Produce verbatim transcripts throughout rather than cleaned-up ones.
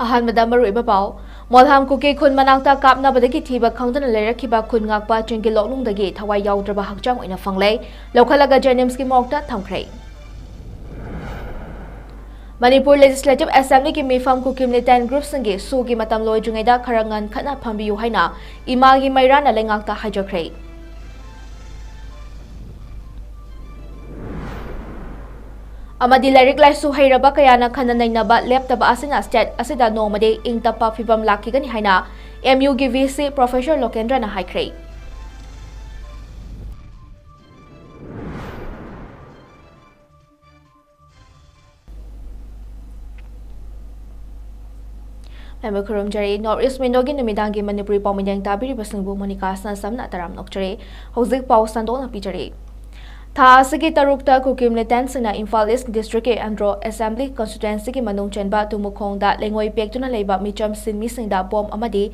ꯑꯍꯥꯟꯕꯗ ꯃꯔꯨꯑꯣꯏꯕ ꯄꯥꯎ꯫ ꯃꯣꯜꯍꯥꯝ ꯀꯨꯀꯤ ꯈꯨꯟ ꯃꯅꯥꯛꯇ ꯀꯥꯞꯅꯕꯗꯒꯤ ꯊꯤꯕ ꯈꯪꯗꯅ ꯂꯩꯔꯛꯈꯤꯕ ꯈꯨꯟ ꯉꯥꯛꯄ ꯆꯤꯡꯒꯤ ꯂꯣꯛꯅꯨꯡꯗꯒꯤ ꯊꯋꯥꯏ ꯌꯥꯎꯗ꯭ꯔꯕ ꯍꯛꯆꯥꯡ ꯑꯣꯏꯅ ꯐꯪꯂꯦ꯫ ꯂꯧꯈꯠꯂꯒ ꯖꯦꯅꯤꯝꯁꯀꯤ ꯃꯣꯔꯒꯇ ꯊꯝꯈ꯭ꯔꯦ꯫ ꯃꯅꯤꯄꯨꯔ ꯂꯦꯖꯤꯁꯂꯦꯇꯤꯚ ꯑꯦꯁꯦꯝꯕ꯭ꯂꯤꯒꯤ ꯃꯤꯐꯝ ꯀꯨꯀꯤ ꯃꯤꯂꯤꯇꯦꯟ ꯒ꯭ꯔꯨꯞꯁꯤꯡꯒꯤ ꯁꯣꯒꯤ ꯃꯇꯝ ꯂꯣꯏꯗ꯭ꯔꯤꯉꯩꯗ ꯈꯔ ꯉꯟꯈꯠꯅ ꯐꯝꯕꯤꯌꯨ ꯍꯥꯏꯅ ꯏꯃꯥꯒꯤ ꯃꯩꯔꯥꯅ ꯂꯩꯉꯥꯛꯇ ꯍꯥꯏꯖꯈ꯭ꯔꯦ꯫ ꯑꯃꯗꯤ ꯂꯥꯏꯔꯤꯛ ꯂꯥꯏꯁꯨ ꯍꯩꯔꯕ ꯀꯌꯥꯅ ꯈꯟꯅ ꯅꯩꯅꯕ ꯂꯦꯞꯇꯕ ꯑꯁꯤꯅ ꯁ꯭ꯇꯦꯠ ꯑꯁꯤꯗ ꯅꯣꯡꯃꯗꯤ ꯏꯪ ꯇꯞꯄ ꯐꯤꯕꯝ ꯂꯥꯛꯈꯤꯒꯅꯤ ꯍꯥꯏꯅ ꯑꯦꯝ ꯌꯨꯒꯤ ꯚꯤ ꯁꯤ ꯄ꯭ꯔꯣꯐꯦꯁꯔ ꯂꯣꯀꯦꯟꯗ꯭ꯔꯅ ꯍꯥꯏꯈ꯭ꯔꯦ꯫ ꯃꯌꯥꯝꯕꯨ ꯈꯨꯔꯨꯝꯖꯔꯤ꯫ North East Window-ꯒꯤ ꯅꯨꯃꯤꯗꯥꯡꯒꯤ ꯃꯅꯤꯄꯨꯔꯤ ꯄꯥꯎꯃꯤꯗꯤꯡ ꯇꯥꯕꯤꯔꯤꯕꯁꯤꯡꯕꯨ ꯃꯣꯅꯤꯀꯥ ꯁꯅꯥꯁꯝꯅ ꯇꯔꯥꯝꯅ ꯑꯣꯛꯆꯔꯤ꯫ ꯍꯧꯖꯤꯛ ꯄꯥꯎ ꯁꯟꯗꯣꯛꯅ ꯄꯤꯖꯔꯤ꯫ ꯊꯥ ꯑꯁꯤꯒꯤ ꯇꯔꯨꯛꯇ ꯀꯨꯀꯤ ꯃꯤꯂꯤꯇꯦꯟꯁꯤꯡꯅ ꯏꯝꯐꯥꯜ ꯏꯁ ꯗꯤꯁꯇ꯭ꯔꯤꯛꯀꯤ ꯑꯦꯟꯗ꯭ꯔꯣ ꯑꯦꯁꯦꯝꯕ꯭ꯂꯤ ꯀꯟꯁꯇꯤꯇ꯭ꯋꯦꯟꯁꯤꯒꯤ ꯃꯅꯨꯡ ꯆꯟꯕ ꯇꯨꯃꯨꯈꯣꯡꯗ ꯂꯩꯉꯣꯏ ꯄꯦꯛꯇꯨꯅ ꯂꯩꯕ ꯃꯤꯆꯝ ꯁꯤꯟꯃꯤꯁꯤꯡꯗ ꯕꯣꯝ ꯑꯃꯗꯤ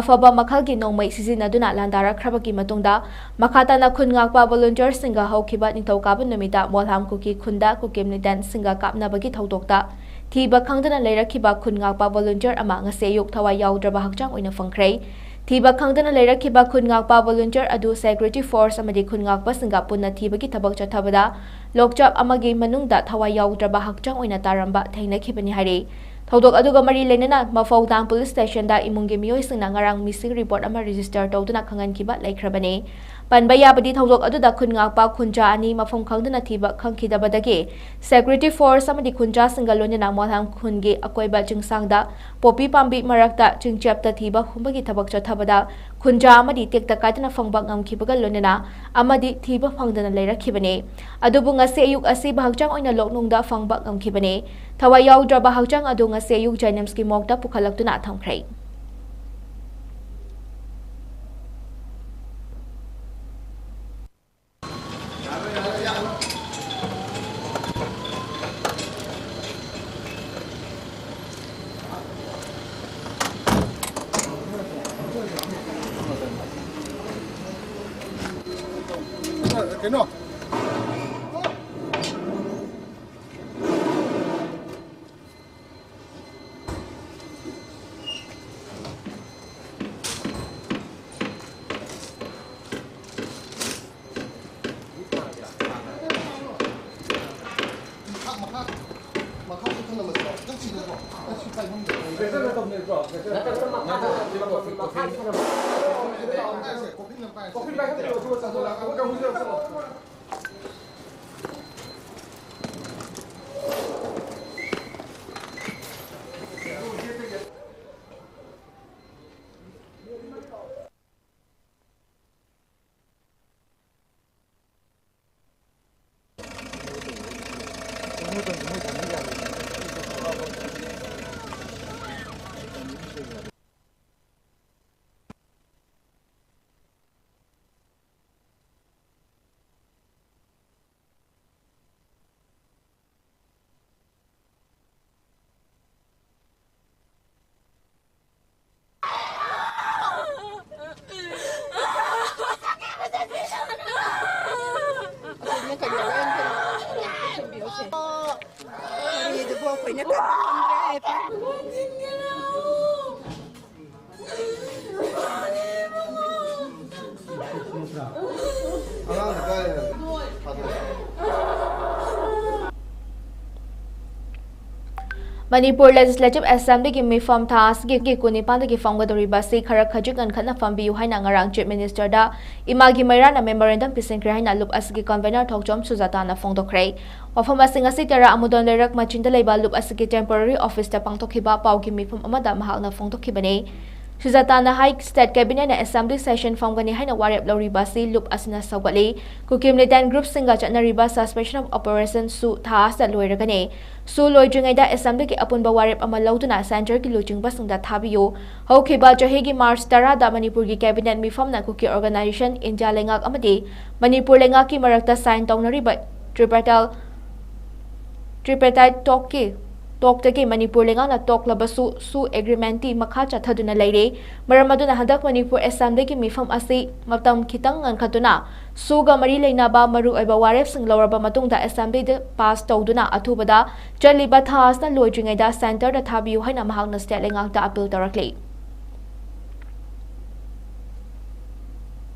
ꯑꯐꯕ ꯃꯈꯜꯒꯤ ꯅꯣꯡꯃꯩ ꯁꯤꯖꯤꯟꯅꯗꯨꯅ ꯂꯥꯟꯗꯥꯔꯛꯈ꯭ꯔꯕꯒꯤ ꯃꯇꯨꯡꯗ, ꯃꯈꯥ ꯇꯥꯅ ꯈꯨꯟ ꯉꯥꯛꯄ ꯚꯣꯂꯨꯟꯇꯤꯌꯔꯁꯤꯡꯒ ꯍꯧꯈꯤꯕ ꯅꯤꯡꯊꯧꯀꯥꯕ ꯅꯨꯃꯤꯠꯇ ꯃꯣꯜꯍꯥꯝ ꯀꯨꯀꯤ ꯈꯨꯟꯗ ꯀꯨꯀꯤ ꯃꯤꯂꯤꯇꯦꯟꯁꯤꯡꯒ ꯀꯥꯞꯅꯕꯒꯤ ꯊꯧꯗꯣꯛꯇ ꯊꯤꯕ ꯈꯪꯗꯅ ꯂꯩꯔꯛꯈꯤꯕ ꯈꯨꯟ ꯉꯥꯛꯄ ꯚꯣꯂꯨꯟꯇꯤꯌꯔ ꯑꯃ ꯉꯁꯤ ꯑꯌꯨꯛ ꯊꯋꯥꯏ ꯌꯥꯎꯗ꯭ꯔꯕ ꯍꯛꯆꯥꯡ ꯑꯣꯏꯅ ꯐꯪꯈ꯭ꯔꯦ꯫ ꯊꯤꯕ ꯈꯪꯗꯅ ꯂꯩꯔꯛꯈꯤꯕ ꯈꯨꯟ ꯉꯥꯛꯄ ꯚꯣꯂꯨꯟꯇꯤꯌꯔ ꯑꯗꯨ ꯁꯦꯀ꯭ꯌꯨꯔꯤꯇꯤ ꯐꯣꯔꯁ ꯑꯃꯗꯤ ꯈꯨꯟ ꯉꯥꯛꯄꯁꯤꯡꯒ ꯄꯨꯟꯅ ꯊꯤꯕꯒꯤ ꯊꯕꯛ ꯆꯠꯊꯕꯗ ꯂꯣꯛꯆꯥꯛ ꯑꯃꯒꯤ ꯃꯅꯨꯡꯗ ꯊꯋꯥꯏ ꯌꯥꯎꯗ꯭ꯔꯕ ꯍꯛꯆꯥꯡ ꯑꯣꯏꯅ ꯇꯥꯔꯝꯕ ꯊꯦꯡꯅꯈꯤꯕꯅꯤ ꯍꯥꯏꯔꯤ꯫ ꯊꯧꯗꯣꯛ ꯑꯗꯨꯒ ꯃꯔꯤ ꯂꯩꯅꯅ ꯃꯐꯧ ꯇꯥꯎꯟ ꯄꯨꯂꯤꯁ ꯁ꯭ꯇꯦꯁꯟꯗ ꯏꯃꯨꯡꯒꯤ ꯃꯤꯑꯣꯏꯁꯤꯡꯅ ꯉꯔꯥꯡ ꯃꯤꯁꯤꯡ ꯔꯤꯄꯣꯔꯠ ꯑꯃ ꯔꯦꯖꯤꯁꯇꯔ ꯇꯧꯗꯨꯅ ꯈꯪꯍꯟꯈꯤꯕ ꯂꯩꯈ꯭ꯔꯕꯅꯤ꯫ ꯄꯟꯕ ꯌꯥꯕꯗꯤ, ꯊꯧꯗꯣꯛ ꯑꯗꯨꯗ ꯈꯨꯟ ꯉꯥꯛꯄ ꯈꯨꯟꯖꯥ ꯑꯅꯤ ꯃꯐꯝ ꯈꯪꯗꯅ ꯊꯤꯕ ꯈꯪꯈꯤꯗꯕꯗꯒꯤ ꯁꯦꯀ꯭ꯌꯨꯔꯤꯇꯤ ꯐꯣꯔꯁ ꯑꯃꯗꯤ ꯈꯨꯟꯖꯥꯁꯤꯡꯒ ꯂꯣꯏꯅꯅ ꯃꯣꯜꯍꯥꯝ ꯈꯨꯟꯒꯤ ꯑꯀꯣꯏꯕ ꯆꯤꯡꯁꯥꯡꯗ ꯄꯣꯄꯤ ꯄꯥꯝꯕꯤ ꯃꯔꯛꯇ ꯆꯤꯡꯆꯦꯞꯇ ꯊꯤꯕ ꯍꯨꯝꯕꯒꯤ ꯊꯕꯛ ꯆꯠꯊꯕꯗ ꯈꯨꯟꯖꯥ ꯑꯃꯗꯤ ꯇꯦꯛꯇ ꯀꯥꯏꯗꯅ ꯐꯪꯕ ꯉꯝꯈꯤꯕꯒ ꯂꯣꯏꯅꯅ ꯑꯃꯗꯤ ꯊꯤꯕ ꯐꯪꯗꯅ ꯂꯩꯔꯛꯈꯤꯕꯅꯤ꯫ ꯑꯗꯨꯕꯨ ꯉꯁꯤ ꯑꯌꯨꯛ ꯑꯁꯤ ꯍꯛꯆꯥꯡ ꯑꯣꯏꯅ ꯂꯣꯛꯅꯨꯡꯗ ꯐꯪꯕ ꯉꯝꯈꯤꯕꯅꯤ꯫ ꯊꯋꯥꯏ ꯌꯥꯎꯗ꯭ꯔꯕ ꯍꯛꯆꯥꯡ ꯑꯗꯨ ꯉꯁꯤ ꯑꯌꯨꯛ ꯖꯦꯅꯤꯝꯁꯀꯤ ꯃꯣꯔꯒꯇ ꯄꯨꯈꯠꯂꯛꯇꯨꯅ ꯊꯝꯈ꯭ꯔꯦ꯫ ꯀꯩꯅꯣ? ꯃꯅꯤꯄꯨꯔ Legislative Assemblyꯒꯤ ꯃꯤꯐꯝ ꯊꯥ ꯑꯁꯤꯒꯤ ꯀꯨꯟꯅꯤꯄꯥꯟꯗꯒꯤ ꯐꯝꯒꯗꯧꯔꯤꯕ ꯑꯁꯤ ꯈꯔ ꯈꯖꯤꯛ ꯉꯟꯈꯠꯅ ꯐꯝꯕꯤꯌꯨ ꯍꯥꯏꯅ ꯉꯔꯥꯡ Chief Ministerꯗ ꯏꯃꯥꯒꯤ ꯃꯩꯔꯥꯅ memorandum ꯄꯤꯁꯤꯟꯈ꯭ꯔꯦ ꯍꯥꯏꯅ ꯂꯨꯞ ꯑꯁꯤꯒꯤ convener ꯊꯧꯆꯣꯝ ꯁꯨꯖꯥꯇꯥꯅ ꯐꯣꯡꯗꯣꯛꯈ꯭ꯔꯦ꯫ ꯋꯥꯐꯝ ꯑꯁꯤ ꯉꯁꯤ ꯇꯔꯥ ꯑꯃꯨꯗꯣꯟ ꯂꯩꯔꯛ ꯃꯆꯤꯟꯗ ꯂꯩꯕ ꯂꯨꯞ ꯑꯁꯤꯒꯤ temporary officeꯇ ꯄꯥꯡꯊꯣꯛꯈꯤꯕ ꯄꯥꯎꯒꯤ ꯃꯤꯐꯝ ꯑꯃꯗ ꯃꯍꯥꯛꯅ ꯐꯣꯡꯗꯣꯛꯈꯤꯕꯅꯤ꯫ ꯁꯨꯖꯥꯇꯥꯅ ꯍꯥꯏ, State Cabinetꯅ Assembly session ꯐꯝꯒꯅꯤ ꯍꯥꯏꯅ ꯋꯥꯔꯦꯞ ꯂꯧꯔꯤꯕ ꯑꯁꯤ ꯂꯨꯞ ꯑꯁꯤꯅ ꯁꯧꯒꯠꯂꯤ꯫ ꯀꯨꯀꯤ militant groupꯁꯤꯡꯒ ꯆꯠꯅꯔꯤꯕ suspension of operationꯁꯨ ꯊꯥ ꯑꯁꯤꯗ ꯂꯣꯏꯔꯒꯅꯤ꯫ ꯁꯨ ꯂꯣꯏꯗ꯭ꯔꯤꯉꯩꯗ Assemblyꯒꯤ ꯑꯄꯨꯟꯕ ꯋꯥꯔꯦꯞ ꯑꯃ ꯂꯧꯗꯨꯅ centreꯒꯤ ꯂꯨꯆꯤꯡꯕꯁꯤꯡꯗ ꯊꯥꯕꯤꯌꯨ꯫ ꯍꯧꯈꯤꯕ ꯆꯍꯤꯒꯤ March ꯇꯔꯥꯗ ꯃꯅꯤꯄꯨꯔꯒꯤ Cabinet ꯃꯤꯐꯝꯅ ꯀꯨꯀꯤ Organisation, ꯏꯟꯗꯤꯌꯥ ꯂꯩꯉꯥꯛ ꯑꯃꯗꯤ ꯃꯅꯤꯄꯨꯔ ꯂꯩꯉꯥꯛꯀꯤ ꯃꯔꯛꯇ sign ꯇꯧꯅꯔꯤꯕ tripartite tripartite talkꯀꯤ talkꯇꯒꯤ ꯃꯅꯤꯄꯨꯔ ꯂꯩꯉꯥꯛꯅ ꯇꯣꯛꯂꯕꯁꯨ ꯁꯨ agreementꯇꯤ ꯃꯈꯥ ꯆꯠꯊꯗꯨꯅ ꯂꯩꯔꯤ꯫ ꯃꯔꯝ ꯑꯗꯨꯅ ꯍꯟꯗꯛ ꯃꯅꯤꯄꯨꯔ Assemblyꯒꯤ ꯃꯤꯐꯝ ꯑꯁꯤ ꯃꯇꯝ ꯈꯤꯇꯪ ꯉꯟꯈꯠꯇꯨꯅ ꯁꯨꯒ ꯃꯔꯤ ꯂꯩꯅꯕ ꯃꯔꯨꯑꯣꯏꯕ ꯋꯥꯔꯦꯞꯁꯤꯡ ꯂꯧꯔꯕ ꯃꯇꯨꯡꯗ Assemblyꯗ pass ꯇꯧꯗꯨꯅ ꯑꯊꯨꯕꯗ ꯆꯠꯂꯤꯕ ꯊꯥ ꯑꯁꯤꯅ ꯂꯣꯏꯗ꯭ꯔꯤꯉꯩꯗ centreꯗ ꯊꯥꯕꯤꯌꯨ ꯍꯥꯏꯅ ꯃꯍꯥꯛꯅ state ꯂꯩꯉꯥꯛꯇ appeal ꯇꯧꯔꯛꯂꯤ꯫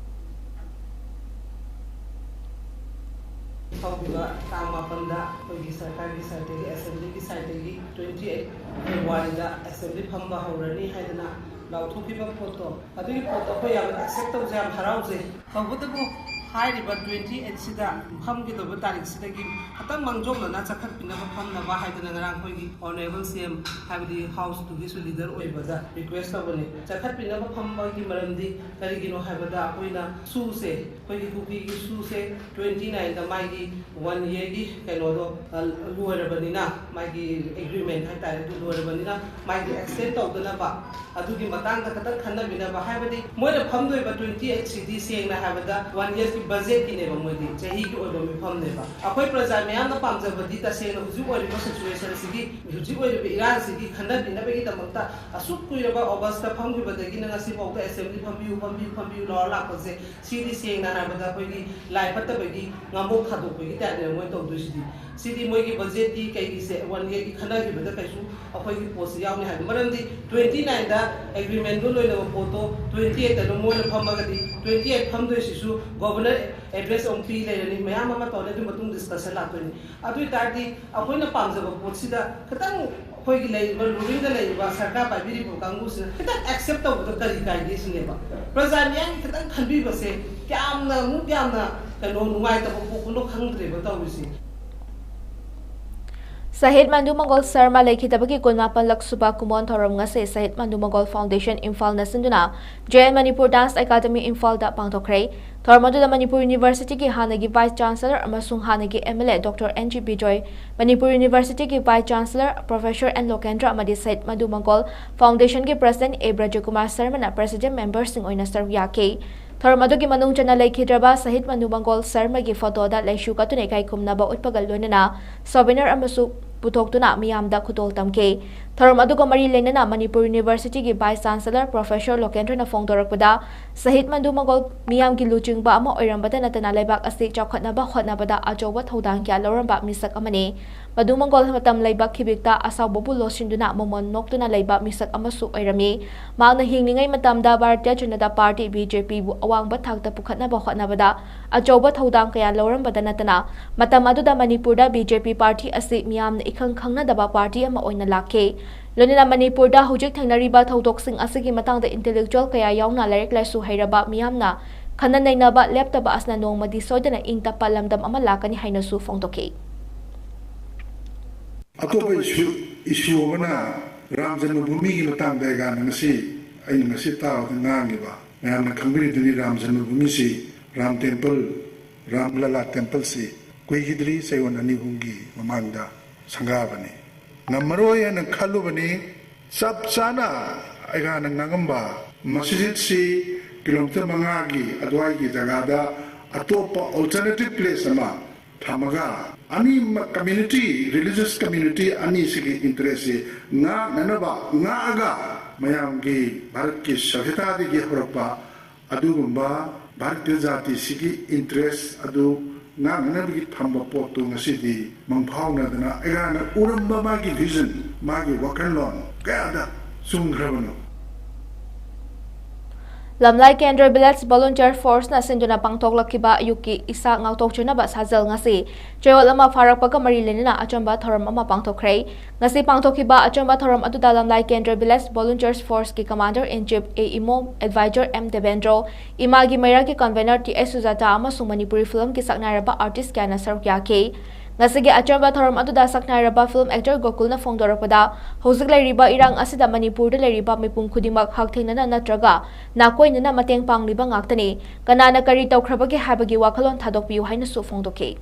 ꯍꯧꯈꯤꯕ ꯇꯥꯡ ꯃꯥꯄꯟꯗ ꯑꯩꯈꯣꯏꯒꯤ ꯁꯔꯀꯥꯔꯒꯤ sideꯇꯒꯤ, Assemblyꯒꯤ sideꯇꯒꯤ twenty eight Februaryꯗ Assembly ꯗꯤ ꯐꯝꯕ ꯍꯧꯔꯅꯤ ꯍꯥꯏꯗꯅ ꯂꯥꯎꯊꯣꯛꯈꯤꯕ ꯄꯣꯠꯇꯣ, ꯑꯗꯨꯒꯤ ꯄꯣꯠꯇꯣ ꯑꯩꯈꯣꯏ ꯌꯥꯝꯅ ꯑꯦꯛꯁꯦꯞ ꯇꯧꯖꯩ, ꯌꯥꯝ ꯍꯔꯥꯎꯖꯩ꯫ ꯇꯧꯕꯇꯕꯨ ꯍꯥꯏꯔꯤꯕ ꯇ꯭ꯋꯦꯟꯇꯤ ꯑꯩꯠꯁꯤꯗ ꯐꯝꯒꯗꯧꯕ ꯇꯥꯔꯤꯛꯁꯤꯗꯒꯤ ꯈꯇꯪ ꯃꯥꯡꯖꯧꯅꯅ ꯆꯈꯠꯄꯤꯅꯕ ꯐꯝꯅꯕ ꯍꯥꯏꯗꯅ ꯉꯔꯥꯡ ꯑꯩꯈꯣꯏꯒꯤ ꯑꯣꯅꯔꯦꯕꯜ ꯁꯤ ꯑꯦꯝ, ꯍꯥꯏꯕꯗꯤ ꯍꯥꯎꯁꯇꯨꯒꯤꯁꯨ ꯂꯤꯗꯔ ꯑꯣꯏꯕꯗ ꯔꯤꯀ꯭ꯋꯦꯁ ꯇꯧꯕꯅꯤ꯫ ꯆꯈꯠꯄꯤꯅꯕ ꯐꯝꯕꯒꯤ ꯃꯔꯝꯗꯤ ꯀꯔꯤꯒꯤꯅꯣ ꯍꯥꯏꯕꯗ ꯑꯩꯈꯣꯏꯅ ꯁꯨꯁꯦ, ꯑꯩꯈꯣꯏꯒꯤ ꯀꯨꯀꯤꯒꯤ ꯁꯨꯁꯦ ꯇ꯭ꯋꯦꯟꯇꯤ ꯅꯥꯏꯟꯗ ꯃꯥꯒꯤ ꯋꯥꯟ ꯏꯌꯔꯒꯤ ꯀꯩꯅꯣꯗꯣ, ꯑ, ꯂꯣꯏꯔꯕꯅꯤꯅ, ꯃꯥꯒꯤ ꯑꯦꯒ꯭ꯔꯤꯃꯦꯟ ꯍꯥꯏꯇꯥꯔꯦ, ꯑꯗꯨ ꯂꯣꯏꯔꯕꯅꯤꯅ ꯃꯥꯒꯤ ꯑꯦꯛꯁꯇꯦꯟ ꯇꯧꯗꯅꯕ ꯑꯗꯨꯒꯤ ꯃꯇꯥꯡꯗ ꯈꯇꯪ ꯈꯟꯅꯕꯤꯅꯕ, ꯍꯥꯏꯕꯗꯤ ꯃꯣꯏꯅ ꯐꯝꯗꯣꯏꯕ ꯇ꯭ꯋꯦꯟꯇꯤ ꯑꯩꯠꯁꯤꯗꯤ ꯁꯦꯡꯅ ꯍꯥꯏꯕꯗ ꯋꯥꯟ ꯏꯌꯔꯒꯤ ꯕꯖꯦꯠꯀꯤꯅꯦꯕ, ꯃꯣꯏꯗꯤ ꯆꯍꯤꯒꯤ ꯑꯣꯏꯕ ꯃꯤꯐꯝꯅꯦꯕ꯫ ꯑꯩꯈꯣꯏ ꯄ꯭ꯔꯖꯥ ꯃꯤꯌꯥꯝꯅ ꯄꯥꯝꯖꯕꯗꯤ ꯇꯁꯦꯡꯅ ꯍꯧꯖꯤꯛ ꯑꯣꯏꯔꯤꯕ ꯁꯤꯆꯨꯋꯦꯁꯟꯁꯤꯒꯤ, ꯍꯧꯖꯤꯛ ꯑꯣꯏꯔꯤꯕ ꯏꯔꯥꯡꯁꯤꯒꯤ ꯈꯟꯅꯕꯤꯅꯕꯒꯤꯗꯃꯛꯇ ꯑꯁꯨꯛ ꯀꯨꯏꯔꯕ ꯑꯣꯒꯁꯇ ꯐꯝꯈꯤꯕꯗꯒꯤꯅ ꯉꯁꯤꯐꯥꯎꯗ ꯑꯦꯁꯦꯝꯕ꯭ꯂꯤ ꯐꯝꯕꯤꯌꯨ, ꯐꯝꯕꯤꯌꯨ, ꯐꯝꯕꯤꯌꯨ ꯂꯥꯎꯔ ꯂꯥꯛꯄꯁꯦ, ꯁꯤꯗꯤ ꯁꯦꯡꯅ ꯍꯥꯏꯔꯕꯗ ꯑꯩꯈꯣꯏꯒꯤ ꯂꯥꯏ ꯐꯠꯇꯕꯒꯤ ꯉꯥꯡꯕꯣꯛ ꯊꯥꯗꯣꯛꯄꯒꯤ ꯇꯥꯏꯞꯅꯦꯕ ꯃꯣꯏ ꯇꯧꯗꯣꯏꯁꯤꯗꯤ꯫ ꯁꯤꯗꯤ ꯃꯣꯏꯒꯤ ꯕꯖꯦꯠꯀꯤ ꯀꯩꯒꯤꯁꯦ ꯋꯥꯟ ꯏꯌꯔꯒꯤ ꯈꯟꯅꯈꯤꯕꯗ ꯀꯩꯁꯨ ꯑꯩꯈꯣꯏꯒꯤ ꯄꯣꯠꯁꯤ ꯌꯥꯎꯅꯤ ꯍꯥꯏꯕ꯫ ꯃꯔꯝꯗꯤ ꯇ꯭ꯋꯦꯟꯇꯤ ꯅꯥꯏꯟꯗ ꯑꯦꯒ꯭ꯔꯤꯃꯦꯟꯗꯣ ꯂꯣꯏꯅꯕ ꯄꯣꯠꯇꯣ ꯇ꯭ꯋꯦꯟꯇꯤ ꯑꯩꯠꯇ ꯑꯗꯨꯝ ꯃꯣꯏꯅ ꯐꯝꯃꯒꯗꯤ ꯇ꯭ꯋꯦꯟꯇꯤ ꯑꯩꯠ ꯐꯝꯗꯣꯏꯁꯤꯁꯨ ꯒꯣꯕꯔꯅꯔ ꯑꯦꯗ꯭ꯔꯦꯁ ꯑꯃꯨꯛ ꯄꯤ ꯂꯩꯔꯅꯤ, ꯃꯌꯥꯝ ꯑꯃ ꯇꯧꯔꯅꯤ, ꯑꯗꯨꯒꯤ ꯃꯇꯨꯡ ꯗꯤꯁꯀꯁꯟ ꯂꯥꯛꯇꯣꯏꯅꯤ꯫ ꯑꯗꯨ ꯑꯣꯏ ꯇꯥꯔꯗꯤ ꯑꯩꯈꯣꯏꯅ ꯄꯥꯝꯖꯕ ꯄꯣꯠꯁꯤꯗ ꯈꯤꯇꯪ ꯑꯩꯈꯣꯏꯒꯤ ꯂꯩꯔꯤꯕ, ꯔꯨꯂꯤꯡꯗ ꯂꯩꯔꯤꯕ, ꯁꯔꯀꯥꯔ ꯄꯥꯏꯕꯤꯔꯤꯕ ꯀꯥꯡꯕꯨꯁꯤꯅ ꯈꯤꯇꯪ ꯑꯦꯛꯁꯦꯞ ꯇꯧꯕꯗꯣ ꯀꯔꯤ ꯀꯥꯏꯒꯦ ꯁꯤꯅꯦꯕ꯫ ꯄ꯭ꯔꯖꯥ ꯃꯤꯌꯥꯝꯒꯤ ꯈꯤꯇꯪ ꯈꯟꯕꯤꯕꯁꯦ ꯀꯌꯥꯝꯅ ꯑꯃꯨꯛ ꯌꯥꯝꯅ ꯀꯩꯅꯣ ꯅꯨꯡꯉꯥꯏꯇꯕ ꯄꯣꯛꯄꯅꯣ ꯈꯪꯗ꯭ꯔꯦꯕ ꯇꯧꯔꯤꯁꯦ꯫ ꯁꯍꯤꯗ ꯃꯟꯗꯨ ꯃꯪꯒꯣꯜ ꯁꯔꯃ ꯂꯩꯈꯤꯗꯕꯒꯤ ꯀꯨꯟꯃꯥꯄꯟꯂꯛ ꯁꯨꯕ ꯀꯨꯃꯣꯟ ꯊꯧꯔꯝ ꯉꯁꯤ ꯁꯍꯤꯗ ꯃꯟꯗꯨ ꯃꯪꯒꯣꯜ ꯐꯥꯎꯟꯗꯦꯁꯟ ꯏꯝꯐꯥꯜꯅ ꯁꯤꯟꯗꯨꯅ J and Manipur dance academy ꯏꯝꯐꯥꯜꯗ ꯄꯥꯡꯊꯣꯛꯈ꯭ꯔꯦ꯫ ꯊꯧꯔꯝ ꯑꯗꯨꯗ ꯃꯅꯤꯄꯨꯔ ꯌꯨꯅꯤꯚꯔꯁꯤꯇꯤꯒꯤ ꯍꯥꯟꯅꯒꯤ ꯚꯥꯏꯁ ꯆꯥꯟꯁꯦꯂꯔ ꯑꯃꯁꯨꯡ ꯍꯥꯟꯅꯒꯤ M L A doctor N G Bijoy, Manipur ꯌꯨꯅꯤꯚꯔꯁꯤꯇꯤꯒꯤ vice chancellor professor N Lokendra ꯑꯃꯗꯤ ꯁꯍꯤꯗ ꯃꯟꯗꯨ ꯃꯪꯒꯣꯜ ꯐꯥꯎꯟꯗꯦꯁꯟꯒꯤ ꯄ꯭ꯔꯁꯤꯗꯦꯟꯠ ꯑꯦ ꯕ꯭ꯔꯖꯀꯨꯃꯥꯔ ꯁꯔꯃꯅ ꯄ꯭ꯔꯁꯤꯗꯦꯟꯠ ꯃꯦꯝꯕꯔꯁꯤꯡ ꯑꯣꯏꯅ ꯁꯔꯨꯛ ꯌꯥꯈꯤ꯫ ꯊꯧꯔꯝ ꯑꯗꯨꯒꯤ ꯃꯅꯨꯡ ꯆꯟꯅ ꯂꯩꯈꯤꯗ꯭ꯔꯕ ꯁꯍꯤꯗ ꯃꯟꯗꯨ ꯃꯪꯒꯣꯜ ꯁꯔꯃꯒꯤ ꯐꯣꯇꯣꯗ ꯂꯩꯁꯨ ꯀꯠꯇꯨꯅ ꯏꯀꯥꯏ ꯈꯨꯝꯅꯕ ꯎꯠꯄꯒ ꯂꯣꯏꯅꯅ ꯁꯣꯚꯦꯅꯤꯌꯔ ꯑꯃꯁꯨ ꯄꯨꯊꯣꯛꯇꯨꯅ ꯃꯤꯌꯥꯝꯗ ꯈꯨꯗꯣꯜ ꯇꯝꯈꯤ꯫ ꯊꯧꯔꯝ ꯑꯗꯨꯒ ꯃꯔꯤ ꯂꯩꯅꯅ ꯃꯅꯤꯄꯨꯔ ꯌꯨꯅꯤꯚꯔꯁꯤꯇꯤꯒꯤ ꯚꯥꯏꯁ ꯆꯥꯟꯁꯦꯂꯔ ꯄ꯭ꯔꯣꯐꯦꯁꯔ ꯂꯣꯀꯦꯟꯗ꯭ꯔꯅ ꯐꯣꯡꯗꯣꯔꯛꯄꯗ, ꯁꯍꯤꯗ ꯃꯟꯗꯨ ꯃꯪꯒꯣꯜ ꯃꯤꯌꯥꯝꯒꯤ ꯂꯨꯆꯤꯡꯕ ꯑꯃ ꯑꯣꯏꯔꯝꯕꯇ ꯅꯠꯇꯅ ꯂꯩꯕꯥꯛ ꯑꯁꯤ ꯆꯥꯎꯈꯠꯅꯕ ꯍꯣꯠꯅꯕꯗ ꯑꯆꯧꯕ ꯊꯧꯗꯥꯡ ꯀꯌꯥ ꯂꯧꯔꯝꯕ ꯃꯤꯁꯛ ꯑꯃꯅꯤ꯫ ꯃꯗꯨ ꯃꯪꯒꯣꯜ ꯃꯇꯝ ꯂꯩꯕ ꯈꯤꯕꯤꯛꯇ ꯑꯁꯥꯎꯕꯕꯨ ꯂꯣꯠꯁꯤꯟꯗꯨꯅ ꯃꯃꯣꯟ ꯅꯣꯛꯇꯨꯅ ꯂꯩꯕ ꯃꯤꯁꯛ ꯑꯃꯁꯨ ꯑꯣꯏꯔꯝꯃꯤ꯫ ꯃꯍꯥꯛꯅ ꯍꯤꯡꯂꯤꯉꯩ ꯃꯇꯝꯗ Bharatiya Janata party, B J ꯄꯤꯕꯨ ꯑꯋꯥꯡꯕ ꯊꯥꯛꯇ ꯄꯨꯈꯠꯅꯕ ꯍꯣꯠꯅꯕꯗ ꯑꯆꯧꯕ ꯊꯧꯗꯥꯡ ꯀꯌꯥ ꯂꯧꯔꯝꯕꯗ ꯅꯠꯇꯅ, ꯃꯇꯝ ꯑꯗꯨꯗ ꯃꯅꯤꯄꯨꯔꯗ ꯕꯤ ꯖꯦ ꯄꯤ ꯄꯥꯔꯇꯤ ꯑꯁꯤ ꯃꯤꯌꯥꯝꯅ ꯏꯈꯪ ꯈꯪꯅꯗꯕ ꯄꯥꯔꯇꯤ ꯑꯃ ꯑꯣꯏꯅ ꯂꯥꯛꯈꯤ꯫ ꯂꯣꯏꯅꯅ ꯃꯅꯤꯄꯨꯔꯗ ꯍꯧꯖꯤꯛ ꯊꯦꯡꯅꯔꯤꯕ ꯊꯧꯗꯣꯛꯁꯤꯡ ꯑꯁꯤꯒꯤ ꯃꯇꯥꯡꯗ intellectual ꯀꯌꯥ ꯌꯥꯎꯅ ꯂꯥꯏꯔꯤꯛ ꯂꯥꯏꯁꯨ ꯍꯩꯔꯕ ꯃꯤꯌꯥꯝꯅ ꯈꯟꯅ ꯅꯩꯅꯕ ꯂꯦꯞꯇꯕ ꯑꯁꯤꯅ ꯅꯣꯡꯃꯗꯤ ꯁꯣꯏꯗꯅ ꯏꯪ ꯇꯞꯄ ꯂꯝꯗꯝ ꯑꯃ ꯂꯥꯛꯀꯅꯤ ꯍꯥꯏꯅꯁꯨ ꯐꯣꯡꯗꯣꯛꯈꯤ꯫ ꯑꯇꯣꯞꯄ ꯏꯁꯨ ꯏꯁꯨ ꯑꯃꯅ ꯔꯥꯝ ꯖꯟꯃ ꯚꯨꯃꯤꯒꯤ ꯃꯇꯥꯡꯗ ꯑꯩꯒꯥꯅ ꯉꯁꯤ ꯑꯩꯅ ꯉꯁꯤ ꯇꯥꯕꯗ ꯉꯥꯡꯉꯤꯕ ꯃꯌꯥꯝꯅ ꯈꯪꯕꯤꯔꯤꯗꯨꯅꯤ, ꯔꯥꯝ ꯖꯟꯃ ꯚꯨꯃꯤꯁꯤ, ꯔꯥꯝ ꯇꯦꯝꯄꯜ, ꯔꯥꯝ ꯂꯂꯥ ꯇꯦꯝꯄꯜꯁꯤ ꯀꯨꯏꯈꯤꯗ꯭ꯔꯤ, ꯆꯌꯣꯜ ꯑꯅꯤ ꯑꯍꯨꯝꯒꯤ ꯃꯃꯥꯡꯗ ꯁꯪꯒꯥꯕꯅꯤ꯫ ꯉꯝꯃꯔꯣꯏ ꯍꯥꯏꯅ ꯈꯜꯂꯨꯕꯅꯤ꯫ ꯆꯞ ꯆꯥꯅ ꯑꯩꯒꯥꯅ ꯉꯥꯡꯉꯝꯕ ꯃꯁꯖꯤꯠꯁꯤ ꯀꯤꯂꯣꯃꯤꯇꯔ ꯃꯉꯥꯒꯤ ꯑꯗꯨꯋꯥꯏꯒꯤ ꯖꯒꯥꯗ ꯑꯇꯣꯞꯄ alternative place ꯑꯃ ꯊꯝꯃꯒ ꯑꯅꯤꯃꯛ community, religious community ꯑꯅꯤꯁꯤꯒꯤ interest ꯁꯤ ꯉꯥꯛꯅꯅꯕ, ꯉꯥꯛꯑꯒ ꯃꯌꯥꯝꯒꯤ ꯚꯥꯔꯠꯀꯤ ꯁꯚ꯭ꯌꯇꯥꯗꯒꯤ ꯍꯧꯔꯛꯄ ꯑꯗꯨꯒꯨꯝꯕ ꯚꯥꯔꯠꯇꯤꯌ ꯖꯥꯇꯤꯁꯤꯒꯤ interest ꯑꯗꯨ ꯉꯥꯛꯅꯅꯕꯒꯤ ꯊꯝꯕ ꯄꯣꯠꯇꯨ ꯉꯁꯤꯗꯤ ꯃꯪꯐꯥꯎꯅꯗꯅ ꯑꯩꯒꯥꯅ ꯎꯔꯝꯕ ꯃꯥꯒꯤ vision, ꯃꯥꯒꯤ ꯋꯥꯈꯜꯂꯣꯟ ꯀꯌꯥꯗ ꯆꯨꯝꯈ꯭ꯔꯕꯅꯣ꯫ ꯂꯝꯂꯥꯏ ꯀꯦꯟꯗ꯭ꯔ ꯚꯤꯂꯦꯖ ꯚꯣꯂꯨꯟꯇꯤꯌꯔ ꯐꯣꯔꯁꯅ ꯁꯤꯟꯗꯨꯅ ꯄꯥꯡꯊꯣꯛꯂꯛꯈꯤꯕ ꯑꯌꯨꯛꯀꯤ ꯏꯁꯥ ꯉꯥꯛꯊꯣꯛꯆꯅꯕ ꯁꯥꯖꯦꯜ ꯉꯁꯤ ꯆꯌꯣꯜ ꯑꯃ ꯐꯥꯔꯛꯄꯒ ꯃꯔꯤ ꯂꯩꯅꯅ ꯑꯆꯝꯕ ꯊꯧꯔꯝ ꯑꯃ ꯄꯥꯡꯊꯣꯛꯈ꯭ꯔꯦ꯫ ꯉꯁꯤ ꯄꯥꯡꯊꯣꯛꯈꯤꯕ ꯑꯆꯝꯕ ꯊꯧꯔꯝ ꯑꯗꯨꯗ ꯂꯝꯂꯥꯏ ꯀꯦꯟꯗ꯭ꯔ ꯚꯤꯂꯦꯖ ꯚꯣꯂꯨꯟꯇꯤꯌꯔꯁ ꯐꯣꯔꯁꯀꯤ Commander in Chief A Imom, Advisor M Debendro, ꯏꯃꯥꯒꯤ ꯃꯩꯔꯥꯒꯤ convener ꯇꯤ ꯑꯦꯁ ꯁꯨꯖꯥꯇꯥ ꯑꯃꯁꯨꯡ ꯃꯅꯤꯄꯨꯔꯤ ꯐꯤꯂꯝꯒꯤ ꯁꯛꯅꯥꯏꯔꯕ artist ꯀꯌꯥꯅ ꯁꯔꯨꯛ ꯌꯥꯈꯤ꯫ ꯉꯁꯤꯒꯤ ꯑꯆꯝꯕ ꯊꯧꯔꯝ ꯑꯗꯨꯗ ꯁꯛꯅꯥꯏꯔꯕ film actor ꯒꯣꯀꯨꯜꯅ ꯐꯣꯡꯗꯣꯔꯛꯄꯗ, ꯍꯧꯖꯤꯛ ꯂꯩꯔꯤꯕ ꯏꯔꯥꯡ ꯑꯁꯤꯗ ꯃꯅꯤꯄꯨꯔꯗ ꯂꯩꯔꯤꯕ ꯃꯤꯄꯨꯝ ꯈꯨꯗꯤꯡꯃꯛ ꯍꯛꯊꯦꯡꯅꯅ ꯅꯠꯇ꯭ꯔꯒ ꯅꯥꯀꯣꯏꯅꯅ ꯃꯇꯦꯡ ꯄꯥꯡꯂꯤꯕ ꯉꯥꯛꯇꯅꯤ꯫ ꯀꯅꯥꯅ ꯀꯔꯤ ꯇꯧꯈ꯭ꯔꯕꯒꯦ ꯍꯥꯏꯕꯒꯤ ꯋꯥꯈꯜꯂꯣꯟ ꯊꯥꯗꯣꯛꯄꯤꯌꯨ ꯍꯥꯏꯅꯁꯨ ꯐꯣꯡꯗꯣꯛꯈꯤ꯫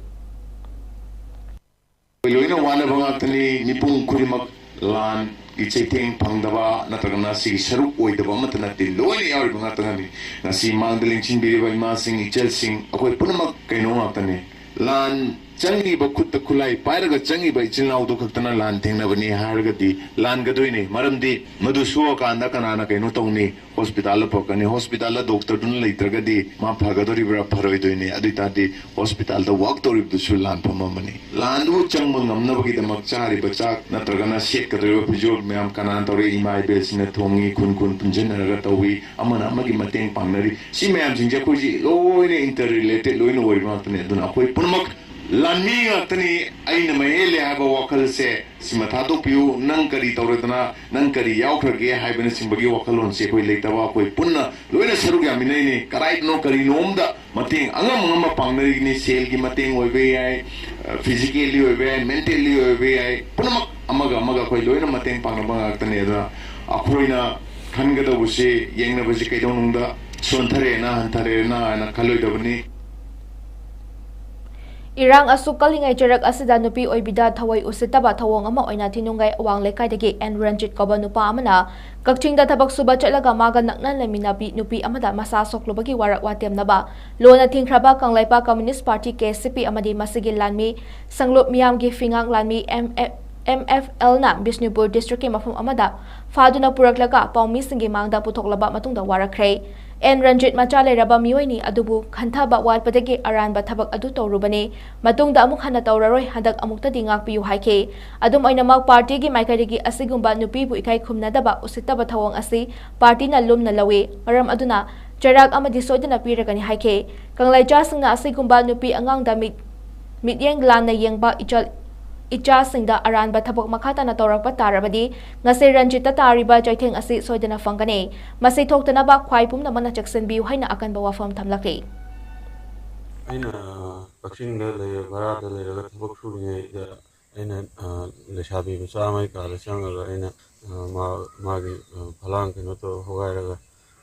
ꯑꯩꯈꯣꯏ ꯂꯣꯏꯅ ꯋꯥꯅꯕ ꯉꯥꯛꯇꯅꯤ꯫ ꯃꯤꯄꯨꯝ ꯈꯨꯗꯤꯡꯃꯛ ꯂꯥꯟꯒꯤ ꯆꯩꯊꯦꯡ ꯐꯪꯗꯕ ꯅꯠꯇ꯭ꯔꯒꯅ ꯁꯤꯒꯤ ꯁꯔꯨꯛ ꯑꯣꯏꯗꯕ ꯑꯃꯠꯇ ꯅꯠꯇꯦ, ꯂꯣꯏꯅ ꯌꯥꯎꯔꯤꯕ ꯉꯥꯛꯇꯅꯤ꯫ ꯉꯁꯤ ꯃꯥꯡꯗ ꯂꯦꯡꯁꯤꯟꯕꯤꯔꯤꯕ ꯏꯃꯥꯁꯤꯡ, ꯏꯆꯜꯁꯤꯡ, ꯑꯩꯈꯣꯏ ꯄꯨꯝꯅꯃꯛ ꯀꯩꯅꯣ ꯉꯥꯛꯇꯅꯤ꯫ ꯂꯥꯟ ꯆꯪꯉꯤꯕ, ꯈꯨꯠꯇ ꯈꯨꯠꯂꯥꯏ ꯄꯥꯏꯔꯒ ꯆꯪꯉꯤꯕ ꯏꯆꯤꯜ ꯏꯅꯥꯎꯗꯨ ꯈꯛꯇꯅ ꯂꯥꯟ ꯊꯦꯡꯅꯕꯅꯤ ꯍꯥꯏꯔꯒꯗꯤ ꯂꯥꯟꯒꯗꯣꯏꯅꯤ꯫ ꯃꯔꯝꯗꯤ ꯃꯗꯨ ꯁꯣꯛꯑꯀꯥꯟꯗ ꯀꯅꯥꯅ ꯀꯩꯅꯣ ꯇꯧꯅꯤ? ꯍꯣꯁꯄꯤꯇꯥꯜꯗ ꯄꯨꯔꯛꯀꯅꯤ꯫ ꯍꯣꯁꯄꯤꯇꯥꯜꯗ ꯗꯣꯛꯇꯔꯗꯨꯅ ꯂꯩꯇ꯭ꯔꯒꯗꯤ ꯃꯥ ꯐꯒꯗꯣꯔꯤꯕ꯭ꯔꯥ? ꯐꯔꯣꯏꯗꯣꯏꯅꯤ꯫ ꯑꯗꯨ ꯑꯣꯏ ꯇꯥꯔꯗꯤ ꯍꯣꯁꯄꯤꯇꯥꯜꯗ ꯋꯥꯛ ꯇꯧꯔꯤꯕꯗꯨꯁꯨ ꯂꯥꯟꯐꯝ ꯑꯃꯅꯤ꯫ ꯂꯥꯟꯗꯨ ꯆꯪꯕ ꯉꯝꯅꯕꯒꯤꯗꯃꯛ ꯆꯥꯔꯤꯕ ꯆꯥꯛ ꯅꯠꯇ꯭ꯔꯒꯅ ꯁꯦꯠꯀꯗꯧꯔꯤꯕ ꯐꯤꯖꯣꯜ ꯃꯌꯥꯝ ꯀꯅꯥꯅ ꯇꯧꯔꯤ? ꯏꯃꯥ ꯏꯕꯦꯜꯁꯤꯡꯅ ꯊꯣꯡꯉꯤ, ꯈꯨꯟ ꯈꯨꯟ ꯄꯨꯟꯁꯤꯟꯅꯔꯒ ꯇꯧꯏ, ꯑꯃꯅ ꯑꯃꯒꯤ ꯃꯇꯦꯡ ꯄꯥꯡꯅꯔꯤ꯫ ꯁꯤ ꯃꯌꯥꯝꯁꯤꯡꯁꯦ ꯑꯩꯈꯣꯏꯁꯤ ꯂꯣꯏꯅ interrelated ꯂꯣꯏꯅ ꯑꯣꯏꯔꯤꯕ ꯉꯥꯛꯇꯅꯤ꯫ ꯑꯗꯨꯅ ꯑꯩꯈꯣꯏ ꯄꯨꯝꯅꯃꯛ ꯂꯥꯟꯃꯤ ꯉꯥꯛꯇꯅꯤ, ꯑꯩꯅ ꯃꯍꯦꯜꯂꯦ ꯍꯥꯏꯕ ꯋꯥꯈꯜꯁꯦ ꯁꯤꯃ ꯊꯥꯗꯣꯛꯄꯤꯌꯨ꯫ ꯅꯪ ꯀꯔꯤ ꯇꯧꯔꯗꯅ, ꯅꯪ ꯀꯔꯤ ꯌꯥꯎꯈ꯭ꯔꯒꯦ ꯍꯥꯏꯕꯅꯆꯤꯡꯕꯒꯤ ꯋꯥꯈꯜꯂꯣꯟꯁꯦ ꯑꯩꯈꯣꯏ ꯂꯩꯇꯕ, ꯑꯩꯈꯣꯏ ꯄꯨꯟꯅ ꯂꯣꯏꯅ ꯁꯔꯨꯛ ꯌꯥꯃꯤꯟꯅꯩꯅꯤ꯫ ꯀꯗꯥꯏꯗꯅꯣ ꯀꯔꯤꯅꯣꯝꯗ ꯃꯇꯦꯡ ꯑꯉꯝ ꯑꯉꯝꯕ ꯄꯥꯡꯅꯔꯤꯅꯤ꯫ ꯁꯦꯜꯒꯤ ꯃꯇꯦꯡ ꯑꯣꯏꯕ ꯌꯥꯏ, physically ꯑꯣꯏꯕ ꯌꯥꯏ, mentally ꯑꯣꯏꯕ ꯌꯥꯏ, ꯄꯨꯝꯅꯃꯛ ꯑꯃꯒ ꯑꯃꯒ ꯑꯩꯈꯣꯏ ꯂꯣꯏꯅ ꯃꯇꯦꯡ ꯄꯥꯡꯅꯕ ꯉꯥꯛꯇꯅꯤ꯫ ꯑꯗꯨꯅ ꯑꯩꯈꯣꯏꯅ ꯈꯟꯒꯗꯧꯕꯁꯤ, ꯌꯦꯡꯅꯕꯁꯤ ꯀꯩꯗꯧꯅꯨꯡꯗ ꯁꯣꯟꯊꯔꯦꯅ, ꯍꯟꯊꯔꯦꯅ ꯍꯥꯏꯅ ꯈꯜꯂꯣꯏꯗꯕꯅꯤ꯫ ꯏꯔꯥꯡ ꯑꯁꯨꯛ ꯀꯜꯂꯤꯉꯩ ꯆꯩꯔꯛ ꯑꯁꯤꯗ ꯅꯨꯄꯤ ꯑꯣꯏꯕꯤꯗ ꯊꯑꯣꯏ ꯎꯁꯤꯠꯇꯕ ꯊꯧꯑꯣꯡ ꯑꯃ ꯑꯣꯏꯅ ꯊꯤꯅꯨꯡꯒꯩ ꯑꯋꯥꯡ ꯂꯩꯀꯥꯏꯗꯒꯤ ꯑꯦꯟ ꯔꯟꯖꯤꯠ ꯀꯧꯕ ꯅꯨꯄꯥ ꯑꯃꯅ ꯀꯛꯆꯤꯡꯗ ꯊꯕꯛ ꯁꯨꯕ ꯆꯠꯂꯒ ꯃꯥꯒ ꯅꯛꯅ ꯂꯩꯃꯤꯟꯅꯕꯤ ꯅꯨꯄꯤ ꯑꯃꯗ ꯃꯁꯥ ꯁꯣꯛꯂꯨꯕꯒꯤ ꯋꯥꯔꯛ ꯋꯥꯇꯦꯝꯅꯕ ꯂꯣꯟꯅ ꯊꯤꯡꯈ꯭ꯔꯕ ꯀꯪꯂꯩꯄꯥꯛ ꯀꯝꯃ꯭ꯌꯨꯅꯤꯁ꯭ꯠ ꯄꯥꯔꯇꯤ, ꯀꯦ ꯑꯦꯁ ꯁꯤ ꯄꯤ, ꯑꯃꯗꯤ ꯃꯁꯤꯒꯤ ꯂꯥꯟꯃꯤ ꯁꯪꯂꯨꯞ ꯃꯤꯌꯥꯝꯒꯤ ꯐꯤꯉꯥꯛ ꯂꯥꯟꯃꯤ ꯑꯦꯝ ꯑꯦꯐ ꯑꯦꯜꯅ ꯕꯤꯁꯅꯨꯄꯨꯔ ꯗꯤꯁꯇ꯭ꯔꯤꯛꯀꯤ ꯃꯐꯝ ꯑꯃꯗ ꯐꯥꯗꯨꯅ ꯄꯨꯔꯛꯂꯒ ꯄꯥꯎꯃꯤꯁꯤꯡꯒꯤ ꯃꯥꯡꯗ ꯄꯨꯊꯣꯛꯂꯕ ꯃꯇꯨꯡꯗ ꯋꯥꯔꯛꯈ꯭ꯔꯦ꯫ ꯑꯦꯟ ꯔꯟꯖꯤꯠ ꯃꯆꯥ ꯂꯩꯔꯕ ꯃꯤꯑꯣꯏꯅꯤ ꯑꯗꯨꯕꯨ ꯈꯟꯊꯕ ꯋꯥꯠꯄꯗꯒꯤ ꯑꯔꯥꯟꯕ ꯊꯕꯛ ꯑꯗꯨ ꯇꯧꯔꯨꯕꯅꯤ꯫ ꯃꯇꯨꯡꯗ ꯑꯃꯨꯛ ꯍꯟꯅ ꯇꯧꯔꯔꯣꯏ, ꯍꯟꯗꯛ ꯑꯃꯨꯛꯇꯗꯤ ꯉꯥꯛꯄꯤꯌꯨ ꯍꯥꯏꯈꯤ꯫ ꯑꯗꯨꯝ ꯑꯣꯏꯅꯃꯛ, ꯄꯥꯔꯇꯤꯒꯤ ꯃꯥꯏꯀꯩꯗꯒꯤ ꯑꯁꯤꯒꯨꯝꯕ ꯅꯨꯄꯤꯕꯨ ꯏꯀꯥꯏ ꯈꯨꯝꯅꯗꯕ, ꯎꯁꯤꯠꯇꯕ ꯊꯧꯑꯣꯡ ꯑꯁꯤ ꯄꯥꯔꯇꯤꯅ ꯂꯨꯝꯅ ꯂꯧꯏ꯫ ꯃꯔꯝ ꯑꯗꯨꯅ ꯆꯩꯔꯥꯛ ꯑꯃꯗꯤ ꯁꯣꯏꯗꯅ ꯄꯤꯔꯒꯅꯤ ꯍꯥꯏꯈꯤ꯫ ꯀꯪꯂꯩꯆꯥꯁꯤꯡꯅ ꯑꯁꯤꯒꯨꯝꯕ ꯅꯨꯄꯤ ꯑꯉꯥꯡꯗ ꯃꯤꯠ ꯃꯤꯠꯌꯦꯡ ꯂꯥꯟꯅ ꯌꯦꯡꯕ ꯏꯆꯜ ꯏꯆꯥꯁꯤꯡꯗ ꯑꯔꯥꯟꯕ ꯊꯕꯛ ꯃꯈꯥ ꯇꯥꯅ ꯇꯧꯔꯛꯄ ꯇꯥꯔꯕꯗꯤ ꯉꯁꯤ ꯔꯟꯖꯤꯠꯇ ꯇꯥꯔꯤꯕ ꯆꯩꯊꯦꯡ ꯑꯁꯤ ꯁꯣꯏꯗꯅ ꯐꯪꯒꯅꯤ꯫ ꯃꯁꯤ ꯊꯣꯛꯇꯅꯕ ꯈ꯭ꯋꯥꯏ ꯄꯨꯝꯅꯃꯛꯅ ꯆꯦꯛꯁꯤꯟꯕꯤꯌꯨ ꯍꯥꯏꯅ ꯑꯀꯟꯕ ꯋꯥꯐꯝ ꯊꯝꯂꯛꯂꯤ꯫ ꯑꯩꯅ ꯀꯛꯆꯤꯡꯗ ꯂꯩꯔ ꯚꯔꯥꯗ ꯂꯩꯔꯒ ꯊꯕꯛ ꯁꯨꯔꯤꯉꯩꯗ ꯑꯩꯅ ꯂꯩꯁꯥꯕꯤ ꯃꯆꯥ ꯑꯃꯒꯤ ꯀꯥꯗ ꯆꯪꯉꯒ ꯑꯩꯅ ꯃꯥ ꯃꯥꯒꯤ ꯐꯂꯥꯡ ꯀꯩꯅꯣ ꯇꯧꯔ ꯍꯣꯒꯥꯏꯔꯒ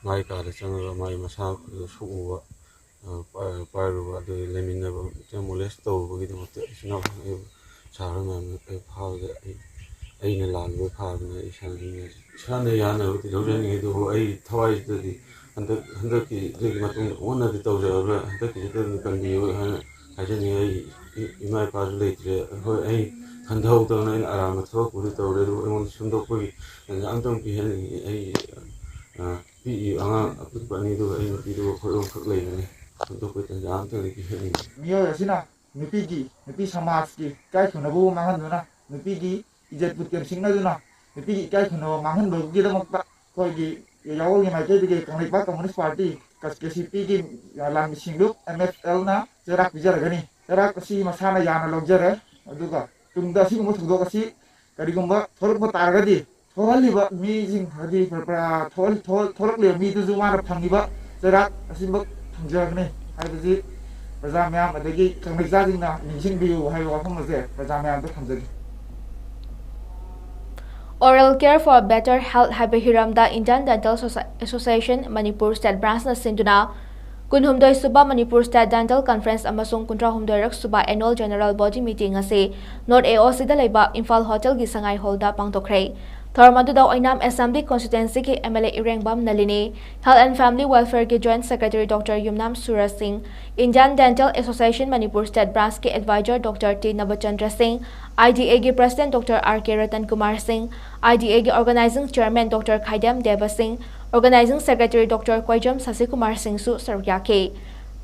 ꯃꯥꯒꯤ ꯀꯥꯗ ꯆꯪꯉꯒ ꯃꯥꯒꯤ ꯃꯁꯥ ꯁꯣꯛꯎꯕ ꯄꯥꯏꯔꯨꯕ ꯑꯗꯨꯒꯤ ꯂꯩꯃꯤꯟꯅꯕ ꯃꯣꯂꯦꯁ ꯇꯧꯔꯨꯕꯒꯤꯗꯃꯛꯇ ꯏꯆꯤꯟ ꯏꯅꯥꯎꯁꯤꯡ ꯑꯩꯕꯨ ꯁꯥꯔ ꯃꯌꯥꯝꯅ ꯑꯩ ꯐꯥꯕꯗ ꯑꯩ ꯑꯩꯅ ꯂꯥꯜꯂꯨꯕ ꯐꯥꯕꯅ ꯑꯩ ꯏꯁꯥꯅ ꯏꯁꯥꯅ ꯌꯥꯅꯕꯗꯤ ꯂꯧꯖꯅꯤꯡꯉꯤ꯫ ꯑꯗꯨꯕꯨ ꯑꯩ ꯊꯋꯥꯏꯁꯤꯗꯗꯤ ꯍꯟꯗꯛ ꯍꯟꯗꯛꯀꯤꯗꯒꯤ ꯃꯇꯨꯡꯗ ꯑꯣꯟꯅꯗꯤ ꯇꯧꯖꯔꯔꯣꯏ꯫ ꯍꯟꯗꯛꯀꯤꯁꯤꯗ ꯑꯗꯨꯝ ꯀꯟꯕꯤꯌꯨ ꯍꯥꯏꯅ ꯍꯥꯏꯖꯅꯤꯡꯉꯤ꯫ ꯑꯩ ꯏꯃꯥ ꯏꯄꯥꯁꯨ ꯂꯩꯇ꯭ꯔꯦ꯫ ꯍꯣꯏ, ꯑꯩ ꯈꯟꯊꯍꯧꯗꯕꯅ ꯑꯩꯅ ꯑꯔꯥꯟꯕ ꯊꯕꯛꯄꯨꯗꯤ ꯇꯧꯔꯦ, ꯑꯗꯨꯕꯨ ꯑꯩꯉꯣꯟꯗ ꯁꯦꯝꯗꯣꯛꯄꯒꯤ ꯇꯥꯟꯖꯥ ꯑꯝꯇꯪ ꯄꯤꯍꯟꯅꯤꯡꯉꯤ꯫ ꯑꯩ ꯄꯤꯛꯏ ꯑꯉꯥꯡ ꯑꯄꯤꯛꯄ ꯑꯅꯤꯗꯨꯒ ꯑꯩ ꯅꯨꯄꯤꯗꯨꯒ ꯑꯩꯈꯣꯏ ꯑꯍꯨꯝꯈꯛ ꯂꯩꯕꯅꯤ꯫ ꯁꯦꯝꯗꯣꯛꯄꯒꯤ ꯇꯥꯟꯖꯥ ꯑꯝꯇꯪꯗꯤ ꯄꯤꯍꯟꯅꯤꯡꯉꯤ꯫ ꯃꯤꯑꯣꯏ ꯑꯁꯤꯅ ꯅꯨꯄꯤꯒꯤ, ꯅꯨꯄꯤ ꯁꯃꯥꯖꯀꯤ ꯏꯀꯥꯏ ꯈꯨꯝꯅꯕꯕꯨ ꯃꯥꯡꯍꯟꯗꯨꯅ, ꯅꯨꯄꯤꯒꯤ ꯏꯖꯠꯄꯨ ꯇꯦꯝꯁꯤꯡꯅꯗꯨꯅ, ꯅꯨꯄꯤꯒꯤ ꯏꯀꯥꯏ ꯈꯨꯝꯅꯕ ꯃꯥꯡꯍꯟꯕꯒꯤꯗꯃꯛꯇ ꯑꯩꯈꯣꯏꯒꯤ ꯌꯥꯑꯣꯜꯒꯤ ꯃꯥꯏꯀꯩꯗꯒꯤ Kangleipak communist party, K C ꯄꯤꯒꯤ ꯂꯥꯟꯃꯤ ꯁꯤꯡꯂꯨꯞ ꯑꯦꯝ ꯑꯦꯐ ꯑꯦꯜꯅ ꯆꯩꯔꯥꯛ ꯄꯤꯖꯔꯒꯅꯤ꯫ ꯆꯩꯔꯥꯛ ꯑꯁꯤ ꯃꯁꯥꯅ ꯌꯥꯅ ꯂꯧꯖꯔꯦ꯫ ꯑꯗꯨꯒ ꯇꯨꯡꯗ ꯑꯁꯤꯒꯨꯝꯕ ꯊꯧꯗꯣꯛ ꯑꯁꯤ ꯀꯔꯤꯒꯨꯝꯕ ꯊꯣꯛꯂꯛꯄ ꯇꯥꯔꯒꯗꯤ ꯊꯣꯛꯍꯜꯂꯤꯕ ꯃꯤꯁꯤꯡ, ꯍꯥꯏꯗꯤ ꯄ꯭ꯔ-, ꯄ꯭ꯔ-, ꯊꯣꯛꯍꯜ-, ꯊꯣꯛꯍꯜ-, ꯊꯣꯛꯂꯛꯂꯤꯕ ꯃꯤꯗꯨꯁꯨ ꯃꯥꯅ ꯐꯪꯉꯤꯕ ꯆꯩꯔꯥꯛ ꯑꯁꯤꯃꯛ ꯐꯪꯖꯒꯅꯤ ꯍꯥꯏꯕꯁꯤ ꯄ꯭ꯔꯖꯥ ꯃꯌꯥꯝ ꯑꯗꯒꯤ ꯀꯪꯂꯩꯆꯥꯁꯤꯡꯅ ꯅꯤꯡꯁꯤꯡꯕꯤꯌꯨ ꯍꯥꯏꯕ ꯋꯥꯐꯝ ꯑꯁꯦ ꯄ꯭ꯔꯖꯥ ꯃꯌꯥꯝꯗ ꯊꯝꯖꯒꯦ꯫ Oral Care for Better Health ꯍꯥꯏꯕ ꯍꯤꯔꯝꯗ Indian Dental Soci-, Association Manipur State Branchꯅ ꯁꯤꯟꯗꯨꯅ ꯀꯨꯟꯍꯨꯝꯗꯣꯏ ꯁꯨꯕ ꯃꯅꯤꯄꯨꯔ State Dental Conference ꯑꯃꯁꯨꯡ ꯀꯨꯟꯊ꯭ꯔꯥ ꯍꯨꯝꯗꯣꯏꯔꯛ ꯁꯨꯕ Annual General Body Meeting ꯑꯁꯤ North AOCꯗ ꯂꯩꯕ ꯏꯝꯐꯥꯜ ꯍꯣꯇꯦꯜꯒꯤ ꯁꯉꯥꯏ ꯍꯣꯜꯗ ꯄꯥꯡꯊꯣꯛꯈ꯭ꯔꯦ꯫ ꯊꯧꯔꯝ ꯑꯗꯨꯗ ꯑꯣꯏꯅꯥꯝ Assembly Constituencyꯒꯤ MLA ꯏꯔꯦꯡꯕꯝ Nalini, Health and Family Welfareꯒꯤ Joint Secretary Doctor ꯌꯨꯝꯅꯥꯝ ꯁꯨꯔꯖ ꯁꯤꯡ, Indian Dental Association Manipur State Branchꯀꯤ Advisor Doctor T Nabachandra Singh, IDAꯒꯤ President Doctor R K Ratan Kumar ꯁꯤꯡ, IDAꯒꯤ Organizing Chairman Doctor ꯈꯥꯏꯗꯦꯝ ꯗꯦꯕ ꯁꯤꯡ, Organizing Secretary Doctor ꯀꯣꯏꯖꯝ ꯁꯁꯤꯀꯨꯃꯥꯔ ꯁꯤꯡꯁꯨ ꯁꯔꯨꯛ ꯌꯥꯈꯤ꯫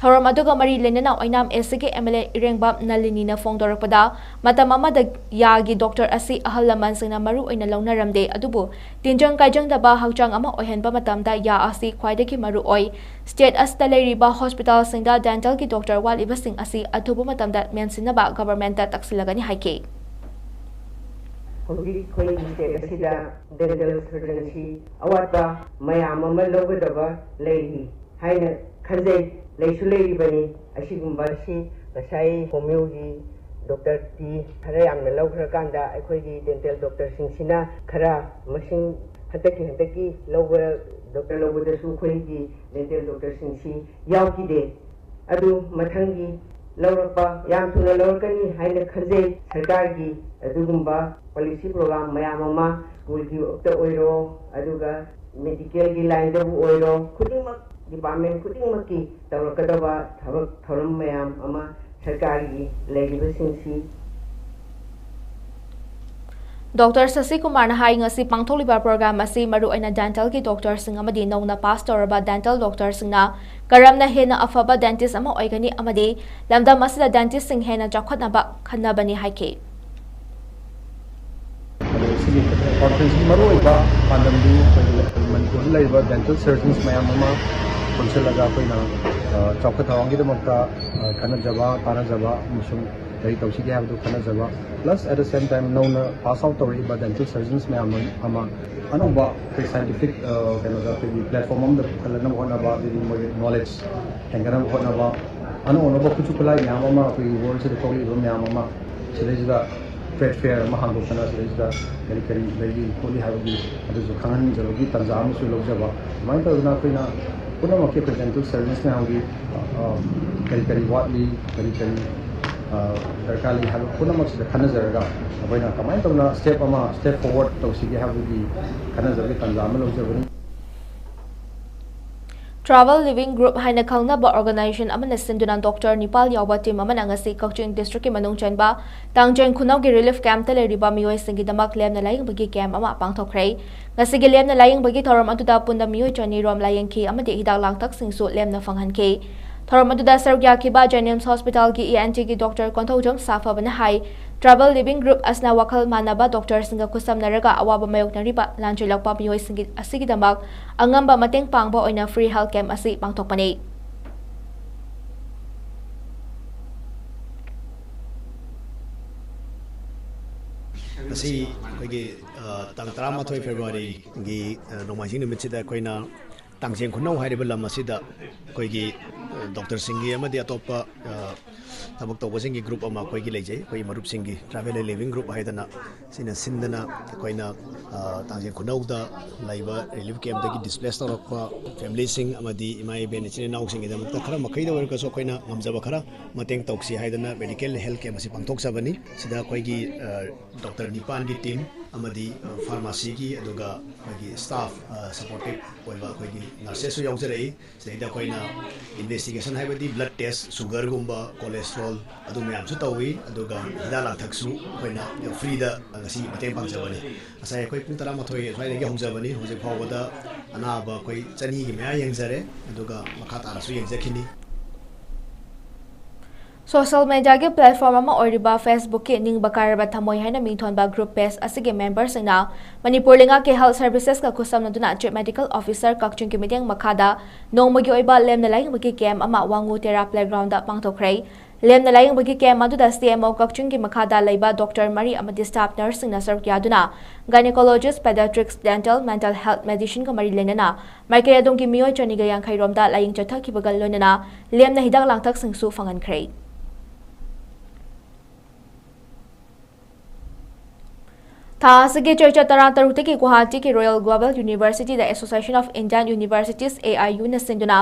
ꯊꯧꯔꯝ ꯑꯗꯨꯒ ꯃꯔꯤ ꯂꯩꯅꯅ ꯑꯣꯏꯅꯥꯝ ACꯒꯤ MLA ꯏꯔꯦꯡꯕꯝ ꯅꯂꯤꯅꯤꯅ ꯐꯣꯡꯗꯣꯔꯛꯄꯗ, ꯃꯇꯝ ꯑꯃꯗ ꯌꯥꯒꯤ doctor ꯑꯁꯤ ꯑꯍꯜ ꯂꯃꯟꯁꯤꯡꯅ ꯃꯔꯨ ꯑꯣꯏꯅ ꯂꯧꯅꯔꯝꯗꯦ, ꯑꯗꯨꯕꯨ ꯇꯤꯟꯖꯪ ꯀꯥꯏꯖꯪꯗꯕ ꯍꯛꯆꯥꯡ ꯑꯃ ꯑꯣꯏꯍꯟꯕ ꯃꯇꯝꯗ ꯌꯥ ꯑꯁꯤ ꯈ꯭ꯋꯥꯏꯗꯒꯤ ꯃꯔꯨ ꯑꯣꯏ꯫ State ꯑꯁꯤꯗ ꯂꯩꯔꯤꯕ hospitalꯁꯤꯡꯗ dentalꯒꯤ doctor ꯋꯥꯠꯂꯤꯕꯁꯤꯡ ꯑꯁꯤ ꯑꯊꯨꯕ ꯃꯇꯝꯗ ꯃꯦꯟꯁꯤꯟꯅꯕ governmentꯇ ꯇꯛꯁꯤꯜꯂꯒꯅꯤ ꯍꯥꯏꯈꯤ꯫ ꯍꯧꯖꯤꯛ ꯑꯩꯈꯣꯏꯒꯤ state ꯑꯁꯤꯗ dental surgeonꯁꯤ ꯑꯋꯥꯠꯄ ꯃꯌꯥꯝ ꯑꯃ ꯂꯧꯒꯗꯕ ꯂꯩꯔꯤ ꯍꯥꯏꯅ ꯈꯟꯖꯩ꯫ ꯂꯩꯁꯨ ꯂꯩꯔꯤꯕꯅꯤ꯫ ꯑꯁꯤꯒꯨꯝꯕꯁꯤ ꯉꯁꯥꯏ homeoꯒꯤ doctor ꯇꯤ ꯈꯔ ꯌꯥꯝꯅ ꯂꯧꯈ꯭ꯔꯀꯥꯟꯗ ꯑꯩꯈꯣꯏꯒꯤ dental doctorꯁꯤꯡꯁꯤꯅ ꯈꯔ ꯃꯁꯤꯡ ꯍꯟꯗꯛꯀꯤ, ꯍꯟꯗꯛꯀꯤ ꯂꯧꯕ, doctor ꯂꯧꯕꯗꯁꯨ ꯑꯩꯈꯣꯏꯒꯤ dental doctorꯁꯤꯡꯁꯤ ꯌꯥꯎꯈꯤꯗꯦ꯫ ꯑꯗꯨ ꯃꯊꯪꯒꯤ ꯂꯧꯔꯛꯄ ꯌꯥꯝ ꯊꯨꯅ ꯂꯧꯔꯛꯀꯅꯤ ꯍꯥꯏꯅ ꯈꯟꯖꯩ꯫ ꯁꯔꯀꯥꯔꯒꯤ ꯑꯗꯨꯒꯨꯝꯕ policy program ꯃꯌꯥꯝ ꯑꯃ schoolꯒꯤꯗ ꯑꯣꯏꯔꯣ, ꯑꯗꯨꯒ medicalꯒꯤ lineꯗꯕꯨ ꯑꯣꯏꯔꯣ, ꯈꯨꯗꯤꯡꯃꯛ department ꯈꯨꯗꯤꯡꯃꯛꯀꯤ ꯇꯧꯔꯛꯀꯗꯕ ꯊꯕꯛ ꯊꯧꯔꯝ ꯃꯌꯥꯝ ꯑꯃ ꯁꯔꯀꯥꯔꯒꯤ ꯂꯩꯔꯤꯕꯁꯤꯡꯁꯤ꯫ Doctor ꯁꯁꯤꯀꯨꯃꯥꯔꯅ ꯍꯥꯏ, ꯉꯁꯤ ꯄꯥꯡꯊꯣꯛꯂꯤꯕ program ꯑꯁꯤ ꯃꯔꯨꯑꯣꯏꯅ dentalꯒꯤ doctorꯁꯤꯡ ꯑꯃꯗꯤ ꯅꯧꯅ pass ꯇꯧꯔꯕ dental doctorꯁꯤꯡꯅ ꯀꯔꯝꯅ ꯍꯦꯟꯅ ꯑꯐꯕ dentist ꯑꯃ ꯑꯣꯏꯒꯅꯤ ꯑꯃꯗꯤ ꯂꯝꯗꯝ ꯑꯁꯤꯗ dentistꯁꯤꯡ ꯍꯦꯟꯅ ꯆꯥꯎꯈꯠꯅꯕ ꯈꯟꯅꯕꯅꯤ ꯍꯥꯏꯈꯤ꯫ ꯑꯗꯣ ꯁꯤꯒꯤ conferenceꯀꯤ ꯃꯔꯨꯑꯣꯏꯕ ꯄꯥꯟꯗꯝꯗꯤ ꯑꯩꯈꯣꯏꯒꯤ ꯃꯅꯤꯄꯨꯔꯗ ꯂꯩꯔꯤꯕ dental surgeons ꯃꯌꯥꯝ ꯑꯃ ꯄꯨꯟꯁꯤꯜꯂꯒ ꯑꯩꯈꯣꯏꯅ, ꯑ, ꯆꯥꯎꯈꯠ ꯊꯧꯔꯥꯡꯒꯤꯗꯃꯛꯇ, ꯑ, ꯈꯟꯅꯖꯕ, ꯇꯥꯟꯅꯖꯕ ꯑꯃꯁꯨꯡ ꯀꯔꯤ ꯇꯧꯁꯤꯒꯦ ꯍꯥꯏꯕꯗꯨ ꯈꯟꯅꯖꯕ, plus at the same time ꯅꯧꯅ pass out ꯇꯧꯔꯛꯏꯕ dental surgeons ꯃꯌꯥꯝ ꯑꯃ ꯑꯅꯧꯕ ꯑꯩꯈꯣꯏ scientific, ꯑ, ꯀꯩꯅꯣꯗ ꯑꯩꯈꯣꯏꯒꯤ platform ꯑꯃꯗ ꯄꯨꯈꯠꯂꯛꯅꯕ ꯍꯣꯠꯅꯕ, ꯑꯗꯒꯤ ꯃꯣꯏꯒꯤ knowledge ꯍꯦꯟꯒꯠꯅꯕ ꯍꯣꯠꯅꯕ, ꯑꯅꯧ ꯑꯅꯧꯕ ꯈꯨꯠꯁꯨ ꯈꯨꯠꯂꯥꯏ ꯃꯌꯥꯝ ꯑꯃ ꯑꯩꯈꯣꯏꯒꯤ world ꯁꯤꯗ ꯊꯣꯛꯂꯛꯏꯕ ꯃꯌꯥꯝ ꯑꯃ ꯁꯤꯗꯩꯁꯤꯗ trade fair ꯑꯃ ꯍꯥꯡꯗꯣꯛꯇꯅ ꯁꯤꯗꯩꯁꯤꯗ ꯀꯔꯤ ꯀꯔꯤ ꯂꯩꯔꯤ ꯈꯣꯠꯂꯤ ꯍꯥꯏꯕꯒꯤ ꯑꯗꯨꯁꯨ ꯈꯪꯍꯟꯖꯕꯒꯤ ꯇꯥꯟꯖꯥ ꯑꯃꯁꯨ ꯂꯧꯖꯕ꯫ ꯑꯗꯨꯃꯥꯏꯅ ꯇꯧꯗꯅ ꯑꯩꯈꯣꯏꯅ ꯄꯨꯝꯅꯃꯛꯀꯤ ꯑꯩꯈꯣꯏ dental service ꯃꯌꯥꯝꯒꯤ, ꯑ, ꯀꯔꯤ ꯀꯔꯤ ꯋꯥꯠꯂꯤ, ꯀꯔꯤ ꯀꯔꯤ, ꯑ, ꯗꯔꯀꯥꯔ ꯂꯩ ꯍꯥꯏꯕ ꯄꯨꯝꯅꯃꯛꯁꯤꯗ ꯈꯟꯅꯖꯔꯒ ꯑꯩꯈꯣꯏꯅ ꯀꯃꯥꯏꯅ ꯇꯧꯅ step ꯑꯃ, step forward ꯇꯧꯁꯤꯒꯦ ꯍꯥꯏꯕꯒꯤ ꯈꯟꯅꯖꯕꯒꯤ ꯇꯥꯟꯖꯥ ꯑꯃ ꯂꯧꯖꯕꯅꯤ꯫ Tribal Living Group ꯍꯥꯏꯅ ꯈꯪꯅꯕ organization ꯑꯃꯅ ꯁꯤꯟꯗꯨꯅ doctor ꯅꯤꯄꯥꯜ ꯌꯥꯎꯕ team ꯑꯃꯅ ꯉꯁꯤ ꯀꯛꯆꯤꯡ districtꯀꯤ ꯃꯅꯨꯡ ꯆꯟꯕ ꯇꯥꯡꯖꯦꯡ ꯈꯨꯅꯧꯒꯤ relief campꯇ ꯂꯩꯔꯤꯕ ꯃꯤꯑꯣꯏꯁꯤꯡꯒꯤꯗꯃꯛ ꯂꯦꯝꯅ ꯂꯥꯌꯦꯡꯕꯒꯤ camp ꯑꯃ ꯄꯥꯡꯊꯣꯛꯈ꯭ꯔꯦ꯫ ꯉꯁꯤꯒꯤ ꯂꯦꯝꯅ ꯂꯥꯌꯦꯡꯕꯒꯤ ꯊꯧꯔꯝ ꯑꯗꯨꯗ ꯄꯨꯟꯅ ꯃꯤꯑꯣꯏ ꯆꯅꯤ ꯔꯣꯝ ꯂꯥꯌꯦꯡꯈꯤ ꯑꯃꯗꯤ ꯍꯤꯗꯥꯛ ꯂꯥꯡꯊꯛꯁꯤꯡꯁꯨ ꯂꯦꯝꯅ ꯐꯪꯍꯟꯈꯤ꯫ ꯊꯧꯔꯝ ꯑꯗꯨꯗ ꯁꯔꯨꯛ ꯌꯥꯈꯤꯕ JNIMS hospitalꯒꯤ ENTꯒꯤ doctor ꯀꯣꯟꯊꯧꯖꯝ ꯁꯥꯐꯕꯅ ꯍꯥꯏ, Tribal Living Group ꯑꯁꯤꯅ ꯋꯥꯈꯜ ꯃꯥꯟꯅꯕ doctorꯁꯤꯡꯒ ꯈꯨꯠꯁꯝꯅꯔꯒ ꯑꯋꯥꯕ ꯃꯥꯌꯣꯛꯅꯔꯤꯕ ꯂꯥꯟ ꯆꯦꯜꯂꯛꯄ ꯃꯤꯑꯣꯏꯁꯤꯡꯒꯤ ꯑꯁꯤꯒꯤꯗꯃꯛ ꯑꯉꯝꯕ ꯃꯇꯦꯡ ꯄꯥꯡꯕ ꯑꯣꯏꯅ free health camp ꯑꯁꯤ ꯄꯥꯡꯊꯣꯛꯄꯅꯤ꯫ ꯉꯁꯤ ꯑꯩꯈꯣꯏꯒꯤ, ꯑ, ꯇꯥꯡ ꯇꯔꯥꯃꯥꯊꯣꯏ ꯐꯦꯕ꯭ꯔꯨꯋꯥꯔꯤꯒꯤ, ꯑ, ꯅꯣꯡꯃꯥꯏꯖꯤꯡ ꯅꯨꯃꯤꯠꯁꯤꯗ ꯑꯩꯈꯣꯏꯅ ꯇꯥꯡꯖꯦꯡ ꯈꯨꯅꯧ ꯍꯥꯏꯔꯤꯕ ꯂꯝ ꯑꯁꯤꯗ ꯑꯩꯈꯣꯏꯒꯤ, ꯑ, doctorꯁꯤꯡꯒꯤ ꯑꯃꯗꯤ ꯑꯇꯣꯞꯄ, ꯑ, ꯊꯕꯛ ꯇꯧꯕꯁꯤꯡꯒꯤ group ꯑꯃ ꯑꯩꯈꯣꯏꯒꯤ ꯂꯩꯖꯩ, ꯑꯩꯈꯣꯏ ꯃꯔꯨꯞꯁꯤꯡꯒꯤ Tribal Living Group ꯍꯥꯏꯗꯅ꯫ ꯁꯤꯅ ꯁꯤꯟꯗꯅ ꯑꯩꯈꯣꯏꯅ, ꯑ, ꯇꯥꯡꯖꯦꯡ ꯈꯨꯅꯧꯗ ꯂꯩꯕ relief campꯇꯒꯤ displace ꯇꯧꯔꯛꯄ familyꯁꯤꯡ ꯑꯃꯗꯤ ꯏꯃꯥ ꯏꯕꯦꯟ ꯏꯆꯤꯟ ꯏꯅꯥꯎꯁꯤꯡꯒꯤꯗꯃꯛꯇ ꯈꯔ ꯃꯈꯩꯗ ꯑꯣꯏꯔꯒꯁꯨ ꯑꯩꯈꯣꯏꯅ ꯉꯝꯖꯕ ꯈꯔ ꯃꯇꯦꯡ ꯇꯧꯁꯤ ꯍꯥꯏꯗꯅ medical health camp ꯑꯁꯤ ꯄꯥꯡꯊꯣꯛꯆꯕꯅꯤ꯫ ꯁꯤꯗ ꯑꯩꯈꯣꯏꯒꯤ, ꯑ, doctor ꯅꯤꯄꯥꯟꯒꯤ team ꯑꯃꯗꯤ, ꯑ, pharmacyꯒꯤ, ꯑꯗꯨꯒ ꯑꯩꯈꯣꯏꯒꯤ staff, ꯑ, supportive ꯑꯣꯏꯕ ꯑꯩꯈꯣꯏꯒꯤ nurseꯁꯁꯨ ꯌꯥꯎꯖꯔꯛꯏ꯫ ꯁꯤꯗꯩꯗ ꯑꯩꯈꯣꯏꯅ investigation ꯍꯥꯏꯕꯗꯤ blood test, sugarꯒꯨꯝꯕ, cholesterol, ꯑꯗꯨ ꯃꯌꯥꯝꯁꯨ ꯇꯧꯏ꯫ ꯑꯗꯨꯒ ꯍꯤꯗꯥꯛ ꯂꯥꯡꯊꯛꯁꯨ ꯑꯩꯈꯣꯏꯅ freeꯗ ꯉꯁꯤ ꯃꯇꯦꯡ ꯄꯥꯡꯖꯕꯅꯤ꯫ ꯉꯁꯥꯏ ꯑꯩꯈꯣꯏ ꯄꯨꯡ ꯇꯔꯥꯃꯥꯊꯣꯏ ꯑꯗꯨꯋꯥꯏꯗꯒꯤ ꯍꯧꯖꯕꯅꯤ꯫ ꯍꯧꯖꯤꯛ ꯐꯥꯎꯕꯗ ꯑꯅꯥꯕ ꯑꯩꯈꯣꯏ ꯆꯅꯤꯒꯤ ꯃꯌꯥ ꯌꯦꯡꯖꯔꯦ, ꯑꯗꯨꯒ ꯃꯈꯥ ꯇꯥꯅꯁꯨ ꯌꯦꯡꯖꯈꯤꯅꯤ꯫ Social mediaꯒꯤ platform ꯑꯃ ꯑꯣꯏꯔꯤꯕ Facebookꯀꯤ ꯅꯤꯡꯕ ꯀꯥꯏꯔꯕ ꯊꯃꯣꯏ ꯍꯥꯏꯅ ꯃꯤꯡꯊꯣꯟꯕ group page ꯑꯁꯤꯒꯤ memberꯁꯤꯡꯅ ꯃꯅꯤꯄꯨꯔ ꯂꯩꯉꯥꯛꯀꯤ health servicesꯀ ꯈꯨꯠꯁꯝꯅꯗꯨꯅ Chief Medical Officer ꯀꯛꯆꯤꯡꯒꯤ ꯃꯤꯠꯌꯦꯡ ꯃꯈꯥꯗ ꯅꯣꯡꯃꯒꯤ ꯑꯣꯏꯕ ꯂꯦꯝꯅ ꯂꯥꯌꯦꯡꯕꯒꯤ camp ꯑꯃ ꯋꯥꯉꯨ ꯇꯦꯔꯥ playgroundꯗ ꯄꯥꯡꯊꯣꯛꯈ꯭ꯔꯦ꯫ ꯂꯦꯝꯅ ꯂꯥꯌꯦꯡꯕꯒꯤ camp ꯑꯗꯨꯗ CMO ꯀꯛꯆꯤꯡꯒꯤ ꯃꯈꯥꯗ ꯂꯩꯕ doctor ꯃꯔꯤ ꯑꯃꯗꯤ staff nurseꯁꯤꯡꯅ ꯁꯔꯨꯛ ꯌꯥꯗꯨꯅ gynecologist, pediatrics, dental, mental health, medicineꯒ ꯃꯔꯤ ꯂꯩꯅꯅ ꯃꯥꯏꯀꯩ ꯑꯗꯣꯝꯒꯤ ꯃꯤꯑꯣꯏ ꯆꯅꯤꯒ ꯌꯥꯡꯈꯩ ꯔꯣꯝꯗ ꯂꯥꯌꯦꯡ ꯆꯠꯊꯈꯤꯕꯒ ꯂꯣꯏꯅꯅ ꯂꯦꯝꯅ ꯍꯤꯗꯥꯛ ꯂꯥꯡꯊꯛꯁꯤꯡꯁꯨ ꯐꯪꯍꯟꯈ꯭ꯔꯦ꯫ ꯊꯥ ꯑꯁꯤꯒꯤ ꯆꯩꯆꯠ ꯇꯔꯥꯇꯔꯨꯛꯇꯒꯤ ꯒꯨꯋꯥꯍꯥꯇꯤꯒꯤ Royal Global Universityꯗ Association of Indian Universities, AIUꯅ ꯁꯤꯟꯗꯨꯅ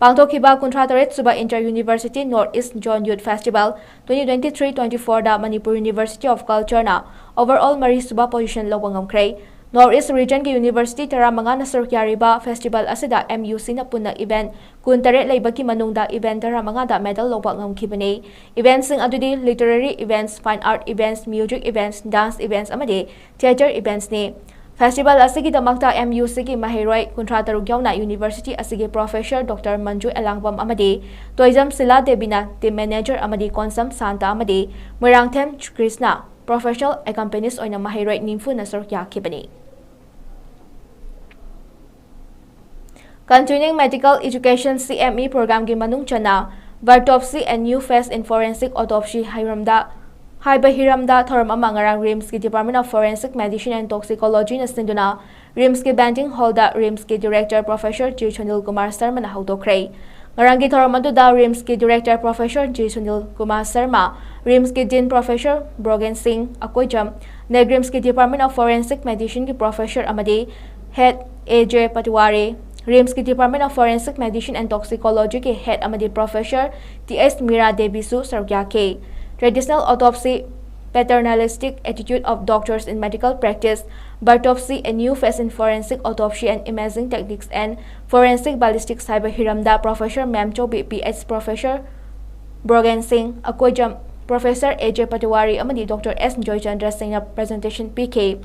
ꯄꯥꯡꯊꯣꯛꯈꯤꯕ ꯀꯨꯟꯊ꯭ꯔꯥ ꯇꯔꯦꯠ ꯁꯨꯕ Inter University North East Zone Youth Festival twenty twenty-three twenty-fourꯗ Manipur University of Cultureꯅ overall ꯃꯔꯤ ꯁꯨꯕ position ꯂꯧꯕ ꯉꯝꯈ꯭ꯔꯦ꯫ North East Regionꯒꯤ university ꯇꯔꯥꯃꯉꯥꯅ ꯁꯔꯨꯛ ꯌꯥꯔꯤꯕ festival ꯑꯁꯤꯗ MUCꯅ ꯄꯨꯟꯅ event ꯀꯨꯟꯇꯔꯦꯠ ꯂꯩꯕꯒꯤ ꯃꯅꯨꯡꯗ event ꯇꯔꯥꯃꯉꯥꯗ medal ꯂꯧꯕ ꯉꯝꯈꯤꯕꯅꯤ꯫ Eventꯁꯤꯡ ꯑꯗꯨꯗꯤ literary events, fine art events, music events, dance events ꯑꯃꯗꯤ theatre eventsꯅꯤ꯫ Festival ꯑꯁꯤꯒꯤꯗꯃꯛꯇ MUCꯒꯤ ꯃꯍꯩꯔꯣꯏ ꯀꯨꯟꯊ꯭ꯔꯥ ꯇꯔꯨꯛ ꯌꯥꯎꯅ university ꯑꯁꯤꯒꯤ professor doctor ꯃꯟꯖꯨ ꯑꯦꯂꯥꯡꯕꯝ ꯑꯃꯗꯤ ꯇꯣꯏꯖꯝ ꯁꯤꯂꯥ ꯗꯦꯕꯤꯅ team manager ꯑꯃꯗꯤ ꯀꯣꯟꯁꯝ ꯁꯥꯟꯇ ꯑꯃꯗꯤ ꯃꯣꯏꯔꯥꯡꯊꯦꯝ ꯀ꯭ꯔꯤꯁꯅ professional accompanist ꯑꯣꯏꯅ ꯃꯍꯩꯔꯣꯏ ꯅꯤꯝꯐꯨꯅ ꯁꯔꯨꯛ ꯌꯥꯈꯤꯕꯅꯤ꯫ Continuing Medical Education, CME programꯒꯤ ꯃꯅꯨꯡ ꯆꯟꯅ Biopsy and New Face in Forensic Autopsy ꯍꯥꯏꯔꯝꯗ, ꯍꯥꯏꯕ ꯍꯤꯔꯝꯗ ꯊꯧꯔꯝ ꯑꯃ ꯉꯔꯥꯡ RIMSꯀꯤ Department of Forensic Medicine and Toxicologyꯅ ꯁꯤꯟꯗꯨꯅ RIMSꯀꯤ banquet hallꯗ RIMSꯀꯤ director professor G Sunil Kumar ꯁꯔꯃꯅ ꯍꯧꯗꯣꯛꯈ꯭ꯔꯦ꯫ ꯉꯔꯥꯡꯒꯤ ꯊꯧꯔꯝ ꯑꯗꯨꯗ RIMSꯀꯤ director professor G Sunil Kumar Sharma, RIMSꯀꯤ dean professor ꯕ꯭ꯔꯣꯒꯦꯟ ꯁꯤꯡ, Akoijam, NEGRIHMSꯀꯤ Department of Forensic Medicineꯒꯤ professor ꯑꯃꯗꯤ head A J ꯄꯇꯋꯥꯔꯤ, RIMSꯀꯤ Department of Forensic Medicine and Toxicologyꯒꯤ head ꯑꯃꯗꯤ professor T S ꯃꯤꯔꯥ ꯗꯦꯕꯤꯁꯨ ꯁꯔꯨꯛ ꯌꯥꯈꯤ꯫ Traditional autopsy, paternalistic attitude of doctors in medical practice, biopsy and new face in forensic autopsy and imaging techniques and forensic ballistics ꯍꯥꯏꯕ ꯍꯤꯔꯝꯗ professor ꯃꯦꯝꯆꯧꯕꯤ, P H professor ꯕ꯭ꯔꯣꯒꯦꯟ ꯁꯤꯡ, Akoijam professor A J ꯄꯇꯋꯥꯔꯤ ꯑꯃꯗꯤ doctor S Joychandra ꯁꯤꯡꯅ presentation ꯄꯤꯈꯤ꯫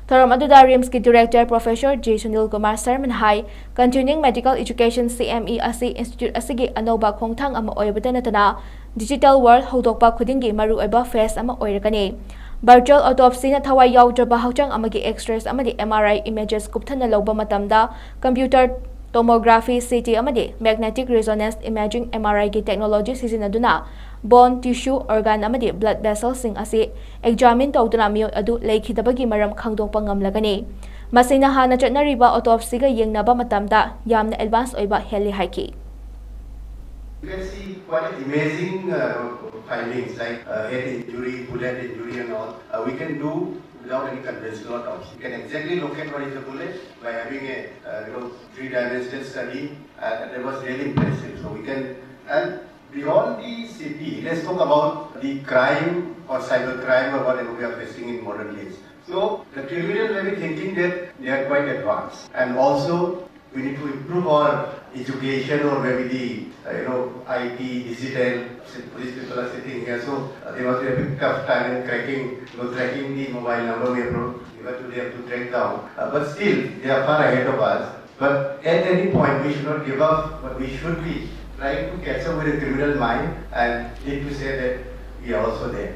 ꯊꯧꯔꯝ ꯑꯗꯨꯗ RIMSꯀꯤ director professor G Sunil Kumar ꯁꯔꯃꯅ ꯍꯥꯏ, Continuing Medical Education, CME ꯑꯁꯤ institute ꯑꯁꯤꯒꯤ ꯑꯅꯧꯕ ꯈꯣꯡꯊꯥꯡ ꯑꯃ ꯑꯣꯏꯕꯇ ꯅꯠꯇꯅ Digital World ꯍꯧꯗꯣꯛꯄ ꯈꯨꯗꯤꯡꯒꯤ ꯃꯔꯨꯑꯣꯏꯕ phase ꯑꯃ ꯑꯣꯏꯔꯒꯅꯤ꯫ Virtual autopsyꯅ ꯊꯋꯥꯏ ꯌꯥꯎꯗ꯭ꯔꯕ ꯍꯛꯆꯥꯡ ꯑꯃꯒꯤ X-rays ꯑꯃꯗꯤ M R I images ꯀꯨꯞꯊꯅ ꯂꯧꯕ ꯃꯇꯝꯗ, computer tomography, C T ꯑꯃꯗꯤ magnetic resonance imaging, M R I ꯒꯤ technology ꯁꯤꯖꯤꯟꯅꯗꯨꯅ bone, tissue, organ ꯑꯃꯗꯤ blood vesselꯁꯤꯡ ꯑꯁꯤ examine ꯇꯧꯗꯨꯅ ꯃꯤꯑꯣꯏ ꯑꯗꯨ ꯂꯩꯈꯤꯗꯕꯒꯤ ꯃꯔꯝ ꯈꯪꯗꯣꯛꯄ ꯉꯝꯂꯒꯅꯤ꯫ ꯃꯁꯤꯅ ꯍꯥꯟꯅ ꯆꯠꯅꯔꯤꯕ autopsyꯒ ꯌꯦꯡꯅꯕ ꯃꯇꯝꯗ ꯌꯥꯝꯅ advance ꯑꯣꯏꯕ ꯍꯦꯜꯂꯤ ꯍꯥꯏꯈꯤ꯫ You can see quite an amazing uh, findings like uh, head injury, bullet injury, and all. Uh, we can do without any conventional autopsy. You can exactly locate what is the bullet by having a uh, you know three-dimensional study, and that was really impressive. So we can, and beyond the C T, let's talk about the crime or cyber crime or whatever we are facing in modern days. So the criminal may be thinking that they are quite advanced, and also we need to improve our education or maybe the uh, you know I T, digital. Police people are sitting here, so uh, they must be having tough time in cracking, you know, tracking the mobile number we have to, even today have to track down. Uh, but still, they are far ahead of us. But at any point, we should not give up, but we should be trying to catch up with the criminal mind and need to say that we are also there.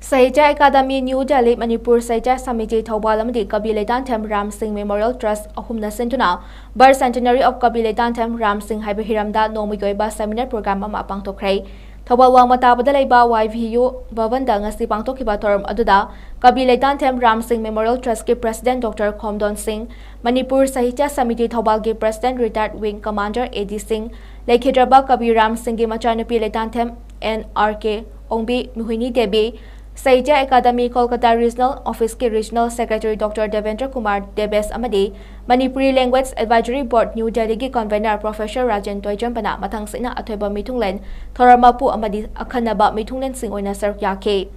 Sahitya Academy, New Delhi, Manipur Sahitya Samiti, Thoubal ꯑꯃꯗꯤ ꯀꯕꯤ ꯂꯩꯇꯥꯟꯊꯦꯝ ꯔꯥꯝ ꯁꯤꯡ Memorial Trust ꯑꯍꯨꯝꯅ ꯁꯤꯟꯗꯨꯅ Birth Centenary of ꯀꯕꯤ ꯂꯩꯇꯥꯟꯊꯦꯝ ꯔꯥꯝ ꯁꯤꯡ ꯍꯥꯏꯕ ꯍꯤꯔꯝꯗ ꯅꯣꯡꯃꯒꯤ ꯑꯣꯏꯕ seminar program ꯑꯃ ꯄꯥꯡꯊꯣꯛꯈ꯭ꯔꯦ꯫ ꯊꯧꯕꯥꯜ ꯋꯥꯡꯃ ꯇꯥꯕꯗ ꯂꯩꯕ Y V U ꯚꯕꯟꯗ ꯉꯁꯤ ꯄꯥꯡꯊꯣꯛꯈꯤꯕ ꯊꯧꯔꯝ ꯑꯗꯨꯗ ꯀꯕꯤ ꯂꯩꯇꯥꯟꯊꯦꯝ ꯔꯥꯝ ꯁꯤꯡ Memorial Trustꯀꯤ President Doctor ꯈꯣꯝꯗꯣꯟ ꯁꯤꯡ, ꯃꯅꯤꯄꯨꯔ ꯁꯥꯍꯤꯇ꯭ꯌ samiti ꯊꯧꯕꯥꯜꯒꯤ President Retired Wing Commander A D ꯁꯤꯡ, ꯂꯩꯈꯤꯗ꯭ꯔꯕ ꯀꯕꯤ ꯔꯥꯝ ꯁꯤꯡꯒꯤ ꯃꯆꯥꯅꯨꯄꯤ Leitanthem N R K Ongbi, Mohini Debi, Sahitya academy Kolkata Regional Officeꯀꯤ Regional Secretary Doctor Debendra Kumar Debesh ꯑꯃꯗꯤ Manipuri Language Advisory Board New Delhiꯒꯤ Convener Professor Rajen ꯇꯣꯏꯖꯝꯕꯅ ꯃꯊꯪꯁꯤꯠꯅ ꯑꯊꯣꯏꯕ ꯃꯤꯊꯨꯡꯂꯦꯟ, ꯊꯧꯔꯝ ꯃꯄꯨ ꯑꯃꯗꯤ ꯑꯈꯟꯅꯕ ꯃꯤꯊꯨꯡꯂꯦꯟꯁꯤꯡ ꯑꯣꯏꯅ ꯁꯔꯨꯛ ꯌꯥꯈꯤ꯫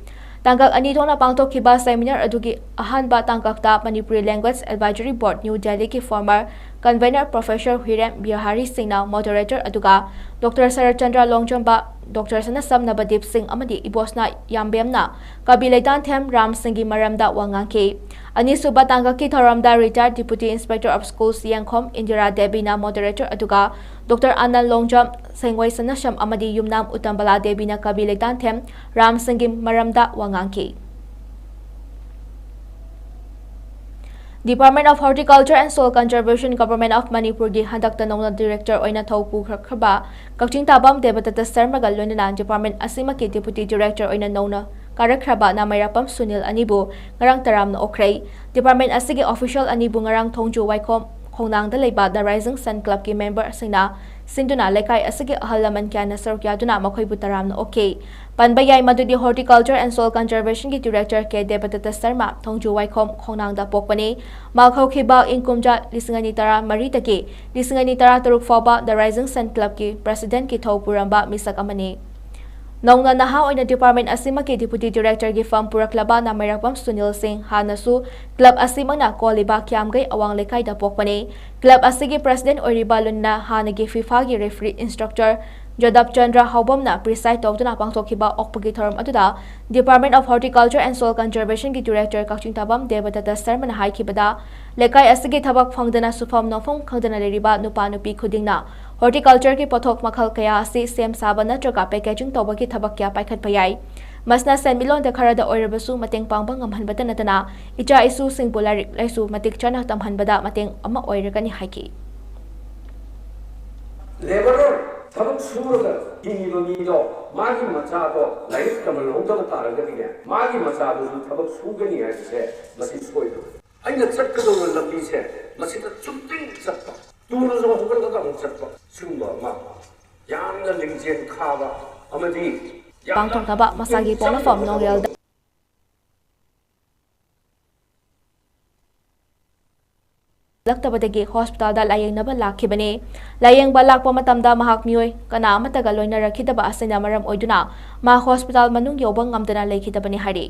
ꯇꯥꯡꯀꯛ ꯑꯅꯤ ꯊꯣꯛꯅ ꯄꯥꯡꯊꯣꯛꯈꯤꯕ seminar ꯑꯗꯨꯒꯤ ꯑꯍꯥꯟꯕ ꯇꯥꯡꯀꯛꯇ Manipuri Language Advisory Board New Delhiꯒꯤ former Convener Professor Hiren Bihari Singhꯅ moderator ꯑꯗꯨꯒ Doctor ꯁꯔꯠ ꯆꯟꯗ꯭ꯔ ꯂꯣꯡꯖꯝꯕ, Doctor ꯁꯅꯁꯝ ꯅꯕꯗꯤꯞ ꯁꯤꯡ ꯑꯃꯗꯤ ꯏꯕꯣꯁꯅꯥ ꯌꯥꯝꯕꯦꯝꯅ ꯀꯕꯤ ꯂꯩꯇꯥꯟꯊꯦꯝ ꯔꯥꯝ ꯁꯤꯡꯒꯤ ꯃꯔꯝꯗ ꯋꯥ ꯉꯥꯡꯈꯤ꯫ ꯑꯅꯤꯁꯨꯕ ꯇꯥꯡꯀꯛꯀꯤ ꯊꯧꯔꯝꯗ retired Deputy Inspector of Schools ꯌꯦꯡꯈꯣꯝ ꯏꯟꯗꯤꯔꯥ ꯗꯦꯕꯤꯅ moderator ꯑꯗꯨꯒ Doctor ꯑꯅꯟ ꯂꯣꯡꯖꯝ, ꯁꯦꯡꯋꯩ ꯁꯅꯁꯝ ꯑꯃꯗꯤ ꯌꯨꯝꯅꯥꯝ ꯎꯇꯝꯕꯂꯥ ꯗꯦꯕꯤꯅ ꯀꯕꯤ ꯂꯩꯇꯥꯟꯊꯦꯝ ꯔꯥꯝ ꯁꯤꯡꯒꯤ ꯃꯔꯝꯗ ꯋꯥ ꯉꯥꯡꯈꯤ꯫ Department of Horticulture and Soil Conservation, Government of ꯃꯅꯤꯄꯨꯔꯒꯤ ꯍꯟꯗꯛꯇ ꯅꯧꯅ director ꯑꯣꯏꯅ ꯊꯧ ꯄꯨꯈꯠꯈ꯭ꯔꯕ ꯀꯛꯆꯤꯡ ꯇꯥꯕꯝ ꯗꯦꯕꯗꯠꯇ ꯁꯔꯃꯒ ꯂꯣꯏꯅꯅ department ꯑꯁꯤꯃꯛꯀꯤ deputy director ꯑꯣꯏꯅ ꯅꯧꯅ ꯀꯥꯔꯛꯈ꯭ꯔꯕ ꯅꯥꯃꯩꯔꯥꯛꯄꯝ ꯁꯨꯅꯤꯜ ꯑꯅꯤꯕꯨ ꯉꯔꯥꯡ ꯇꯔꯥꯝꯅ ꯑꯣꯛꯈ꯭ꯔꯦ꯫ Department ꯑꯁꯤꯒꯤ official ꯑꯅꯤꯕꯨ ꯉꯔꯥꯡ ꯊꯣꯡꯖꯨ ꯋꯥꯏꯈꯣꯝ ꯈꯣꯡꯅꯥꯡꯗ ꯂꯩꯕ The Rising Sun Clubꯀꯤ memberꯁꯤꯡꯅ ꯁꯤꯟꯗꯨꯅ ꯂꯩꯀꯥꯏ ꯑꯁꯤꯒꯤ ꯑꯍꯜ ꯂꯃꯟ ꯀꯌꯥꯅ ꯁꯔꯨꯛ ꯌꯥꯗꯨꯅ ꯃꯈꯣꯏꯕꯨ ꯇꯔꯥꯝꯅ ꯑꯣꯛꯈꯤ꯫ ꯄꯟꯕ ꯌꯥꯏ ꯃꯗꯨꯗꯤ Horticulture and Soil Conservationꯒꯤ director ꯀꯦ ꯗꯦꯕꯗꯠꯇ ꯁꯔꯃ ꯊꯣꯡꯖꯨ ꯋꯥꯏꯈꯣꯝ ꯈꯣꯡꯅꯥꯡꯗ ꯄꯣꯛꯄꯅꯤ꯫ ꯃꯍꯥꯛ ꯍꯧꯈꯤꯕ ꯏꯪ ꯀꯨꯝꯖꯥ ꯂꯤꯁꯤꯡ ꯑꯅꯤ ꯇꯔꯥ ꯃꯔꯤꯗꯒꯤ ꯂꯤꯁꯤꯡ ꯑꯅꯤ ꯇꯔꯥ ꯇꯔꯨꯛ ꯐꯥꯎꯕ The Rising Sun Clubꯀꯤ presidentꯀꯤ ꯊꯧ ꯄꯨꯔꯝꯕ ꯃꯤꯁꯛ ꯑꯃꯅꯤ꯫ ꯅꯧꯅ ꯅꯍꯥ ꯑꯣꯏꯅ department ꯑꯁꯤꯃꯛꯀꯤ deputy directorꯒꯤ ꯐꯝ ꯄꯨꯔꯛꯂꯕ ꯅꯥꯃꯩꯔꯥꯛꯄꯝ ꯁꯨꯅꯤꯜ ꯁꯤꯡ ꯍꯥꯟꯅꯁꯨ club ꯑꯁꯤꯃꯛꯅ ꯀꯣꯜꯂꯤꯕ ꯀ꯭ꯌꯥꯝꯒꯩ ꯑꯋꯥꯡ ꯂꯩꯀꯥꯏꯗ ꯄꯣꯛꯄꯅꯤ꯫ Club ꯑꯁꯤꯒꯤ president ꯑꯣꯏꯔꯤꯕ ꯂꯨꯅ ꯍꯥꯟꯅꯒꯤ FIFAꯒꯤ referee instructor ꯖꯣꯗꯞ ꯆꯟꯗ꯭ꯔ ꯍꯥꯎꯕꯝꯅ preside ꯇꯧꯗꯨꯅ ꯄꯥꯡꯊꯣꯛꯈꯤꯕ ꯑꯣꯛꯄꯒꯤ ꯊꯧꯔꯝ ꯑꯗꯨꯗ Department of Horticulture and Soil Conservationꯒꯤ director ꯀꯛꯆꯤꯡ ꯇꯥꯕꯝ ꯗꯦꯕꯗꯠꯇ ꯁꯔꯃꯅ ꯍꯥꯏꯈꯤꯕꯗ, ꯂꯩꯀꯥꯏ ꯑꯁꯤꯒꯤ ꯊꯕꯛ ꯐꯪꯗꯅ ꯁꯨꯐꯝ ꯅꯣꯝꯐꯝ ꯈꯪꯗꯅ ꯂꯩꯔꯤꯕ ꯅꯨꯄꯥ ꯅꯨꯄꯤ ꯈꯨꯗꯤꯡꯅ horticultureꯒꯤ ꯄꯣꯠꯊꯣꯛ ꯃꯈꯜ ꯀꯌꯥ ꯑꯁꯤ ꯁꯦꯝ ꯁꯥꯕ ꯅꯠꯇ꯭ꯔꯒ packaging ꯇꯧꯕꯒꯤ ꯊꯕꯛ ꯀꯌꯥ ꯄꯥꯏꯈꯠꯄ ꯌꯥꯏ꯫ ꯃꯁꯤꯅ ꯁꯦꯟꯃꯤꯠꯂꯣꯟꯗ ꯈꯔꯗ ꯑꯣꯏꯔꯕꯁꯨ ꯃꯇꯦꯡ ꯄꯥꯡꯕ ꯉꯝꯍꯟꯕꯇ ꯅꯠꯇꯅ ꯏꯆꯥ ꯏꯁꯨꯁꯤꯡꯕꯨ ꯂꯥꯏꯔꯤꯛ ꯂꯥꯏꯁꯨ ꯃꯇꯤꯛ ꯆꯥꯅ ꯇꯝꯍꯟꯕꯗ ꯃꯇꯦꯡ ꯑꯃ ꯑꯣꯏꯔꯒꯅꯤ ꯍꯥꯏꯈꯤ꯫ Laborer, ꯊꯕꯛ ꯁꯨꯔꯒ ꯍꯤꯡꯉꯤꯕ ꯃꯤꯗꯣ, ꯃꯥꯒꯤ ꯃꯆꯥꯗꯣ ꯂꯥꯏꯔꯤꯛ ꯇꯝꯍꯜꯍꯧꯗꯕ ꯇꯥꯔꯒꯗꯤꯅꯦ, ꯃꯥꯒꯤ ꯃꯆꯥꯗꯨꯁꯨ ꯊꯕꯛ ꯁꯨꯒꯅꯤ ꯍꯥꯏꯕꯁꯦ ꯃꯁꯤ ꯁꯣꯏꯗ꯭ꯔꯣ? ꯑꯩꯅ ꯆꯠꯀꯗꯧꯕ ꯂꯝꯕꯤꯁꯦ ꯃꯁꯤꯗ ꯆꯨꯝꯗ꯭ꯔꯤꯡ ꯆꯠꯄ, ꯇꯨꯝꯂꯁꯨ ꯍꯧꯒꯠꯂꯒ ꯑꯃꯨꯛ ꯆꯠꯄ, ꯁꯤꯒꯨꯝꯕ ꯑꯃ ꯌꯥꯝꯅ ꯂꯤꯡꯖꯦꯜ ꯀꯥꯕ ꯑꯃꯗꯤ ꯌꯥꯝꯅ ꯄꯥꯡꯊꯣꯛꯅꯕ ꯃꯁꯥꯒꯤ ꯄꯣꯛꯅꯐꯝ ꯅꯣꯡꯌꯦꯜꯗ ꯂꯛꯇꯕꯗꯒꯤ hospitalꯗ ꯂꯥꯌꯦꯡꯅꯕ ꯂꯥꯛꯈꯤꯕꯅꯤ꯫ ꯂꯥꯌꯦꯡꯕ ꯂꯥꯛꯄ ꯃꯇꯝꯗ ꯃꯍꯥꯛ ꯃꯤꯑꯣꯏ ꯀꯅꯥ ꯑꯃꯠꯇꯒ ꯂꯣꯏꯅꯔꯛꯈꯤꯗꯕ ꯑꯁꯤꯅ ꯃꯔꯝ ꯑꯣꯏꯗꯨꯅ ꯃꯍꯥꯛ hospital ꯃꯅꯨꯡ ꯌꯧꯕ ꯉꯝꯗꯅ ꯂꯩꯈꯤꯗꯕꯅꯤ ꯍꯥꯏꯔꯤ꯫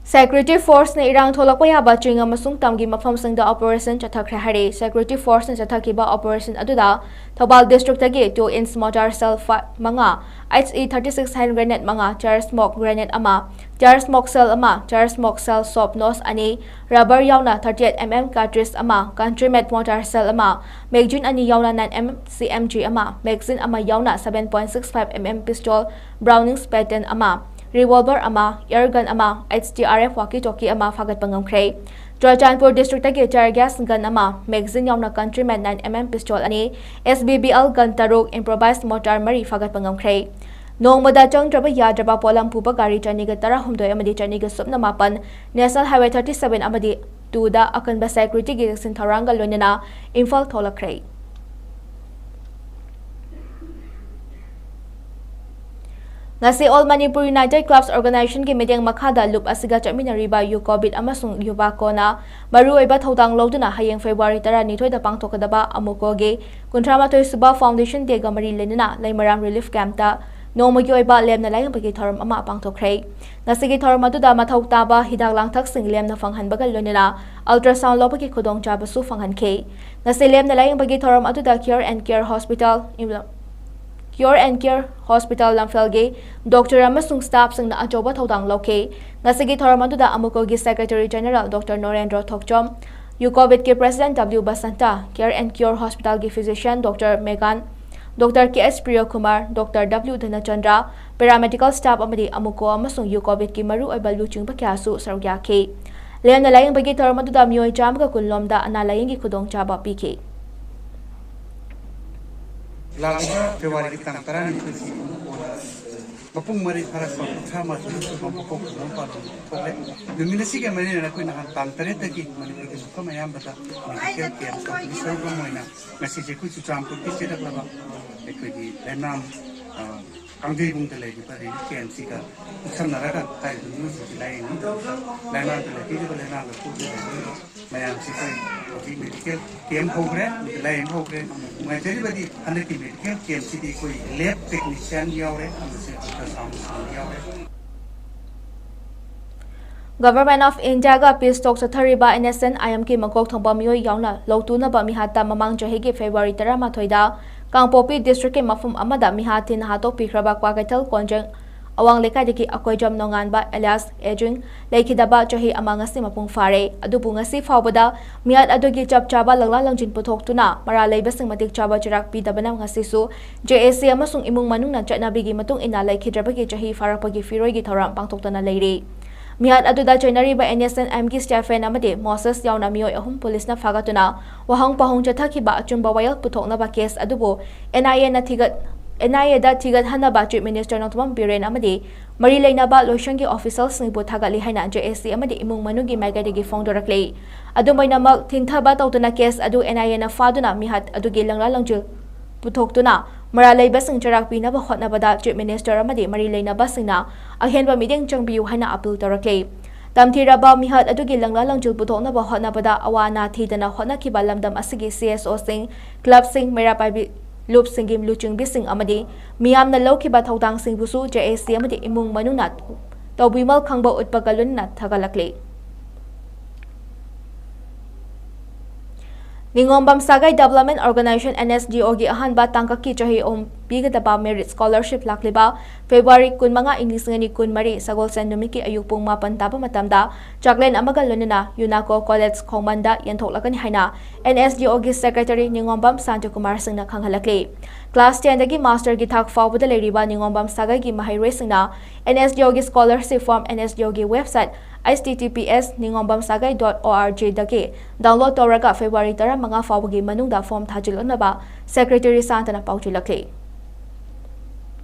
Security Force ꯅ ꯏꯔꯥꯡ ꯊꯣꯛꯂꯛꯄ ꯌꯥꯕ ꯆꯤꯡ ꯑꯃꯁꯨꯡ ꯇꯝꯒꯤ ꯃꯐꯝꯁꯤꯡꯗ operation ꯆꯠꯊꯈ꯭ꯔꯦ ꯍꯥꯏꯔꯤ꯫ Security Force ꯅ ꯆꯠꯊꯈꯤꯕ operation ꯑꯗꯨꯗ ꯊꯧꯕꯥꯜ district ꯇꯒꯤ two inch mortar shell ꯃꯉꯥ, H E thirty six hand grenade ꯃꯉꯥ, chain smoke grenade ꯑꯃ, chain smoke shell ꯑꯃ, chain smoke shell soft nose ꯑꯅꯤ, rubber ꯌꯥꯎꯅ thirty eight M M cartridge ꯑꯃ, country made mortar shell ꯑꯃ, magazine ꯑꯅꯤ ꯌꯥꯎꯅ nine M M C M G ꯑꯃ, magazine ꯑꯃ ꯌꯥꯎꯅ seven point six five M M pistol Browning pattern ꯑꯃ, revolver ꯑꯃ, air gun ꯑꯃ, H T R F walkie talkie ꯑꯃ ꯐꯥꯒꯠꯄ ꯉꯝꯈ꯭ꯔꯦ꯫ ꯆꯨꯔꯆꯥꯟꯄꯨꯔ district ꯇꯒꯤ tear gas gun ꯑꯃ, magazine ꯌꯥꯎꯅ country made nine M M pistol ꯑꯅꯤ, S B B L gun ꯇꯔꯨꯛ, improvised mortar ꯃꯔꯤ ꯐꯥꯒꯠꯄ ꯉꯝꯈ꯭ꯔꯦ꯫ ꯅꯣꯡꯃꯗ ꯆꯪꯗ꯭ꯔꯕ ꯌꯥꯗ꯭ꯔꯕ ꯄꯣꯠꯂꯝ ꯄꯨꯕ ꯒꯥꯔꯤ ꯆꯅꯤꯒ ꯇꯔꯥꯍꯨꯝꯗꯣꯏ ꯑꯃꯗꯤ ꯆꯅꯤꯒ ꯁꯨꯞꯅ ꯃꯥꯄꯟ National Highway thirty seven ꯑꯃꯗꯤ two ꯗ ꯑꯀꯟꯕ security ꯒꯤ ꯆꯦꯛꯁꯤꯟ ꯊꯧꯔꯥꯡꯒ ꯂꯣꯏꯅꯅ ꯏꯝꯐꯥꯜ ꯊꯣꯛꯂꯛꯈ꯭ꯔꯦ꯫ ꯉꯁꯤ All Manipur United Clubs Organization ꯒꯤ ꯃꯤꯠꯌꯦꯡ ꯃꯈꯥꯗ ꯂꯨꯞ ꯑꯁꯤꯒ ꯆꯠꯃꯤꯟꯅꯔꯤꯕ ꯌꯨꯀꯣꯕꯤꯠ ꯑꯃꯁꯨꯡ ꯌꯨꯕꯥꯀꯣꯅ ꯃꯔꯨꯑꯣꯏꯕ ꯊꯧꯗꯥꯡ ꯂꯧꯗꯨꯅ ꯍꯌꯦꯡ February ꯇꯔꯥꯅꯤꯊꯣꯏꯗ ꯄꯥꯡꯊꯣꯛꯀꯗꯕ ꯑꯃꯨꯀꯣꯒꯤ ꯀꯨꯟꯊ꯭ꯔꯥ ꯃꯥꯊꯣꯏ ꯁꯨꯕ Foundation Day ꯒ ꯃꯔꯤ ꯂꯩꯅꯅ ꯂꯩꯃꯔꯥꯝ relief camp ꯇ ꯅꯣꯡꯃꯒꯤ ꯑꯣꯏꯕ ꯂꯦꯝꯅ ꯂꯥꯌꯦꯡꯕꯒꯤ ꯊꯧꯔꯝ ꯑꯃ ꯄꯥꯡꯊꯣꯛꯈ꯭ꯔꯦ꯫ ꯉꯁꯤꯒꯤ ꯊꯧꯔꯝ ꯑꯗꯨꯗ ꯃꯊꯧ ꯇꯥꯕ ꯍꯤꯗꯥꯛ ꯂꯥꯡꯊꯛꯁꯤꯡ ꯂꯦꯝꯅ ꯐꯪꯍꯟꯕꯒ ꯂꯣꯏꯅꯅ ultrasound ꯂꯧꯕꯒꯤ ꯈꯨꯗꯣꯡꯆꯥꯕꯁꯨ ꯐꯪꯍꯟꯈꯤ꯫ ꯉꯁꯤ ꯂꯦꯝꯅ ꯂꯥꯌꯦꯡꯕꯒꯤ ꯊꯧꯔꯝ ꯑꯗꯨꯗ Care and Care Hospital, Care and Care Hospital ꯂꯝꯐꯦꯜꯒꯤ doctor ꯑꯃꯁꯨꯡ staff ꯁꯤꯡꯅ ꯑꯆꯧꯕ ꯊꯧꯗꯥꯡ ꯂꯧꯈꯤ꯫ ꯉꯁꯤꯒꯤ ꯊꯧꯔꯝ ꯑꯗꯨꯗ ꯑꯃꯨꯀꯣꯒꯤ Secretary General Doctor ꯅꯣꯔꯦꯟꯗ꯭ꯔ Thokchom, ꯌꯨꯀꯣꯕꯤꯠꯀꯤ President W Basanta, Care and Care Hospital ꯒꯤ physician Doctor ꯃꯦꯒꯥꯟ, Doctor K H Priyokumar, Doctor W ꯙꯅꯆꯟꯗ꯭ꯔ, paramedical staff ꯑꯃꯗꯤ ꯑꯃꯨꯀꯣ ꯑꯃꯁꯨꯡ ꯌꯨꯀꯣꯕꯤꯠꯀꯤ ꯃꯔꯨꯑꯣꯏꯕ ꯂꯨꯆꯤꯡꯕ ꯀꯌꯥꯁꯨ ꯁꯔꯨꯛ ꯌꯥꯈꯤ꯫ ꯂꯦꯝꯅ ꯂꯥꯌꯦꯡꯕꯒꯤ ꯊꯧꯔꯝ ꯑꯗꯨꯗ ꯃꯤꯑꯣꯏ ꯆꯥꯝꯃꯒ ꯀꯨꯟ ꯂꯣꯝꯗ ꯑꯅꯥ ꯂꯥꯌꯦꯡꯒꯤ ꯈꯨꯗꯣꯡꯆꯥꯕ ꯄꯤꯈꯤ꯫ ꯂꯥꯛꯂꯤꯕ February ꯒꯤ ꯇꯥꯡ ꯇꯔꯥꯅꯤꯊꯣꯏꯁꯤ ꯃꯄꯨꯡ ꯃꯔꯩ ꯐꯥꯔꯛꯄ ꯀꯨꯟꯊ꯭ꯔꯥ ꯃꯥꯊꯣꯏ ꯁꯨꯕ ꯃꯄꯣꯛ ꯅꯨꯃꯤꯠ ꯄꯥꯜꯂꯣꯟ ꯊꯣꯛꯂꯦ꯫ ꯅꯨꯃꯤꯠ ꯑꯁꯤꯒ ꯃꯔꯤ ꯂꯩꯅꯅ ꯑꯩꯈꯣꯏ ꯅꯍꯥꯟ ꯇꯥꯡ ꯇꯔꯦꯠꯇꯒꯤ ꯃꯅꯤꯄꯨꯔꯒꯤ ꯃꯐꯝ ꯑꯌꯥꯝꯕꯗ medical camp ꯇꯧꯕꯒꯤ ꯁꯔꯨꯛ ꯑꯃ ꯑꯣꯏꯅ ꯉꯁꯤꯁꯦ ꯑꯩꯈꯣꯏ ꯆꯨꯔꯆꯥꯟꯄꯨꯔꯒꯤ ꯆꯦꯜꯂꯛꯂꯕ ꯑꯩꯈꯣꯏꯒꯤ ꯂꯩꯃꯔꯥꯝ, ꯑ, ꯀꯥꯡꯖꯩꯕꯨꯡꯗ ꯂꯩꯔꯤꯕ relief camp ꯁꯤꯒ ꯈꯨꯠꯁꯝꯅꯔꯒ ꯍꯥꯏꯔꯤꯕ ꯃꯤꯑꯣꯏꯁꯤꯡꯁꯤ ꯂꯥꯌꯦꯡꯅꯕꯒꯤꯗꯃꯛꯇ ꯂꯩꯃꯔꯥꯝꯗ ꯂꯩꯕꯤꯔꯤꯕ ꯂꯩꯃꯔꯥꯝꯗ ꯄꯣꯠꯇ ꯂꯩꯕꯤꯔꯤꯕ ꯃꯌꯥꯝꯁꯤ ꯑꯩꯈꯣꯏ ꯍꯧꯖꯤꯛ medical camp ꯍꯧꯈ꯭ꯔꯦ, ꯂꯥꯌꯦꯡꯕ ꯍꯧꯈ꯭ꯔꯦ꯫ ꯅꯨꯡꯉꯥꯏꯖꯔꯤꯕꯗꯤ ꯍꯟꯗꯛꯀꯤ medical camp ꯁꯤꯗꯤ ꯑꯩꯈꯣꯏ lab technician ꯌꯥꯎꯔꯦ, ꯑꯃꯁꯨꯡ ultrasound machine ꯌꯥꯎꯔꯦ꯫ Government of India-ꯒ peace talk ꯆꯠꯊꯔꯤꯕ NSCN-IM-ꯒꯤ ꯃꯀꯣꯛ ꯊꯣꯡꯕ ꯃꯤꯑꯣꯏ ꯌꯥꯎꯅ ꯂꯧꯇꯨꯅꯕ ꯃꯤꯍꯥꯠꯇ ꯃꯃꯥꯡ ꯆꯍꯤꯒꯤ February ꯇꯔꯥꯃꯥꯊꯣꯏꯗ ꯀꯥꯡꯄꯣꯛꯄꯤ district-ꯀꯤ ꯃꯐꯝ ꯑꯃꯗ ꯃꯤꯍꯥꯠ ꯊꯤꯅ ꯍꯥꯠꯇꯣꯛꯄꯤꯈ꯭ꯔꯕ ꯀ꯭ꯋꯥꯀꯩꯊꯦꯜ ꯀꯣꯟꯖꯦꯡ ꯑꯋꯥꯡ ꯂꯩꯀꯥꯏꯗꯒꯤ ꯑꯀꯣꯏꯖꯝ ꯅꯣꯡꯉꯥꯟꯕ alias ꯑꯦꯖꯤꯡ ꯂꯩꯈꯤꯗꯕ ꯆꯍꯤ ꯑꯃ ꯉꯁꯤ ꯃꯄꯨꯡ ꯐꯥꯔꯦ꯫ ꯑꯗꯨꯕꯨ ꯉꯁꯤ ꯐꯥꯎꯕꯗ ꯃꯤꯍꯥꯠ ꯑꯗꯨꯒꯤ ꯆꯞ ꯆꯥꯕ ꯂꯪꯂꯥ ꯂꯪꯖꯤꯟ ꯄꯨꯊꯣꯛꯇꯨꯅ ꯃꯔꯥꯜ ꯂꯩꯕꯁꯤꯡ ꯃꯇꯤꯛ ꯆꯥꯕ ꯆꯩꯔꯥꯛ ꯄꯤꯗꯕꯅ ꯉꯁꯤꯁꯨ JAC ꯑꯃꯁꯨꯡ ꯏꯃꯨꯡ ꯃꯅꯨꯡꯅ ꯆꯠꯅꯕꯤꯒꯤ ꯃꯇꯨꯡ ꯏꯟꯅ ꯂꯩꯈꯤꯗ꯭ꯔꯕꯒꯤ ꯆꯍꯤ ꯐꯥꯔꯛꯄꯒꯤ ꯐꯤꯔꯣꯏꯒꯤ ꯊꯧꯔꯝ ꯄꯥꯡꯊꯣꯛꯇꯅ ꯂꯩꯔꯤ꯫ ꯃꯤꯍꯥꯠ ꯑꯗꯨꯗ ꯆꯩꯅꯔꯤꯕ NSCN-IM-ꯒꯤ Stephen ꯑꯃꯗꯤ ꯃꯣꯁꯦꯁ ꯌꯥꯎꯅ ꯃꯤꯑꯣꯏ ꯑꯍꯨꯝ ꯄꯨꯂꯤꯁꯅ ꯐꯥꯒꯠꯇꯨꯅ ꯋꯥꯍꯪ ꯄꯥꯎꯍꯪ ꯆꯠꯊꯈꯤꯕ ꯑꯆꯨꯝꯕ ꯋꯥꯌꯦꯜ ꯄꯨꯊꯣꯛꯅꯕ case ꯑꯗꯨꯕꯨ NIA-ꯅ ꯊꯤꯒꯠ-, NIA-ꯗ ꯊꯤꯒꯠꯍꯟꯅꯕ Chief Minister ꯅꯣꯡꯊꯣꯝꯕꯝ ꯕꯤꯔꯦꯟ ꯑꯃꯗꯤ ꯃꯔꯤ ꯂꯩꯅꯕ ꯂꯣꯏꯁꯪꯒꯤ official-ꯁꯤꯡꯕꯨ ꯊꯥꯒꯠꯂꯤ ꯍꯥꯏꯅ JAC ꯑꯃꯗꯤ ꯏꯃꯨꯡ ꯃꯅꯨꯡꯒꯤ ꯃꯥꯏꯀꯩꯗꯒꯤ ꯐꯣꯡꯗꯣꯔꯛꯂꯤ꯫ ꯑꯗꯨꯝ ꯑꯣꯏꯅꯃꯛ, ꯊꯤꯡꯊꯕ ꯇꯧꯗꯨꯅ case ꯑꯗꯨ NIA-ꯅ ꯐꯥꯗꯨꯅ ꯃꯤꯍꯥꯠ ꯑꯗꯨꯒꯤ ꯂꯪꯂꯥ ꯂꯪꯖꯤꯜ ꯄꯨꯊꯣꯛꯇꯨꯅ ꯃꯔꯥꯜ ꯂꯩꯕꯁꯤꯡ ꯆꯩꯔꯥꯛ ꯄꯤꯅꯕ ꯍꯣꯠꯅꯕꯗ Chief Minister ꯑꯃꯗꯤ ꯃꯔꯤ ꯂꯩꯅꯕꯁꯤꯡꯅ ꯑꯍꯦꯟꯕ ꯃꯤꯠꯌꯦꯡ ꯆꯪꯕꯤꯌꯨ ꯍꯥꯏꯅ appeal ꯇꯧꯔꯛꯂꯤ꯫ ꯇꯝꯊꯤꯔꯕ ꯃꯤꯍꯥꯠ ꯑꯗꯨꯒꯤ ꯂꯪꯂꯥ ꯂꯪꯖꯤꯜ ꯄꯨꯊꯣꯛꯅꯕ ꯍꯣꯠꯅꯕꯗ ꯑꯋꯥ ꯑꯅꯥ ꯊꯤꯗꯅ ꯍꯣꯠꯅꯈꯤꯕ ꯂꯝꯗꯝ ꯑꯁꯤꯒꯤ CSO-ꯁꯤꯡ, club-ꯁꯤꯡ, ꯃꯩꯔꯥ ꯄꯥꯏꯕꯤ ꯂꯨꯞꯁꯤꯡꯒꯤ ꯂꯨꯆꯤꯡꯕꯤꯁꯤꯡ ꯑꯃꯗꯤ ꯃꯤꯌꯥꯝꯅ ꯂꯧꯈꯤꯕ ꯊꯧꯗꯥꯡꯁꯤꯡꯕꯨꯁꯨ JAC ꯑꯃꯗꯤ ꯏꯃꯨꯡ ꯃꯅꯨꯡꯅ ꯇꯧꯕꯤꯃꯜ ꯈꯪꯕ ꯎꯠꯄꯒ ꯂꯣꯏꯅꯅ ꯊꯥꯒꯠꯂꯛꯂꯤ꯫ ꯅꯤꯉꯣꯝꯕꯝ ꯁꯥꯒꯩ Development Organization, NSDO-ꯒꯤ ꯑꯍꯥꯟꯕ ꯇꯥꯡꯀꯛꯀꯤ ꯆꯍꯤ ꯑꯍꯨꯝ ꯄꯤꯒꯗꯕ merit scholarship ꯂꯥꯛꯂꯤꯕ February ꯀꯨꯟꯃꯉꯥ, ꯏꯪ ꯂꯤꯁꯤꯡ ꯑꯅꯤ ꯀꯨꯟꯃꯔꯤ, ꯁꯒꯣꯜꯁꯦꯟ ꯅꯨꯃꯤꯠꯀꯤ ꯑꯌꯨꯛ ꯄꯨꯡ ꯃꯥꯄꯟ ꯇꯥꯕ ꯃꯇꯝꯗ ꯆꯥꯛꯂꯦꯟ ꯑꯃꯒ ꯂꯣꯏꯅꯅ UNACO College ꯈꯣꯡꯃꯟꯗ ꯌꯦꯟꯊꯣꯛꯂꯒꯅꯤ ꯍꯥꯏꯅ NSDO-ꯒꯤ Secretary ꯅꯤꯉꯣꯝꯕꯝ ꯁꯥꯟꯇꯤꯀꯨꯃꯥꯔ ꯁꯤꯡꯅ ꯈꯪꯍꯜꯂꯛꯂꯤ꯫ Class ten-ꯗꯒꯤ master-ꯒꯤ ꯊꯥꯛ ꯐꯥꯎꯕꯗ ꯂꯩꯔꯤꯕ ꯅꯤꯉꯣꯝꯕꯝ ꯁꯥꯒꯩꯒꯤ ꯃꯍꯩꯔꯣꯏꯁꯤꯡꯅ NSDO-ꯒꯤ scholarship form NSDO-ꯒꯤ website H T T P S ningombamsagai dot org-ꯗꯒꯤ download ꯇꯧꯔꯒ February ꯇꯔꯥꯃꯉꯥ ꯐꯥꯎꯕꯒꯤ ꯃꯅꯨꯡꯗ form ꯊꯥꯖꯤꯜꯂꯛꯅꯕ Secretary ꯁꯥꯟꯇꯅ ꯄꯥꯎꯖꯦꯜꯂꯛꯂꯤ꯫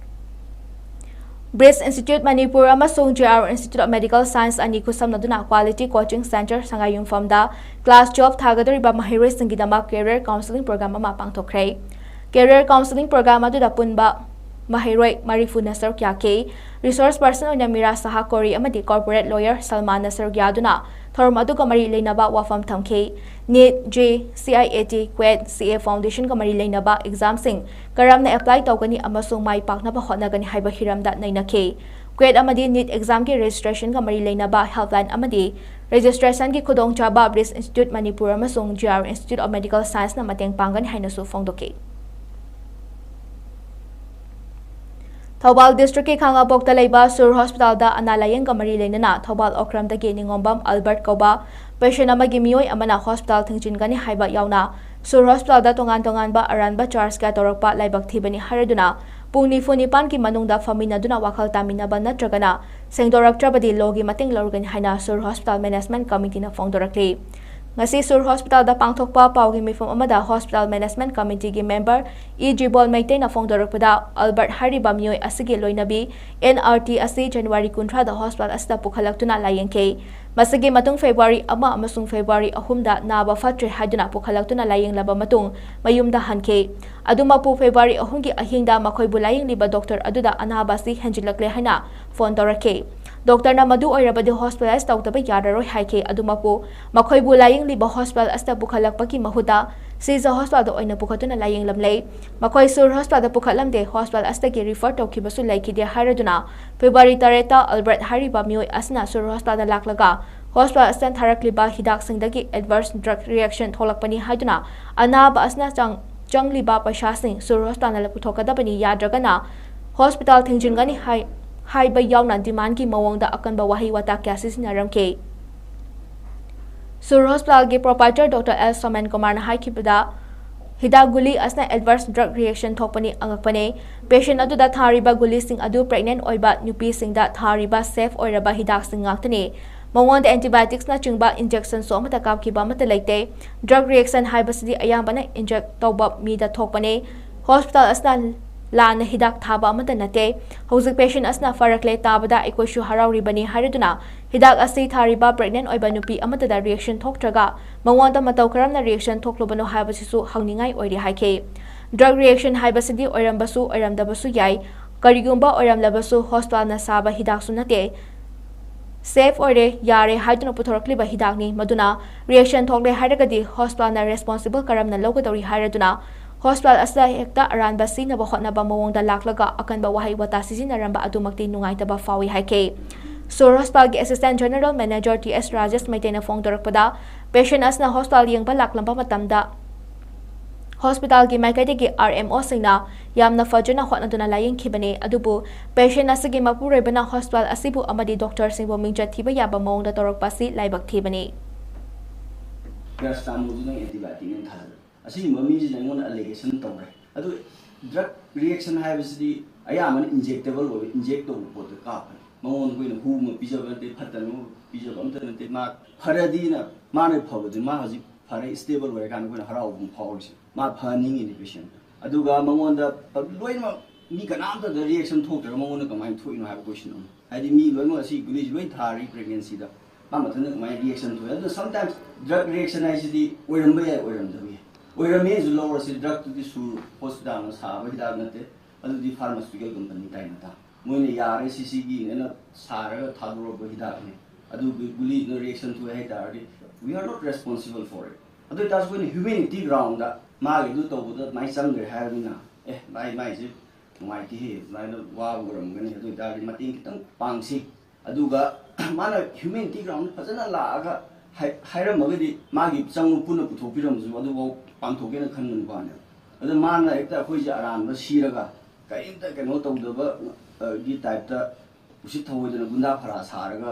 BRICS Institute Manipur ꯑꯃꯁꯨꯡ J R Institute of Medical Science ꯑꯅꯤ ꯈꯨꯠꯁꯝꯅꯗꯨꯅ Quality Coaching Centre ꯁꯉꯥꯏꯌꯨꯝꯐꯝꯗ class twelve ꯊꯥꯒꯗꯧꯔꯤꯕ ꯃꯍꯩꯔꯣꯏꯁꯤꯡꯒꯤꯗꯃꯛ career counselling program ꯑꯃ ꯄꯥꯡꯊꯣꯛꯈ꯭ꯔꯦ꯫ Career counselling program ꯑꯗꯨꯗ ꯄꯨꯟꯕ ꯃꯍꯩꯔꯣꯏ ꯃꯔꯤꯐꯨꯅ ꯁꯔꯨꯛ ꯌꯥꯈꯤ꯫ Resource person ꯑꯣꯏꯅ ꯃꯤꯔꯥ ꯁꯍꯥ ꯀꯣꯔꯤ ꯑꯃꯗꯤ corporate lawyer ꯁꯜꯃꯥꯟꯅ ꯁꯔꯨꯛ ꯌꯥꯗꯨꯅ ꯊꯧꯔꯝ ꯑꯗꯨꯒ ꯃꯔꯤ ꯂꯩꯅꯕ ꯋꯥꯐꯝ ꯊꯝꯈꯤ꯫ NEET, JEE, CIAT, CUET, CA Foundation-ꯒ ꯃꯔꯤ ꯂꯩꯅꯕ exam-ꯁꯤꯡ ꯀꯔꯝꯅ apply ꯇꯧꯒꯅꯤ ꯑꯃꯁꯨꯡ ꯃꯥꯏ ꯄꯥꯛꯅꯕ ꯍꯣꯠꯅꯒꯅꯤ ꯍꯥꯏꯕ ꯍꯤꯔꯝꯗ ꯅꯩꯅꯈꯤ꯫ ꯀ꯭ꯋꯦꯠ ꯑꯃꯗꯤ ꯅꯤꯠ ꯑꯦꯛꯖꯥꯝꯒꯤ ꯔꯦꯖꯤꯁꯇ꯭ꯔꯦꯁꯟꯒ ꯃꯔꯤ ꯂꯩꯅꯕ ꯍꯦꯜꯞꯂꯥꯏꯟ ꯑꯃꯗꯤ ꯔꯦꯖꯤꯁꯇ꯭ꯔꯦꯁꯟꯒꯤ ꯈꯨꯗꯣꯡꯆꯥꯕ ꯕ꯭ꯔꯤꯖ ꯏꯟꯁꯇꯤꯇ꯭ꯌꯨꯠ ꯃꯅꯤꯄꯨꯔ ꯑꯃꯁꯨꯡ G R institute of medical ꯁꯥꯏꯟꯁꯅ ꯃꯇꯦꯡ ꯄꯥꯡꯒꯅꯤ ꯍꯥꯏꯅꯁꯨ ꯐꯣꯡꯗꯣꯛꯈꯤ꯫ ꯊꯧꯕꯥꯜ ꯗꯤꯁꯇ꯭ꯔꯤꯛꯀꯤ ꯈꯥꯉꯕꯣꯛꯇ ꯂꯩꯕ ꯁꯨꯔ ꯍꯣꯁꯄꯤꯇꯥꯜꯗ ꯑꯅꯥ ꯂꯥꯌꯦꯡꯒ ꯃꯔꯤ ꯂꯩꯅꯅ ꯊꯧꯕꯥꯜ ꯑꯣꯀ꯭ꯔꯝꯗꯒꯤ ꯅꯤꯉꯣꯝꯕꯝ ꯑꯜꯕꯔꯠ ꯀꯧꯕ ꯄꯦꯁꯦꯟ ꯑꯃꯒꯤ ꯃꯤꯑꯣꯏ ꯑꯃꯅ ꯍꯣꯁꯄꯤꯇꯥꯜ ꯊꯤꯡꯖꯤꯟꯒꯅꯤ ꯍꯥꯏꯕ ꯌꯥꯎꯅ ꯁꯨꯔ ꯍꯣꯁꯄꯤꯇꯥꯜꯗ ꯇꯣꯉꯥꯟ ꯇꯣꯉꯥꯟꯕ ꯑꯔꯥꯟꯕ ꯆꯥꯔꯖ ꯀꯌꯥ ꯇꯧꯔꯛꯄ ꯂꯥꯏꯕꯛ ꯊꯤꯕꯅꯤ ꯍꯥꯏꯔꯗꯨꯅ ꯄꯨꯡ ꯅꯤꯐꯨ ꯅꯤꯄꯥꯟꯒꯤ ꯃꯅꯨꯡꯗ ꯐꯝꯃꯤꯟꯅꯗꯨꯅ ꯋꯥꯈꯜ ꯇꯥꯃꯤꯟꯅꯕ ꯅꯠꯇ꯭ꯔꯒꯅ ꯁꯦꯡꯗꯣꯔꯛꯇ꯭ꯔꯕꯗꯤ ꯂꯣꯒꯤ ꯃꯇꯦꯡ ꯂꯧꯔꯒꯅꯤ ꯍꯥꯏꯅ ꯁꯨꯔ ꯍꯣꯁꯄꯤꯇꯥꯜ ꯃꯦꯅꯦꯖꯃꯦꯟꯠ ꯀꯃꯤꯇꯤꯅ ꯐꯣꯡꯗꯣꯔꯛꯂꯤ꯫ ꯉꯁꯤ ꯁꯨꯔ ꯍꯣꯁꯄꯤꯇꯥꯜꯗ ꯄꯥꯡꯊꯣꯛꯄ ꯄꯥꯎꯒꯤ ꯃꯤꯐꯝ ꯑꯃꯗ hospital management ꯀꯃꯤꯇꯤꯒꯤ member E ꯖꯤꯕꯣꯜ ꯃꯩꯇꯩꯅ ꯐꯣꯡꯗꯣꯔꯛꯄꯗ, Albert ꯍꯥꯏꯔꯤꯕ ꯃꯤꯑꯣꯏ ꯑꯁꯤꯒꯤ ꯂꯣꯏꯅꯕꯤ ꯑꯦꯟ ꯑꯥꯔ ꯇꯤ ꯑꯁꯤ ꯖꯅꯋꯥꯔꯤ ꯀꯨꯟꯊ꯭ꯔꯥꯗ ꯍꯣꯁꯄꯤꯇꯥꯜ ꯑꯁꯤꯗ ꯄꯨꯈꯠꯂꯛꯇꯨꯅ ꯂꯥꯌꯦꯡꯈꯤ꯫ ꯃꯁꯤꯒꯤ ꯃꯇꯨꯡ ꯐꯦꯕ꯭ꯔꯨꯋꯥꯔꯤ ꯑꯃ ꯑꯃꯁꯨꯡ ꯐꯦꯕ꯭ꯔꯨꯋꯥꯔꯤ ꯑꯍꯨꯝꯗ ꯅꯥꯕ ꯐꯠꯇ꯭ꯔꯦ ꯍꯥꯏꯗꯨꯅ ꯄꯨꯈꯠꯂꯛꯇꯨꯅ ꯂꯥꯌꯦꯡꯂꯕ ꯃꯇꯨꯡ ꯃꯌꯨꯝꯗ ꯍꯟꯈꯤ꯫ ꯑꯗꯨꯃꯛꯄꯨ ꯐꯦꯕ꯭ꯔꯨꯋꯥꯔꯤ ꯑꯍꯨꯝꯒꯤ ꯑꯍꯤꯡꯗ ꯃꯈꯣꯏꯕꯨ ꯂꯥꯌꯦꯡꯂꯤꯕ ꯗꯣꯛꯇꯔ ꯑꯗꯨꯗ ꯑꯅꯥꯕ ꯑꯁꯤ ꯍꯦꯟꯖꯤꯜꯂꯛꯂꯦ ꯍꯥꯏꯅ ꯐꯣꯟ ꯇꯧꯔꯛꯈꯤ꯫ ꯗꯣꯛꯇꯔꯅ ꯃꯗꯨ ꯑꯣꯏꯔꯕꯗꯤ ꯍꯣꯁꯄꯤꯇꯥꯂꯥꯏꯖ ꯇꯧꯗꯕ ꯌꯥꯔꯔꯣꯏ ꯍꯥꯏꯈꯤ꯫ ꯑꯗꯨꯃꯛꯄꯨ ꯃꯈꯣꯏꯕꯨ ꯂꯥꯌꯦꯡꯂꯤꯕ ꯍꯣꯁꯄꯤꯇꯥꯜ ꯑꯁꯤꯗ ꯄꯨꯈꯠꯂꯛꯄꯒꯤ ꯃꯍꯨꯠꯇ ꯁꯤꯖ ꯍꯣꯁꯄꯤꯇꯥꯜꯗ ꯑꯣꯏꯅ ꯄꯨꯈꯠꯇꯨꯅ ꯂꯥꯌꯦꯡꯂꯝꯂꯦ꯫ ꯃꯈꯣꯏ ꯁꯨꯔ ꯍꯣꯁꯄꯤꯇꯥꯜꯗ ꯄꯨꯈꯠꯂꯝꯗꯦ, ꯍꯣꯁꯄꯤꯇꯥꯜ ꯑꯁꯤꯗꯒꯤ ꯔꯤꯐꯔ ꯇꯧꯈꯤꯕꯁꯨ ꯂꯩꯈꯤꯗꯦ ꯍꯥꯏꯔꯗꯨꯅ ꯐꯦꯕ꯭ꯔꯨꯋꯥꯔꯤ ꯇꯔꯦꯠꯇ ꯑꯜꯕꯔꯠ ꯍꯥꯏꯔꯤꯕ ꯃꯤꯑꯣꯏ ꯑꯁꯤꯅ ꯁꯨꯔ ꯍꯣꯁꯄꯤꯇꯥꯜꯗ ꯂꯥꯛꯂꯒ ꯍꯣꯁꯄꯤꯇꯥꯜ ꯑꯁꯤꯅ ꯊꯥꯔꯛꯂꯤꯕ ꯍꯤꯗꯥꯛꯁꯤꯡꯗꯒꯤ ꯑꯦꯗꯚꯔꯁ ꯗ꯭ꯔꯒ ꯔꯤꯌꯦꯛꯁꯟ ꯊꯣꯛꯂꯛꯄꯅꯤ ꯍꯥꯏꯗꯨꯅ ꯑꯅꯥꯕ ꯑꯁꯤꯅ ꯆꯪ-, ꯆꯪꯂꯤꯕ ꯄꯩꯁꯥꯁꯤꯡ ꯁꯨꯔ ꯍꯣꯁꯄꯤꯇꯥꯜꯅ ꯄꯨꯊꯣꯛꯀꯗꯕꯅꯤ, ꯌꯥꯗ꯭ꯔꯒꯅ ꯍꯣꯁꯄꯤꯇꯥꯜ ꯊꯤꯡꯖꯤꯟꯒꯅꯤ ꯍꯥꯏ-, ꯍꯥꯏꯕ ꯌꯥꯎꯅ ꯗꯤꯃꯥꯟꯒꯤ ꯃꯑꯣꯡꯗ ꯑꯀꯟꯕ ꯋꯥꯍꯩ ꯋꯥꯇꯥ ꯀꯌꯥ ꯁꯤꯖꯤꯟꯅꯔꯝꯈꯤ꯫ ꯁꯨꯔ ꯍꯣꯁꯄꯤꯇꯥꯜꯒꯤ ꯄ꯭ꯔꯣꯄꯥꯏꯇꯔ ꯗꯣꯛꯇꯔ ꯑꯦꯜ ꯁꯣꯃꯦꯟ ꯀꯨꯃꯥꯔꯅ ꯍꯥꯏꯈꯤꯕꯗ, ꯍꯤꯗꯥꯛ ꯒꯨꯂꯤ ꯑꯁꯤꯅ ꯑꯦꯗꯚꯔꯁ ꯗ꯭ꯔꯒ ꯔꯤꯌꯦꯛꯁꯟ ꯊꯣꯛꯄꯅꯤ ꯑꯉꯛꯄꯅꯤ꯫ ꯄꯦꯁꯦꯟ ꯑꯗꯨꯗ ꯊꯥꯔꯤꯕ ꯒꯨꯂꯤꯁꯤꯡ ꯑꯗꯨ ꯄ꯭ꯔꯦꯒꯅꯦꯟ ꯑꯣꯏꯕ ꯅꯨꯄꯤꯁꯤꯡꯗ ꯊꯥꯔꯤꯕ ꯁꯦꯐ ꯑꯣꯏꯔꯕ ꯍꯤꯗꯥꯛꯁꯤꯡ ꯉꯥꯛꯇꯅꯤ꯫ ꯃꯉꯣꯟꯗ ꯑꯦꯟꯇꯤꯕꯥꯌꯣꯇꯤꯛꯁꯅꯆꯤꯡꯕ ꯏꯟꯖꯦꯛꯁꯟꯁꯨ ꯑꯃꯠꯇ ꯀꯥꯞꯈꯤꯕ ꯑꯃꯠꯇ ꯂꯩꯇꯦ꯫ ꯗ꯭ꯔꯒ ꯔꯤꯌꯦꯛꯁꯟ ꯍꯥꯏꯕꯁꯤꯗꯤ ꯑꯌꯥꯝꯕꯅ ꯏꯟꯖꯦꯛ ꯇꯧꯕ ꯃꯤꯗ ꯊꯣꯛꯄꯅꯤ꯫ ꯍꯣꯁꯄꯤꯇꯥꯜ ꯑꯁꯤꯅ ꯂꯥꯟꯅ ꯍꯤꯗꯥꯛ ꯊꯥꯕ ꯑꯃꯠꯇ ꯅꯠꯇꯦ꯫ ꯍꯧꯖꯤꯛ ꯄꯦꯁꯦꯟ ꯑꯁꯤꯅ ꯐꯔꯛꯂꯦ ꯇꯥꯕꯗ ꯑꯩꯈꯣꯏꯁꯨ ꯍꯔꯥꯎꯔꯤꯕꯅꯤ ꯍꯥꯏꯔꯗꯨꯅ ꯍꯤꯗꯥꯛ ꯑꯁꯤ ꯊꯥꯔꯤꯕ ꯄ꯭ꯔꯦꯒꯅꯦꯟ ꯑꯣꯏꯕ ꯅꯨꯄꯤ ꯑꯃꯠꯇꯗ ꯔꯤꯌꯦꯛꯁꯟ ꯊꯣꯛꯇ꯭ꯔꯒ ꯃꯉꯣꯟꯗ ꯃꯇꯧ ꯀꯔꯝꯅ ꯔꯤꯌꯦꯛꯁꯟ ꯊꯣꯛꯂꯨꯕꯅꯣ ꯍꯥꯏꯕꯁꯤꯁꯨ ꯍꯪꯅꯤꯡꯉꯥꯏ ꯑꯣꯏꯔꯤ ꯍꯥꯏꯈꯤ꯫ ꯗ꯭ꯔꯒ ꯔꯤꯌꯦꯛꯁꯟ ꯍꯥꯏꯕꯁꯤꯗꯤ ꯑꯣꯏꯔꯝꯕꯁꯨ ꯑꯣꯏꯔꯝꯗꯕꯁꯨ ꯌꯥꯏ꯫ ꯀꯔꯤꯒꯨꯝꯕ ꯑꯣꯏꯔꯝꯂꯕꯁꯨ ꯍꯣꯁꯄꯤꯇꯥꯜꯅ ꯁꯥꯕ ꯍꯤꯗꯥꯛꯁꯨ ꯅꯠꯇꯦ꯫ ꯁꯦꯐ ꯑꯣꯏꯔꯦ, ꯌꯥꯔꯦ ꯍꯥꯏꯗꯨꯅ ꯄꯨꯊꯣꯔꯛꯂꯤꯕ ꯍꯤꯗꯥꯛꯅꯤ꯫ ꯃꯗꯨꯅ ꯔꯤꯌꯦꯛꯁꯟ ꯊꯣꯛꯂꯦ ꯍꯥꯏꯔꯒꯗꯤ ꯍꯣꯁꯄꯤꯇꯥꯜꯅ ꯔꯦꯁꯄꯣꯟꯁꯤꯕꯜ ꯀꯔꯝꯅ ꯂꯧꯒꯗꯧꯔꯤ ꯍꯥꯏꯔꯗꯨꯅ ꯍꯣꯁꯄꯤꯇꯥꯜ ꯑꯁꯤꯗ ꯍꯦꯛꯇ ꯑꯔꯥꯟꯕ ꯁꯤꯅꯕ ꯍꯣꯠꯅꯕ ꯃꯑꯣꯡꯗ ꯂꯥꯛꯂꯒ ꯑꯀꯟꯕ ꯋꯥꯍꯩ ꯋꯥꯇꯥ ꯁꯤꯖꯤꯟꯅꯔꯝꯕ ꯑꯗꯨꯃꯛꯇꯤ ꯅꯨꯡꯉꯥꯏꯇꯕ ꯐꯥꯎꯏ ꯍꯥꯏꯈꯤ꯫ ꯁꯨꯔ ꯍꯣꯁꯄꯤꯇꯥꯜꯒꯤ ꯑꯦꯁꯤꯁꯇꯦꯟ ꯖꯦꯅꯔꯦꯜ ꯃꯦꯅꯦꯖꯔ ꯇꯤ ꯑꯦꯁ ꯔꯥꯖꯦꯁ ꯃꯩꯇꯩꯅ ꯐꯣꯡꯗꯣꯔꯛꯄꯗ, ꯄꯦꯁꯦꯟ ꯑꯁꯤꯅ ꯍꯣꯁꯄꯤꯇꯥꯜ ꯌꯦꯡꯕ ꯂꯥꯛꯂꯝꯕ ꯃꯇꯝꯗ ꯍꯣꯁꯄꯤꯇꯥꯜꯒꯤ ꯃꯥꯏꯀꯩꯗꯒꯤ ꯑꯥꯔ ꯑꯦꯝ ꯑꯣꯁꯤꯡꯅ ꯌꯥꯝꯅ ꯐꯖꯅ ꯍꯣꯠꯅꯗꯨꯅ ꯂꯥꯌꯦꯡꯈꯤꯕꯅꯤ, ꯑꯗꯨꯕꯨ ꯄꯦꯁꯦꯟ ꯑꯁꯤꯒꯤ ꯃꯄꯨꯔꯣꯏꯕꯅ ꯍꯣꯁꯄꯤꯇꯥꯜ ꯑꯁꯤꯕꯨ ꯑꯃꯗꯤ ꯗꯣꯛꯇꯔꯁꯤꯡꯕꯨ ꯃꯤꯡꯆꯠ ꯊꯤꯕ ꯌꯥꯕ ꯃꯑꯣꯡꯗ ꯇꯧꯔꯛꯄ ꯑꯁꯤ ꯂꯥꯏꯕꯛ ꯊꯤꯕꯅꯤ꯫ ꯄꯦꯔꯥꯁꯤꯇꯥꯃꯣꯜꯁꯤ ꯅꯪ ꯑꯦꯟꯇꯤꯕꯥꯌꯣꯇꯤꯛꯅꯦꯅ ꯊꯥꯖꯜꯂꯦ꯫ ꯑꯁꯤꯒꯨꯝꯕ ꯃꯤꯁꯤꯅ ꯑꯩꯉꯣꯟꯗ ꯑꯦꯂꯤꯒꯦꯁꯟ ꯇꯧꯔꯦ꯫ ꯑꯗꯨ ꯗ꯭ꯔꯒ ꯔꯤꯌꯦꯛꯁꯟ ꯍꯥꯏꯕꯁꯤꯗꯤ ꯑꯌꯥꯝꯕꯅ ꯏꯟꯖꯦꯛꯇꯦꯕꯜ ꯑꯣꯏꯕ, ꯏꯟꯖꯦꯛ ꯇꯧꯕ ꯄꯣꯠꯇ ꯀꯥꯞꯄꯅꯤ꯫ ꯃꯉꯣꯟꯗ ꯑꯩꯈꯣꯏꯅ ꯍꯨ ꯑꯃ ꯄꯤꯖꯕ ꯅꯠꯇꯦ, ꯐꯠꯇꯅꯕ ꯄꯤꯖꯕ ꯑꯝꯇ ꯅꯠꯇꯦ꯫ ꯃꯥ ꯐꯔꯗꯤꯅ, ꯃꯥꯅ ꯐꯕꯗꯨ, ꯃꯥ ꯍꯧꯖꯤꯛ ꯐꯔꯦ, ꯁ꯭ꯇꯦꯕꯜ ꯑꯣꯏꯔꯀꯥꯟꯗ ꯑꯩꯈꯣꯏꯅ ꯍꯔꯥꯎꯕ ꯑꯃ ꯐꯥꯎꯔꯤꯁꯦ꯫ ꯃꯥ ꯐꯍꯟꯅꯤꯡꯉꯤꯅꯦ ꯄꯦꯁꯦꯟꯠ꯫ ꯑꯗꯨꯒ ꯃꯉꯣꯟꯗ ꯂꯣꯏꯅꯃꯛ ꯃꯤ ꯀꯅꯥꯝꯇꯗ ꯔꯤꯌꯦꯛꯁꯟ ꯊꯣꯛꯇ꯭ꯔꯒ ꯃꯉꯣꯟꯗ ꯀꯃꯥꯏꯅ ꯊꯣꯛꯏꯅꯣ ꯍꯥꯏꯕ ꯀꯣꯏꯁꯟ ꯑꯃ꯫ ꯍꯥꯏꯗꯤ ꯃꯤ ꯂꯣꯏꯅꯃꯛ ꯑꯁꯤ ꯒꯨꯂꯤꯁꯤ ꯂꯣꯏ ꯊꯥꯔꯤ ꯄ꯭ꯔꯦꯒꯅꯦꯟꯁꯤꯗ, ꯃꯥ ꯃꯊꯟꯇ ꯀꯃꯥꯏꯅ ꯔꯤꯌꯦꯛꯁꯟ ꯊꯣꯛꯏ? ꯑꯗꯨꯅ ꯁꯝꯇꯥꯏꯝꯁ ꯗ꯭ꯔꯒ ꯔꯤꯌꯦꯛꯁꯟ ꯍꯥꯏꯁꯤꯗꯤ ꯑꯣꯏꯔꯝꯕ ꯌꯥꯏ, ꯑꯣꯏꯔꯝꯗꯕ ꯌꯥꯏ꯫ ꯑꯣꯏꯔꯝꯃꯦꯁꯨ ꯂꯧꯔꯁꯤ, ꯗ꯭ꯔꯒꯇꯨꯗꯤ ꯁꯨꯔ ꯍꯣꯁꯄꯤꯇꯥꯜꯅ ꯁꯥꯕ ꯍꯤꯗꯥꯛ ꯅꯠꯇꯦ, ꯑꯗꯨꯗꯤ ꯐꯥꯔꯃꯥꯁꯤꯀꯦꯜ ꯀꯝꯄꯅꯤ ꯇꯥꯏꯅ ꯇꯥ꯫ ꯃꯣꯏꯅ ꯌꯥꯔꯦ, ꯁꯤ ꯁꯤꯒꯤꯅꯦꯅ ꯁꯥꯔꯒ ꯊꯥꯗꯣꯔꯛꯄ ꯍꯤꯗꯥꯛꯅꯤ꯫ ꯑꯗꯨꯒꯤ ꯒꯨꯂꯤꯗꯨꯅ ꯔꯤꯌꯦꯛꯁꯟ ꯊꯣꯛꯑꯦ ꯍꯥꯏ ꯇꯥꯔꯗꯤ, we are not responsible for it꯫ ꯑꯗꯨ ꯑꯣꯏꯇꯥꯔꯁꯨ ꯑꯩꯈꯣꯏꯅ ꯍ꯭ꯌꯨꯃꯦꯅꯤꯇꯤ ꯒ꯭ꯔꯥꯎꯟꯗ ꯃꯥꯒꯤ ꯑꯗꯨ ꯇꯧꯕꯗ ꯑꯗꯨꯃꯥꯏꯅ ꯆꯪꯈ꯭ꯔꯦ ꯍꯥꯏꯔꯕꯅꯤꯅ, ꯑꯦ, ꯃꯥꯏ, ꯃꯥꯏꯁꯦ ꯅꯨꯡꯉꯥꯏꯇꯦꯍꯦ, ꯑꯗꯨꯃꯥꯏꯅ ꯋꯥꯕ ꯑꯣꯏꯔꯝꯒꯅꯤ, ꯑꯗꯨ ꯑꯣꯏꯇꯥꯔꯗꯤ ꯃꯇꯦꯡ ꯈꯤꯇꯪ ꯄꯥꯡꯁꯤ꯫ ꯑꯗꯨꯒ ꯃꯥꯅ ꯍ꯭ꯌꯨꯃꯦꯅꯤꯇꯤ ꯒ꯭ꯔꯥꯎꯟꯗ ꯐꯖꯅ ꯂꯥꯛꯑꯒ ꯍꯥꯏ-, ꯍꯥꯏꯔꯝꯃꯒꯗꯤ ꯃꯥꯒꯤ ꯆꯪꯕ ꯄꯨꯟꯅ ꯄꯨꯊꯣꯛꯄꯤꯔꯝꯕꯁꯨ ꯑꯗꯨꯐꯥꯎ ꯄꯥꯡꯊꯣꯛꯀꯦꯅ ꯈꯟꯕ ꯅꯨꯄꯥꯅꯦꯕ꯫ ꯑꯗꯨ ꯃꯥꯅ ꯍꯦꯛꯇ ꯑꯩꯈꯣꯏꯁꯦ ꯑꯔꯥꯟꯕ ꯁꯤꯔꯒ ꯀꯔꯤꯝꯇ ꯀꯩꯅꯣ ꯇꯧꯗꯕ, ꯑ, ꯒꯤ ꯇꯥꯏꯞꯇ ꯎꯁꯤꯠ ꯊꯑꯣꯏꯗꯅ ꯒꯨꯟꯗꯥ ꯐꯔꯥ ꯁꯥꯔꯒ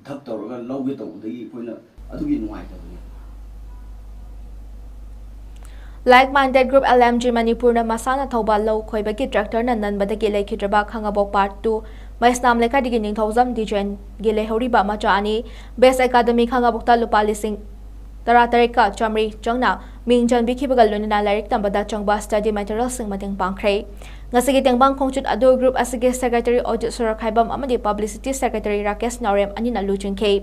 ꯙꯞ ꯇꯧꯔꯒ ꯂꯧꯒꯦ ꯇꯧꯕꯗꯒꯤ ꯑꯩꯈꯣꯏꯅ ꯑꯗꯨꯒꯤ ꯅꯨꯡꯉꯥꯏꯇꯕꯅꯤ꯫ Like Minded Group L M G ꯃꯅꯤꯄꯨꯔꯅ ꯃꯁꯥꯅ ꯊꯧꯕ ꯂꯧ ꯈꯣꯏꯕꯒꯤ ꯇ꯭ꯔꯦꯛꯇꯔꯅ ꯅꯟꯕꯗꯒꯤ ꯂꯩꯈꯤꯗ꯭ꯔꯕ ꯈꯥꯉꯕꯣꯛ Part two ꯃꯩꯁꯅꯥꯝ ꯂꯩꯀꯥꯏꯗꯒꯤ ꯅꯤꯡꯊꯧꯖꯝ ꯗꯤꯖꯦꯟꯒꯤ ꯂꯩꯍꯧꯔꯤꯕ ꯃꯆꯥ ꯑꯅꯤ ꯕꯦꯁ ꯑꯦꯀꯥꯗꯃꯤ ꯈꯥꯉꯕꯣꯛꯇ ꯂꯨꯄꯥ ꯂꯤꯁꯤꯡ ꯇꯔꯥꯇꯔꯦꯠꯀ ꯆꯥꯃꯔꯤ ꯆꯪꯅ ꯃꯤꯡ ꯆꯟꯕꯤꯈꯤꯕꯒ ꯂꯣꯏꯅꯅ ꯂꯥꯏꯔꯤꯛ ꯇꯝꯕꯗ ꯆꯪꯕ ꯁ꯭ꯇꯗꯤ ꯃꯦꯇꯔꯤꯌꯦꯜꯁꯤꯡ ꯃꯇꯦꯡ ꯄꯥꯡꯈ꯭ꯔꯦ꯫ ꯉꯁꯤꯒꯤ ꯇꯦꯡꯕꯥꯡ ꯈꯣꯡꯆꯠ ꯑꯗꯨ ꯒ꯭ꯔꯨꯞ ꯑꯁꯤꯒꯤ ꯁꯦꯀ꯭ꯔꯦꯇꯔꯤ ꯑꯣꯖꯤꯠ ꯁꯣꯔꯛꯈꯥꯏꯕꯝ ꯑꯃꯗꯤ ꯄꯕ꯭ꯂꯤꯁꯤꯇꯤ ꯁꯦꯀ꯭ꯔꯦꯇꯔꯤ ꯔꯥꯀꯦꯁ ꯅꯥꯎꯔꯦꯝ ꯑꯅꯤꯅ ꯂꯨꯆꯤꯡꯈꯤ꯫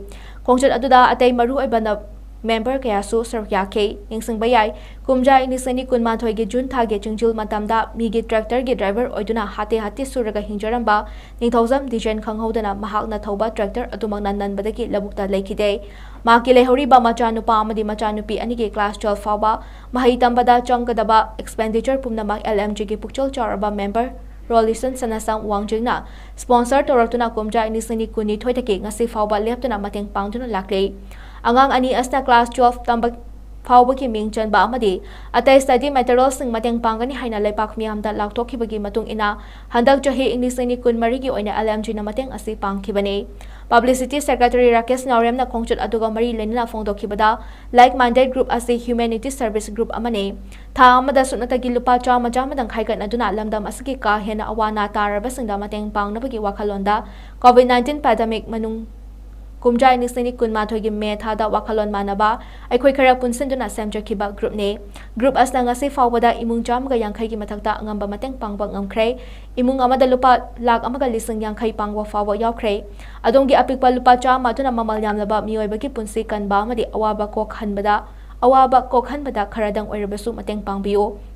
ꯈꯣꯡꯆꯠ ꯑꯗꯨꯗ ꯑꯇꯩ ꯃꯔꯨꯑꯣꯏꯕ ꯅ-, member ꯀꯌꯥꯁꯨ ꯁꯔꯨꯛ ꯌꯥꯈꯤ꯫ ꯅꯤꯡꯁꯤꯡꯕ ꯌꯥꯏ, ꯀꯨꯝꯖꯥ ꯏꯪ ꯂꯤꯁꯤꯡ ꯑꯅꯤ ꯀꯨꯟꯃꯥꯊꯣꯏꯒꯤ June ꯊꯥꯒꯤ ꯆꯤꯡꯖꯤꯜ ꯃꯇꯝꯗ ꯃꯤꯒꯤ tractorꯒꯤ driver ꯑꯣꯏꯗꯨꯅ ꯍꯥꯇꯦ ꯍꯥꯇꯦ ꯁꯨꯔꯒ ꯍꯤꯡꯖꯔꯝꯕ ꯅꯤꯡꯊꯧꯖꯝ ꯗꯤꯖꯦꯟ ꯈꯪꯍꯧꯗꯅ ꯃꯍꯥꯛꯅ ꯊꯧꯕ tractor ꯑꯗꯨꯃꯛꯅ ꯅꯟꯕꯗꯒꯤ ꯂꯧꯕꯨꯛꯇ ꯂꯩꯈꯤꯗꯦ꯫ ꯃꯍꯥꯛꯀꯤ ꯂꯩꯍꯧꯔꯤꯕ ꯃꯆꯥꯅꯨꯄꯥ ꯑꯃꯗꯤ ꯃꯆꯥꯅꯨꯄꯤ ꯑꯅꯤꯒꯤ class twelve ꯐꯥꯎꯕ ꯃꯍꯩ ꯇꯝꯕꯗ ꯆꯪꯒꯗꯕ expenditure ꯄꯨꯝꯅꯃꯛ L M Gꯒꯤ ꯄꯨꯛꯆꯦꯜ ꯆꯥꯎꯔꯕ member ꯔꯣꯂꯤꯁꯟ ꯁꯅꯥꯁꯝ ꯋꯥꯡꯖꯤꯡꯅ sponsor ꯇꯧꯔꯛꯇꯨꯅ ꯀꯨꯝꯖꯥ ꯏꯪ ꯂꯤꯁꯤꯡ ꯑꯅꯤ ꯀꯨꯟꯅꯤꯊꯣꯏꯗꯒꯤ ꯉꯁꯤ ꯐꯥꯎꯕ ꯂꯦꯞꯇꯅ ꯃꯇꯦꯡ ꯄꯥꯡꯗꯨꯅ ꯂꯥꯛꯂꯤ꯫ ꯑꯉꯥꯡ ꯑꯅꯤ ꯑꯁꯤꯅ class twelve ꯇꯝꯕ ꯐꯥꯎꯕꯒꯤ ꯃꯤꯡ ꯆꯟꯕ ꯑꯃꯗꯤ ꯑꯇꯩ study materialꯁꯤꯡ ꯃꯇꯦꯡ ꯄꯥꯡꯒꯅꯤ ꯍꯥꯏꯅ ꯂꯩꯄꯥꯛ ꯃꯤꯌꯥꯝꯗ ꯂꯥꯎꯊꯣꯛꯈꯤꯕꯒꯤ ꯃꯇꯨꯡ ꯏꯟꯅ, ꯍꯟꯗꯛ ꯆꯍꯤ ꯏꯪ ꯂꯤꯁꯤꯡ ꯑꯅꯤ ꯀꯨꯟꯃꯔꯤꯒꯤ ꯑꯣꯏꯅ L M Gꯅ ꯃꯇꯦꯡ ꯑꯁꯤ ꯄꯥꯡꯈꯤꯕꯅꯤ꯫ Publicity Secretary ꯔꯥꯀꯦꯁ ꯅꯥꯎꯔꯦꯝꯅ ꯈꯣꯡꯆꯠ ꯑꯗꯨꯒ ꯃꯔꯤ ꯂꯩꯅꯅ ꯐꯣꯡꯗꯣꯛꯈꯤꯕꯗ, Like Minded Group ꯑꯁꯤ humanity service group ꯑꯃꯅꯤ꯫ ꯊꯥ ꯑꯃꯗ ꯁꯨꯞꯅꯇꯒꯤ ꯂꯨꯄꯥ ꯆꯥꯝꯃ, ꯆꯥꯝꯃꯗꯪ ꯈꯥꯏꯒꯠꯅꯗꯨꯅ ꯂꯝꯗꯝ ꯑꯁꯤꯒꯤ ꯀꯥ ꯍꯦꯟꯅ ꯑꯋꯥ ꯑꯅꯥ ꯇꯥꯔꯕꯁꯤꯡꯗ ꯃꯇꯦꯡ ꯄꯥꯡꯅꯕꯒꯤ ꯋꯥꯈꯜꯂꯣꯟꯗ COVID nineteen pandemic ꯃꯅꯨꯡ ꯀꯨꯝꯖꯥ ꯏꯪ ꯂꯤꯁꯤꯡ ꯑꯅꯤ ꯀꯨꯟꯃꯥꯊꯣꯏꯒꯤ May ꯊꯥꯗ ꯋꯥꯈꯜꯂꯣꯟ ꯃꯥꯟꯅꯕ ꯑꯩꯈꯣꯏ ꯈꯔ ꯄꯨꯟꯁꯤꯟꯗꯨꯅ ꯁꯦꯝꯖꯈꯤꯕ groupꯅꯤ꯫ Group ꯑꯁꯤꯅ ꯉꯁꯤ ꯐꯥꯎꯕꯗ ꯏꯃꯨꯡ ꯆꯥꯝꯃꯒ ꯌꯥꯡꯈꯩꯒꯤ ꯃꯊꯛꯇ ꯑꯉꯝꯕ ꯃꯇꯦꯡ ꯄꯥꯡꯕ ꯉꯝꯈ꯭ꯔꯦ꯫ ꯏꯃꯨꯡ ꯑꯃꯗ ꯂꯨꯄꯥ ꯂꯥꯈ ꯑꯃꯒ ꯂꯤꯁꯤꯡ ꯌꯥꯡꯈꯩ ꯄꯥꯡꯕ ꯐꯥꯎꯕ ꯌꯥꯎꯈ꯭ꯔꯦ꯫ ꯑꯗꯣꯝꯒꯤ ꯑꯄꯤꯛꯄ ꯂꯨꯄꯥ ꯆꯥꯝꯃ ꯑꯗꯨꯅ ꯃꯃꯜ ꯌꯥꯝꯂꯕ ꯃꯤꯑꯣꯏꯕꯒꯤ ꯄꯨꯟꯁꯤ ꯀꯟꯕ ꯑꯃꯗꯤ ꯑꯋꯥꯕ ꯀꯣꯛꯍꯟꯕꯗ, ꯑꯋꯥꯕ ꯀꯣꯛꯍꯟꯕꯗ ꯈꯔꯗꯪ ꯑꯣꯏꯔꯕꯁꯨ ꯃꯇꯦꯡ ꯄꯥꯡꯕꯤꯌꯨ꯫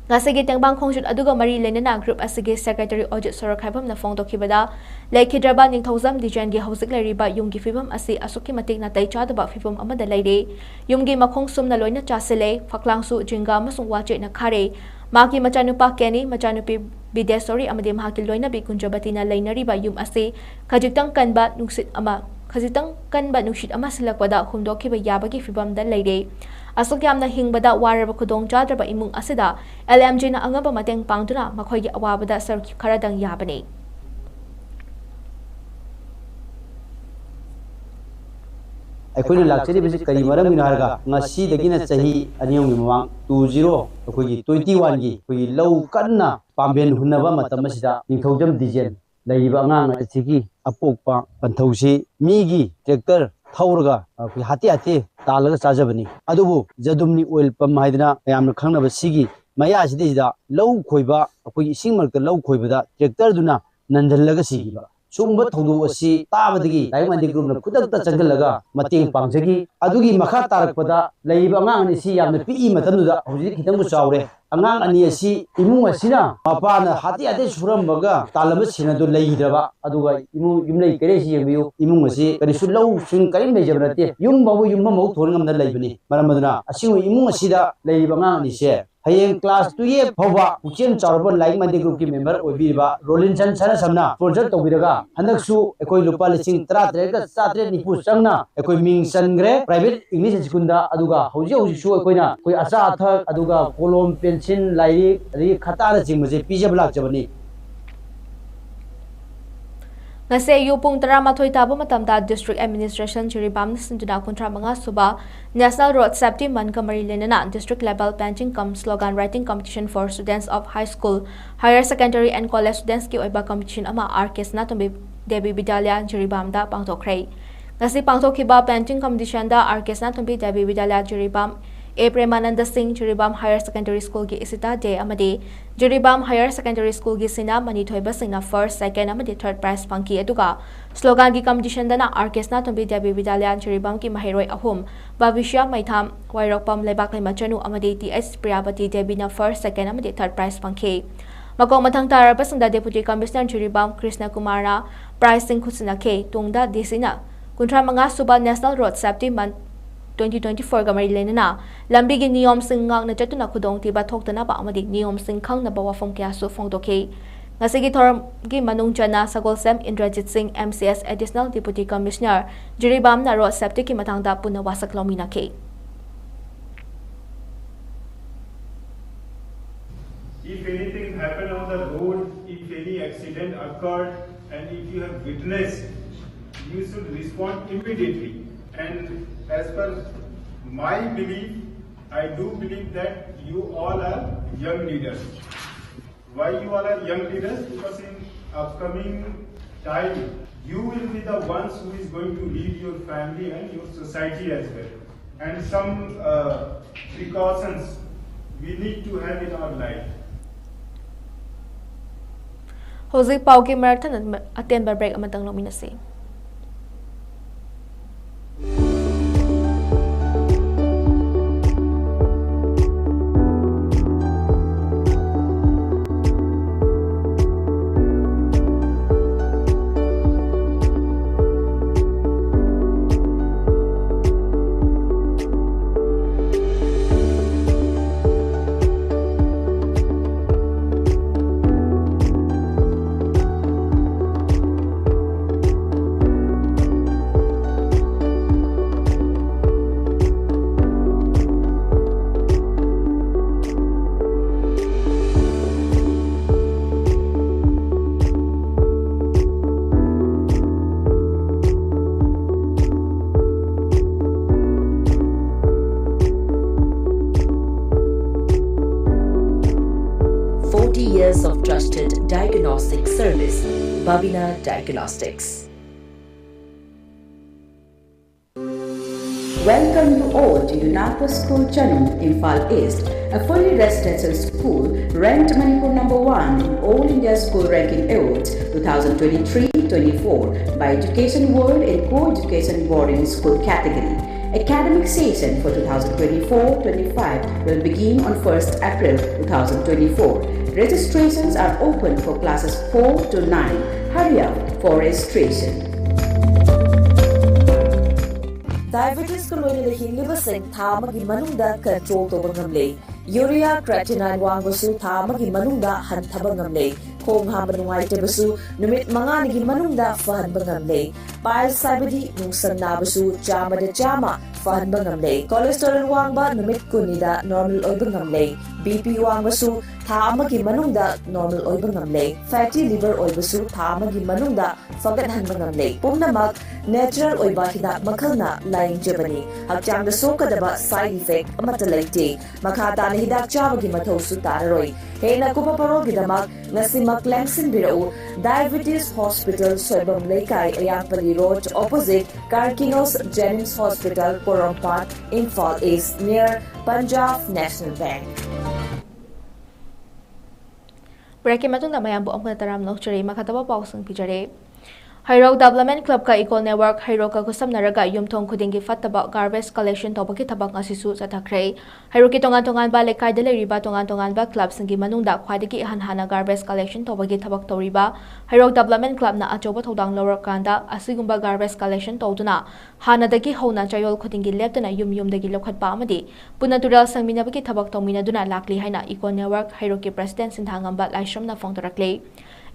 ꯉꯁꯤꯒꯤ ꯇꯦꯡꯕꯥꯡ ꯈꯣꯡꯆꯠ ꯑꯗꯨꯒ ꯃꯔꯤ ꯂꯩꯅꯅ group ꯑꯁꯤꯒꯤ secretary ꯑꯣꯖꯤꯠ ꯁꯣꯔꯣꯛꯈꯥꯏꯕꯝꯅ ꯐꯣꯡꯗꯣꯛꯈꯤꯕꯗ, ꯂꯩꯈꯤꯗ꯭ꯔꯕ ꯅꯤꯡꯊꯧꯖꯝ ꯗꯤꯖꯦꯟꯒꯤ ꯍꯧꯖꯤꯛ ꯂꯩꯔꯤꯕ ꯌꯨꯝꯒꯤ ꯐꯤꯕꯝ ꯑꯁꯤ ꯑꯁꯨꯛꯀꯤ ꯃꯇꯤꯛ ꯅꯥꯇꯩ ꯆꯥꯗꯕ ꯐꯤꯕꯝ ꯑꯃꯗ ꯂꯩꯔꯦ꯫ ꯌꯨꯝꯒꯤ ꯃꯈꯣꯡ ꯁꯨꯝꯅ ꯂꯣꯏꯅ ꯆꯥꯁꯤꯜꯂꯦ, ꯐꯛꯂꯥꯡꯁꯨ ꯖꯤꯡꯒ ꯑꯃꯁꯨꯡ ꯋꯥꯆꯦꯠꯅ ꯈꯥꯔꯦ꯫ ꯃꯍꯥꯛꯀꯤ ꯃꯆꯥꯅꯨꯄꯥ ꯀꯦꯅꯤ, ꯃꯆꯥꯅꯨꯄꯤ ꯕꯤꯗꯦꯁꯣꯔꯤ ꯑꯃꯗꯤ ꯃꯍꯥꯛꯀꯤ ꯂꯣꯏꯅꯕꯤ ꯀꯨꯟꯖꯕꯇꯤꯅ ꯂꯩꯅꯔꯤꯕ ꯌꯨꯝ ꯑꯁꯤ ꯈꯖꯤꯛꯇꯪ ꯀꯟꯕ ꯅꯨꯡꯁꯤꯠ ꯑꯃ, ꯈꯖꯤꯛꯇꯪ ꯀꯟꯕ ꯅꯨꯡꯁꯤꯠ ꯑꯃ ꯁꯤꯜꯂꯛꯄꯗ ꯍꯨꯝꯗꯣꯛꯈꯤꯕ ꯌꯥꯕꯒꯤ ꯐꯤꯕꯝꯗ ꯂꯩꯔꯦ꯫ ꯑꯁꯨꯛ ꯌꯥꯝꯅ ꯍꯤꯡꯕꯗ ꯋꯥꯔꯕ ꯈꯨꯗꯣꯡ ꯆꯥꯗ꯭ꯔꯕ ꯏꯃꯨꯡ ꯑꯁꯤꯗ L M Gꯅ ꯑꯉꯝꯕ ꯃꯇꯦꯡ ꯄꯥꯡꯗꯨꯅ ꯃꯈꯣꯏꯒꯤ ꯑꯋꯥꯕꯗ ꯁꯔꯨꯛ ꯈꯔꯗꯪ ꯌꯥꯕꯅꯤ꯫ ꯑꯩꯈꯣꯏꯅ ꯂꯥꯛꯆꯔꯤꯕꯁꯤ ꯀꯔꯤ ꯃꯔꯝꯒꯤꯅꯣ ꯍꯥꯏꯔꯒ, ꯉꯁꯤꯗꯒꯤꯅ ꯆꯍꯤ ꯑꯅꯤ ꯑꯍꯨꯝꯒꯤ ꯃꯃꯥꯡ, two zero, ꯑꯩꯈꯣꯏꯒꯤ twenty oneꯒꯤ ꯑꯩꯈꯣꯏꯒꯤ ꯂꯧ ꯀꯟꯅ ꯄꯥꯝꯕꯦꯟ ꯍꯨꯟꯅꯕ ꯃꯇꯝ ꯑꯁꯤꯗ ꯅꯤꯡꯊꯧꯖꯝ ꯗꯤꯖꯦꯟ ꯂꯩꯔꯤꯕ ꯑꯉꯥꯡ ꯑꯁꯤꯒꯤ ꯑꯄꯣꯛꯄ ꯄꯟꯊꯧꯁꯤ ꯃꯤꯒꯤ tractor ꯊꯧꯔꯒ ꯑꯩꯈꯣꯏ ꯍꯥꯇꯦ ꯍꯥꯇꯦ ꯇꯥꯜꯂꯒ ꯆꯥꯖꯕꯅꯤ꯫ ꯑꯗꯨꯕꯨ ꯖꯗꯨꯝꯅꯤ oil pump ꯍꯥꯏꯗꯅ ꯃꯌꯥꯝꯅ ꯈꯪꯅꯕ ꯁꯤꯒꯤ ꯃꯌꯥꯁꯤꯗꯩꯁꯤꯗ ꯂꯧ ꯈꯣꯏꯕ, ꯑꯩꯈꯣꯏꯒꯤ ꯏꯁꯤꯡ ꯃꯔꯛꯇ ꯂꯧ ꯈꯣꯏꯕꯗ tractorꯗꯨꯅ ꯅꯟꯖꯜꯂꯒ ꯁꯤꯈꯤꯕ꯫ ꯁꯤꯒꯨꯝꯕ ꯊꯧꯗꯣꯛ ꯑꯁꯤ ꯇꯥꯕꯗꯒꯤ ꯂꯥꯏꯔꯤꯛ ꯃꯥꯏꯗꯤ ꯒ꯭ꯔꯨꯞꯅ ꯈꯨꯗꯛꯇ ꯆꯪꯁꯤꯜꯂꯒ ꯃꯇꯦꯡ ꯄꯥꯡꯖꯈꯤ꯫ ꯑꯗꯨꯒꯤ ꯃꯈꯥ ꯇꯥꯔꯛꯄꯗ ꯂꯩꯔꯤꯕ ꯑꯉꯥꯡ ꯑꯅꯤ ꯑꯁꯤ ꯌꯥꯝꯅ ꯄꯤꯛꯏ ꯃꯇꯝꯗꯨꯗ, ꯍꯧꯖꯤꯛꯇꯤ ꯈꯤꯇꯪꯕꯨ ꯆꯥꯎꯔꯦ꯫ ꯑꯉꯥꯡ ꯑꯅꯤ ꯑꯁꯤ ꯏꯃꯨꯡ ꯑꯁꯤꯅ ꯃꯄꯥꯅ ꯍꯥꯇꯦ ꯍꯥꯇꯦ ꯁꯨꯔꯝꯕꯒ ꯇꯥꯜꯂꯝꯕ ꯁꯦꯟ ꯑꯗꯨ ꯂꯩꯈꯤꯗ꯭ꯔꯕ꯫ ꯑꯗꯨꯒ ꯏꯃꯨꯡ, ꯌꯨꯝꯂꯩ ꯀꯩꯔꯩꯁꯤ ꯌꯦꯡꯕꯤꯌꯨ, ꯏꯃꯨꯡ ꯑꯁꯤ ꯀꯔꯤꯁꯨ ꯂꯧꯁꯤꯡ ꯀꯔꯤꯝ ꯂꯩꯖꯕ ꯅꯠꯇꯦ꯫ ꯌꯨꯝ ꯐꯥꯎꯕ ꯌꯨꯝꯐꯝ ꯃꯧ ꯊꯣꯟ ꯉꯝꯗꯅ ꯂꯩꯕꯅꯤ꯫ ꯃꯔꯝ ꯑꯗꯨꯅ ꯑꯁꯤꯒꯨꯝꯕ ꯏꯃꯨꯡ ꯑꯁꯤꯗ ꯂꯩꯔꯤꯕ ꯑꯉꯥꯡ ꯑꯅꯤꯁꯦ ꯍꯌꯦꯡ class twelve ꯐꯥꯎꯕ ꯄꯨꯛꯆꯦꯜ ꯆꯥꯎꯔꯕ ꯂꯥꯏꯔꯤꯛ ꯃꯥꯏꯗꯤ ꯒ꯭ꯔꯨꯞꯀꯤ member ꯑꯣꯏꯕꯤꯔꯤꯕ ꯔꯣꯂꯤꯟꯁꯟ ꯁꯅꯥꯁꯝꯅ sponsor ꯇꯧꯕꯤꯔꯒ ꯍꯟꯗꯛꯁꯨ ꯑꯩꯈꯣꯏ ꯂꯨꯄꯥ ꯂꯤꯁꯤꯡ ꯇꯔꯥꯇꯔꯦꯠꯀ ꯆꯥꯇ꯭ꯔꯦꯠ ꯅꯤꯐꯨ ꯆꯪꯅ ꯑꯩꯈꯣꯏ ꯃꯤꯡ ꯆꯟꯈ꯭ꯔꯦ private English schoolꯗ꯫ ꯑꯗꯨꯒ ꯍꯧꯖꯤꯛ ꯍꯧꯖꯤꯛꯁꯨ ꯑꯩꯈꯣꯏꯅ ꯑꯩꯈꯣꯏ ꯑꯆꯥ ꯑꯊꯛ, ꯑꯗꯨꯒ ꯀꯣꯂꯣꯝ, pencil, ꯂꯥꯏꯔꯤꯛ, ꯑꯗꯒꯤ ꯈꯇꯥꯅꯆꯤꯡꯕꯁꯦ ꯄꯤꯖꯕ ꯂꯥꯛꯆꯕꯅꯤ꯫ ꯉꯁꯤ ꯑꯌꯨꯛ ꯄꯨꯡ ꯇꯔꯥꯃꯥꯊꯣꯏ ꯇꯥꯕ ꯃꯇꯝꯗ District Administration ꯖꯤꯔꯤꯕꯥꯝꯅ ꯁꯤꯟꯗꯨꯅ ꯀꯨꯟꯊ꯭ꯔꯥ ꯃꯉꯥ ꯁꯨꯕ National Road Safety Monthꯒ ꯃꯔꯤ ꯂꯩꯅꯅ District Level Painting cum Slogan Writing Competition for Students of High School, Higher Secondary and College Studentsꯀꯤ ꯑꯣꯏꯕ competition ꯑꯃ R K ꯁꯅꯥꯇꯣꯝꯕꯤ ꯗꯦꯕꯤ ꯕꯤꯗ꯭ꯌꯥꯂꯌ ꯖꯤꯔꯤꯕꯥꯝꯗ ꯄꯥꯡꯊꯣꯛꯈ꯭ꯔꯦ꯫ ꯉꯁꯤ ꯄꯥꯡꯊꯣꯛꯈꯤꯕ painting competitionꯗ R K Sanatombi Devi ꯕꯤꯗ꯭ꯌꯥꯂꯌ Jiribam, A ꯄ꯭ꯔꯦꯃꯥꯅꯟꯗ ꯁꯤꯡ ꯖꯤꯔꯤꯕꯥꯝ Higher Secondary Schoolꯒꯤ ꯏꯁꯤꯇꯥ ꯗꯦ ꯑꯃꯗꯤ ꯖꯤꯔꯤꯕꯥꯝ Higher Secondary Schoolꯒꯤ ꯁꯤꯅꯥꯃꯅꯤ ꯊꯣꯏꯕ ꯁꯤꯡꯅ first, second ꯑꯃꯗꯤ third prize ꯐꯪꯈꯤ꯫ ꯑꯗꯨꯒ sloganꯒꯤ competitionꯗꯅ R K ꯁꯅꯥꯇꯣꯝꯕꯤ ꯗꯦꯕꯤ ꯕꯤꯗ꯭ꯌꯥꯂꯌ ꯖꯤꯔꯤꯕꯥꯝꯒꯤ ꯃꯍꯩꯔꯣꯏ ꯑꯍꯨꯝ, ꯚꯥꯕꯤꯁ꯭ꯌ ꯃꯩꯊꯥꯝ, ꯋꯥꯏꯔꯣꯛꯄꯝ ꯂꯩꯕꯥꯛꯂꯩꯃ ꯆꯅꯨ ꯑꯃꯗꯤ T H ꯄ꯭ꯔꯤꯌꯥꯕꯇꯤ ꯗꯦꯕꯤꯅ first, second ꯑꯃꯗꯤ third prize ꯐꯪꯈꯤ꯫ ꯃꯀꯣꯛ ꯃꯊꯪ ꯇꯥꯔꯕꯁꯤꯡꯗ Deputy Commissioner ꯖꯤꯔꯤꯕꯥꯝ ꯀ꯭ꯔꯤꯁꯅ ꯀꯨꯃꯥꯔꯅ prizeꯁꯤꯡ ꯈꯨꯠꯁꯤꯟꯅꯈꯤ꯫ ꯇꯨꯡꯗ DCꯅ ꯀꯨꯟꯊ꯭ꯔꯥ ꯃꯉꯥ ꯁꯨꯕ National Road Safety Month twenty twenty fourꯒ ꯃꯔꯤ ꯂꯩꯅꯅ ꯂꯝꯕꯤꯒꯤ ꯅꯤꯌꯣꯝꯁꯤꯡ ꯉꯥꯛꯅ ꯆꯠꯇꯨꯅ ꯈꯨꯗꯣꯡꯊꯤꯕ ꯊꯣꯛꯇꯅꯕ ꯑꯃꯗꯤ ꯅꯤꯌꯣꯝꯁꯤꯡ ꯈꯪꯅꯕ ꯋꯥꯐꯝ ꯀꯌꯥꯁꯨ ꯐꯣꯡꯗꯣꯛꯈꯤ꯫ ꯉꯁꯤꯒꯤ ꯊꯧꯔꯝꯒꯤ ꯃꯅꯨꯡ ꯆꯟꯅ ꯁꯒꯣꯜꯁꯦꯝ ꯏꯟꯗ꯭ꯔꯖꯤꯠ ꯁꯤꯡ, MCS Additional Deputy Commissioner, ꯖꯤꯔꯤꯕꯥꯝꯅ road safetyꯒꯤ ꯃꯇꯥꯡꯗ ꯄꯨꯟꯅ ꯋꯥꯁꯛ ꯂꯧꯃꯤꯟꯅꯈꯤ꯫ If anything happened on the road, if any accident occurred, and if you have witnessed, you should respond immediately. And as per my belief, I do believe that you all are young leaders. Why you all are young leaders? Because in upcoming time, you will be the ones who is going to lead your family and your society as well. And some uh, precautions we need to have in our life. ꯍꯧꯖꯤꯛ ꯄꯥꯎꯒꯤ ꯃꯔꯛ ꯊꯠꯅ ꯑꯇꯦꯟꯕ break ꯑꯃꯇꯪ ꯂꯧꯃꯤꯟꯅꯁꯤ꯫ Forty years of trusted diagnostic service, Babina Diagnostics. Welcome you all to UNAPA School Chanung, Imphal East, a fully residential school ranked Manipur number one in All India School Ranking Awards two thousand twenty-three twenty-four by Education World and Co-Education Boarding School category. Academic session for two thousand twenty-four twenty-five will begin on first April two thousand twenty-four. Registrations are open for classes four to nine. Hurry up for registration. Diabetes ꯀ ꯂꯣꯏꯅꯅ ꯍꯤꯡꯂꯤꯕꯁꯤꯡ ꯊꯥ ꯑꯃꯒꯤ ꯃꯅꯨꯡꯗ control ꯇꯧꯕ ꯉꯝꯂꯦ꯫ Urea creatinine ꯋꯥꯡꯕꯁꯨ ꯊꯥ ꯑꯃꯒꯤ ꯃꯅꯨꯡꯗ ꯍꯟꯊꯕ ꯉꯝꯂꯦ꯫ ꯈꯣꯡ ꯍꯥꯝꯕ ꯅꯨꯡꯉꯥꯏꯇꯕꯁꯨ ꯅꯨꯃꯤꯠ ꯃꯉꯥꯅꯤꯒꯤ ꯃꯅꯨꯡꯗ ꯐꯍꯟꯕ ꯉꯝꯂꯦ꯫ Piles ꯍꯥꯏꯕꯗꯤ ꯅꯨꯡꯁꯪ ꯅꯥꯕꯁꯨ ꯆꯥꯝꯃꯗ ꯆꯥꯝꯃ ꯐꯍꯟꯕ ꯉꯝꯂꯦ꯫ Cholesterol ꯋꯥꯡꯕ ꯅꯨꯃꯤꯠ ꯀꯨꯟꯅꯤꯗ normal ꯑꯣꯏꯕ ꯉꯝꯂꯦ꯫ BP ꯋꯥꯡꯕꯁꯨ ꯊꯥ ꯑꯃꯒꯤ ꯃꯅꯨꯡꯗ normal ꯑꯣꯏꯕ ꯉꯝꯂꯦ꯫ Fatty liver ꯑꯣꯏꯕꯁꯨ ꯊꯥ ꯑꯃꯒꯤ ꯃꯅꯨꯡꯗ ꯐꯒꯠꯍꯟꯕ ꯉꯝꯂꯦ꯫ ꯄꯨꯝꯅꯃꯛ natural ꯑꯣꯏꯕ ꯍꯤꯗꯥꯛ ꯃꯈꯜꯅ ꯂꯥꯌꯦꯡꯖꯕꯅꯤ꯫ ꯍꯛꯆꯥꯡꯗ ꯁꯣꯛꯀꯗꯕ side effect ꯑꯃꯠꯇ ꯂꯩꯇꯦ꯫ ꯃꯈꯥ ꯇꯥꯅ ꯍꯤꯗꯥꯛ ꯆꯥꯕꯒꯤ ꯃꯊꯧꯁꯨ ꯇꯥꯔꯔꯣꯏ꯫ ꯍꯦꯟꯅ ꯀꯨꯞꯄ ꯄꯔꯣꯜꯒꯤꯗꯃꯛ ꯉꯁꯤꯃꯛ ꯂꯦꯡꯁꯤꯟꯕꯤꯔꯛꯎ꯫ Diabetes Hospital, ꯁꯣꯏꯕꯝ ꯂꯩꯀꯥꯏ, ꯑꯌꯥꯡꯄꯜꯂꯤ Road, opposite Carkinos Jennings Hospital, ꯄꯣꯔꯣꯝꯄꯥꯠ, Imphal East, near Punjab National Bank. Breakꯀꯤ ꯃꯇꯨꯡꯗ ꯃꯌꯥꯝꯕꯨ ꯑꯃꯨꯛ ꯍꯟꯅ ꯇꯔꯥꯝꯅ ꯑꯣꯛꯆꯔꯤ꯫ ꯃꯈꯥ ꯇꯥꯕ ꯄꯥꯎꯁꯤꯡ ꯄꯤꯖꯔꯤ꯫ ꯍꯩꯔꯣꯛ Development Clubꯀ Eco Network ꯍꯩꯔꯣꯛꯀ ꯈꯨꯠꯁꯝꯅꯔꯒ ꯌꯨꯝꯊꯣꯡ ꯈꯨꯗꯤꯡꯒꯤ ꯐꯠꯇꯕ garbage collection ꯇꯧꯕꯒꯤ ꯊꯕꯛ ꯉꯁꯤꯁꯨ ꯆꯠꯊꯈ꯭ꯔꯦ꯫ ꯍꯩꯔꯣꯛꯀꯤ ꯇꯣꯉꯥꯟ ꯇꯣꯉꯥꯟꯕ ꯂꯩꯀꯥꯏꯗ ꯂꯩꯔꯤꯕ ꯇꯣꯉꯥꯟ ꯇꯣꯉꯥꯟꯕ clubꯁꯤꯡꯒꯤ ꯃꯅꯨꯡꯗ ꯈ꯭ꯋꯥꯏꯗꯒꯤ ꯏꯍꯥꯟ ꯍꯥꯟꯅ garbage collection ꯇꯧꯕꯒꯤ ꯊꯕꯛ ꯇꯧꯔꯤꯕ ꯍꯩꯔꯣꯛ Development Clubꯅ ꯑꯆꯧꯕ ꯊꯧꯗꯥꯡ ꯂꯧꯔꯀꯥꯟꯗ ꯑꯁꯤꯒꯨꯝꯕ garbage collection ꯇꯧꯗꯨꯅ ꯍꯥꯟꯅꯗꯒꯤ ꯍꯧꯅ ꯆꯌꯣꯜ ꯈꯨꯗꯤꯡꯒꯤ ꯂꯦꯞꯇꯅ ꯌꯨꯝ ꯌꯨꯝꯗꯒꯤ ꯂꯧꯈꯠꯄ ꯑꯃꯗꯤ ꯄꯨꯟꯅ ꯇꯨꯔꯦꯜ ꯁꯦꯡꯃꯤꯟꯅꯕꯒꯤ ꯊꯕꯛ ꯇꯧꯃꯤꯟꯅꯗꯨꯅ ꯂꯥꯛꯂꯤ ꯍꯥꯏꯅ Eco Network ꯍꯩꯔꯣꯛꯀꯤ President ꯁꯤꯟꯊꯥꯉꯝꯕ ꯂꯥꯏꯁ꯭ꯔꯝꯅ ꯐꯣꯡꯗꯣꯔꯛꯂꯤ꯫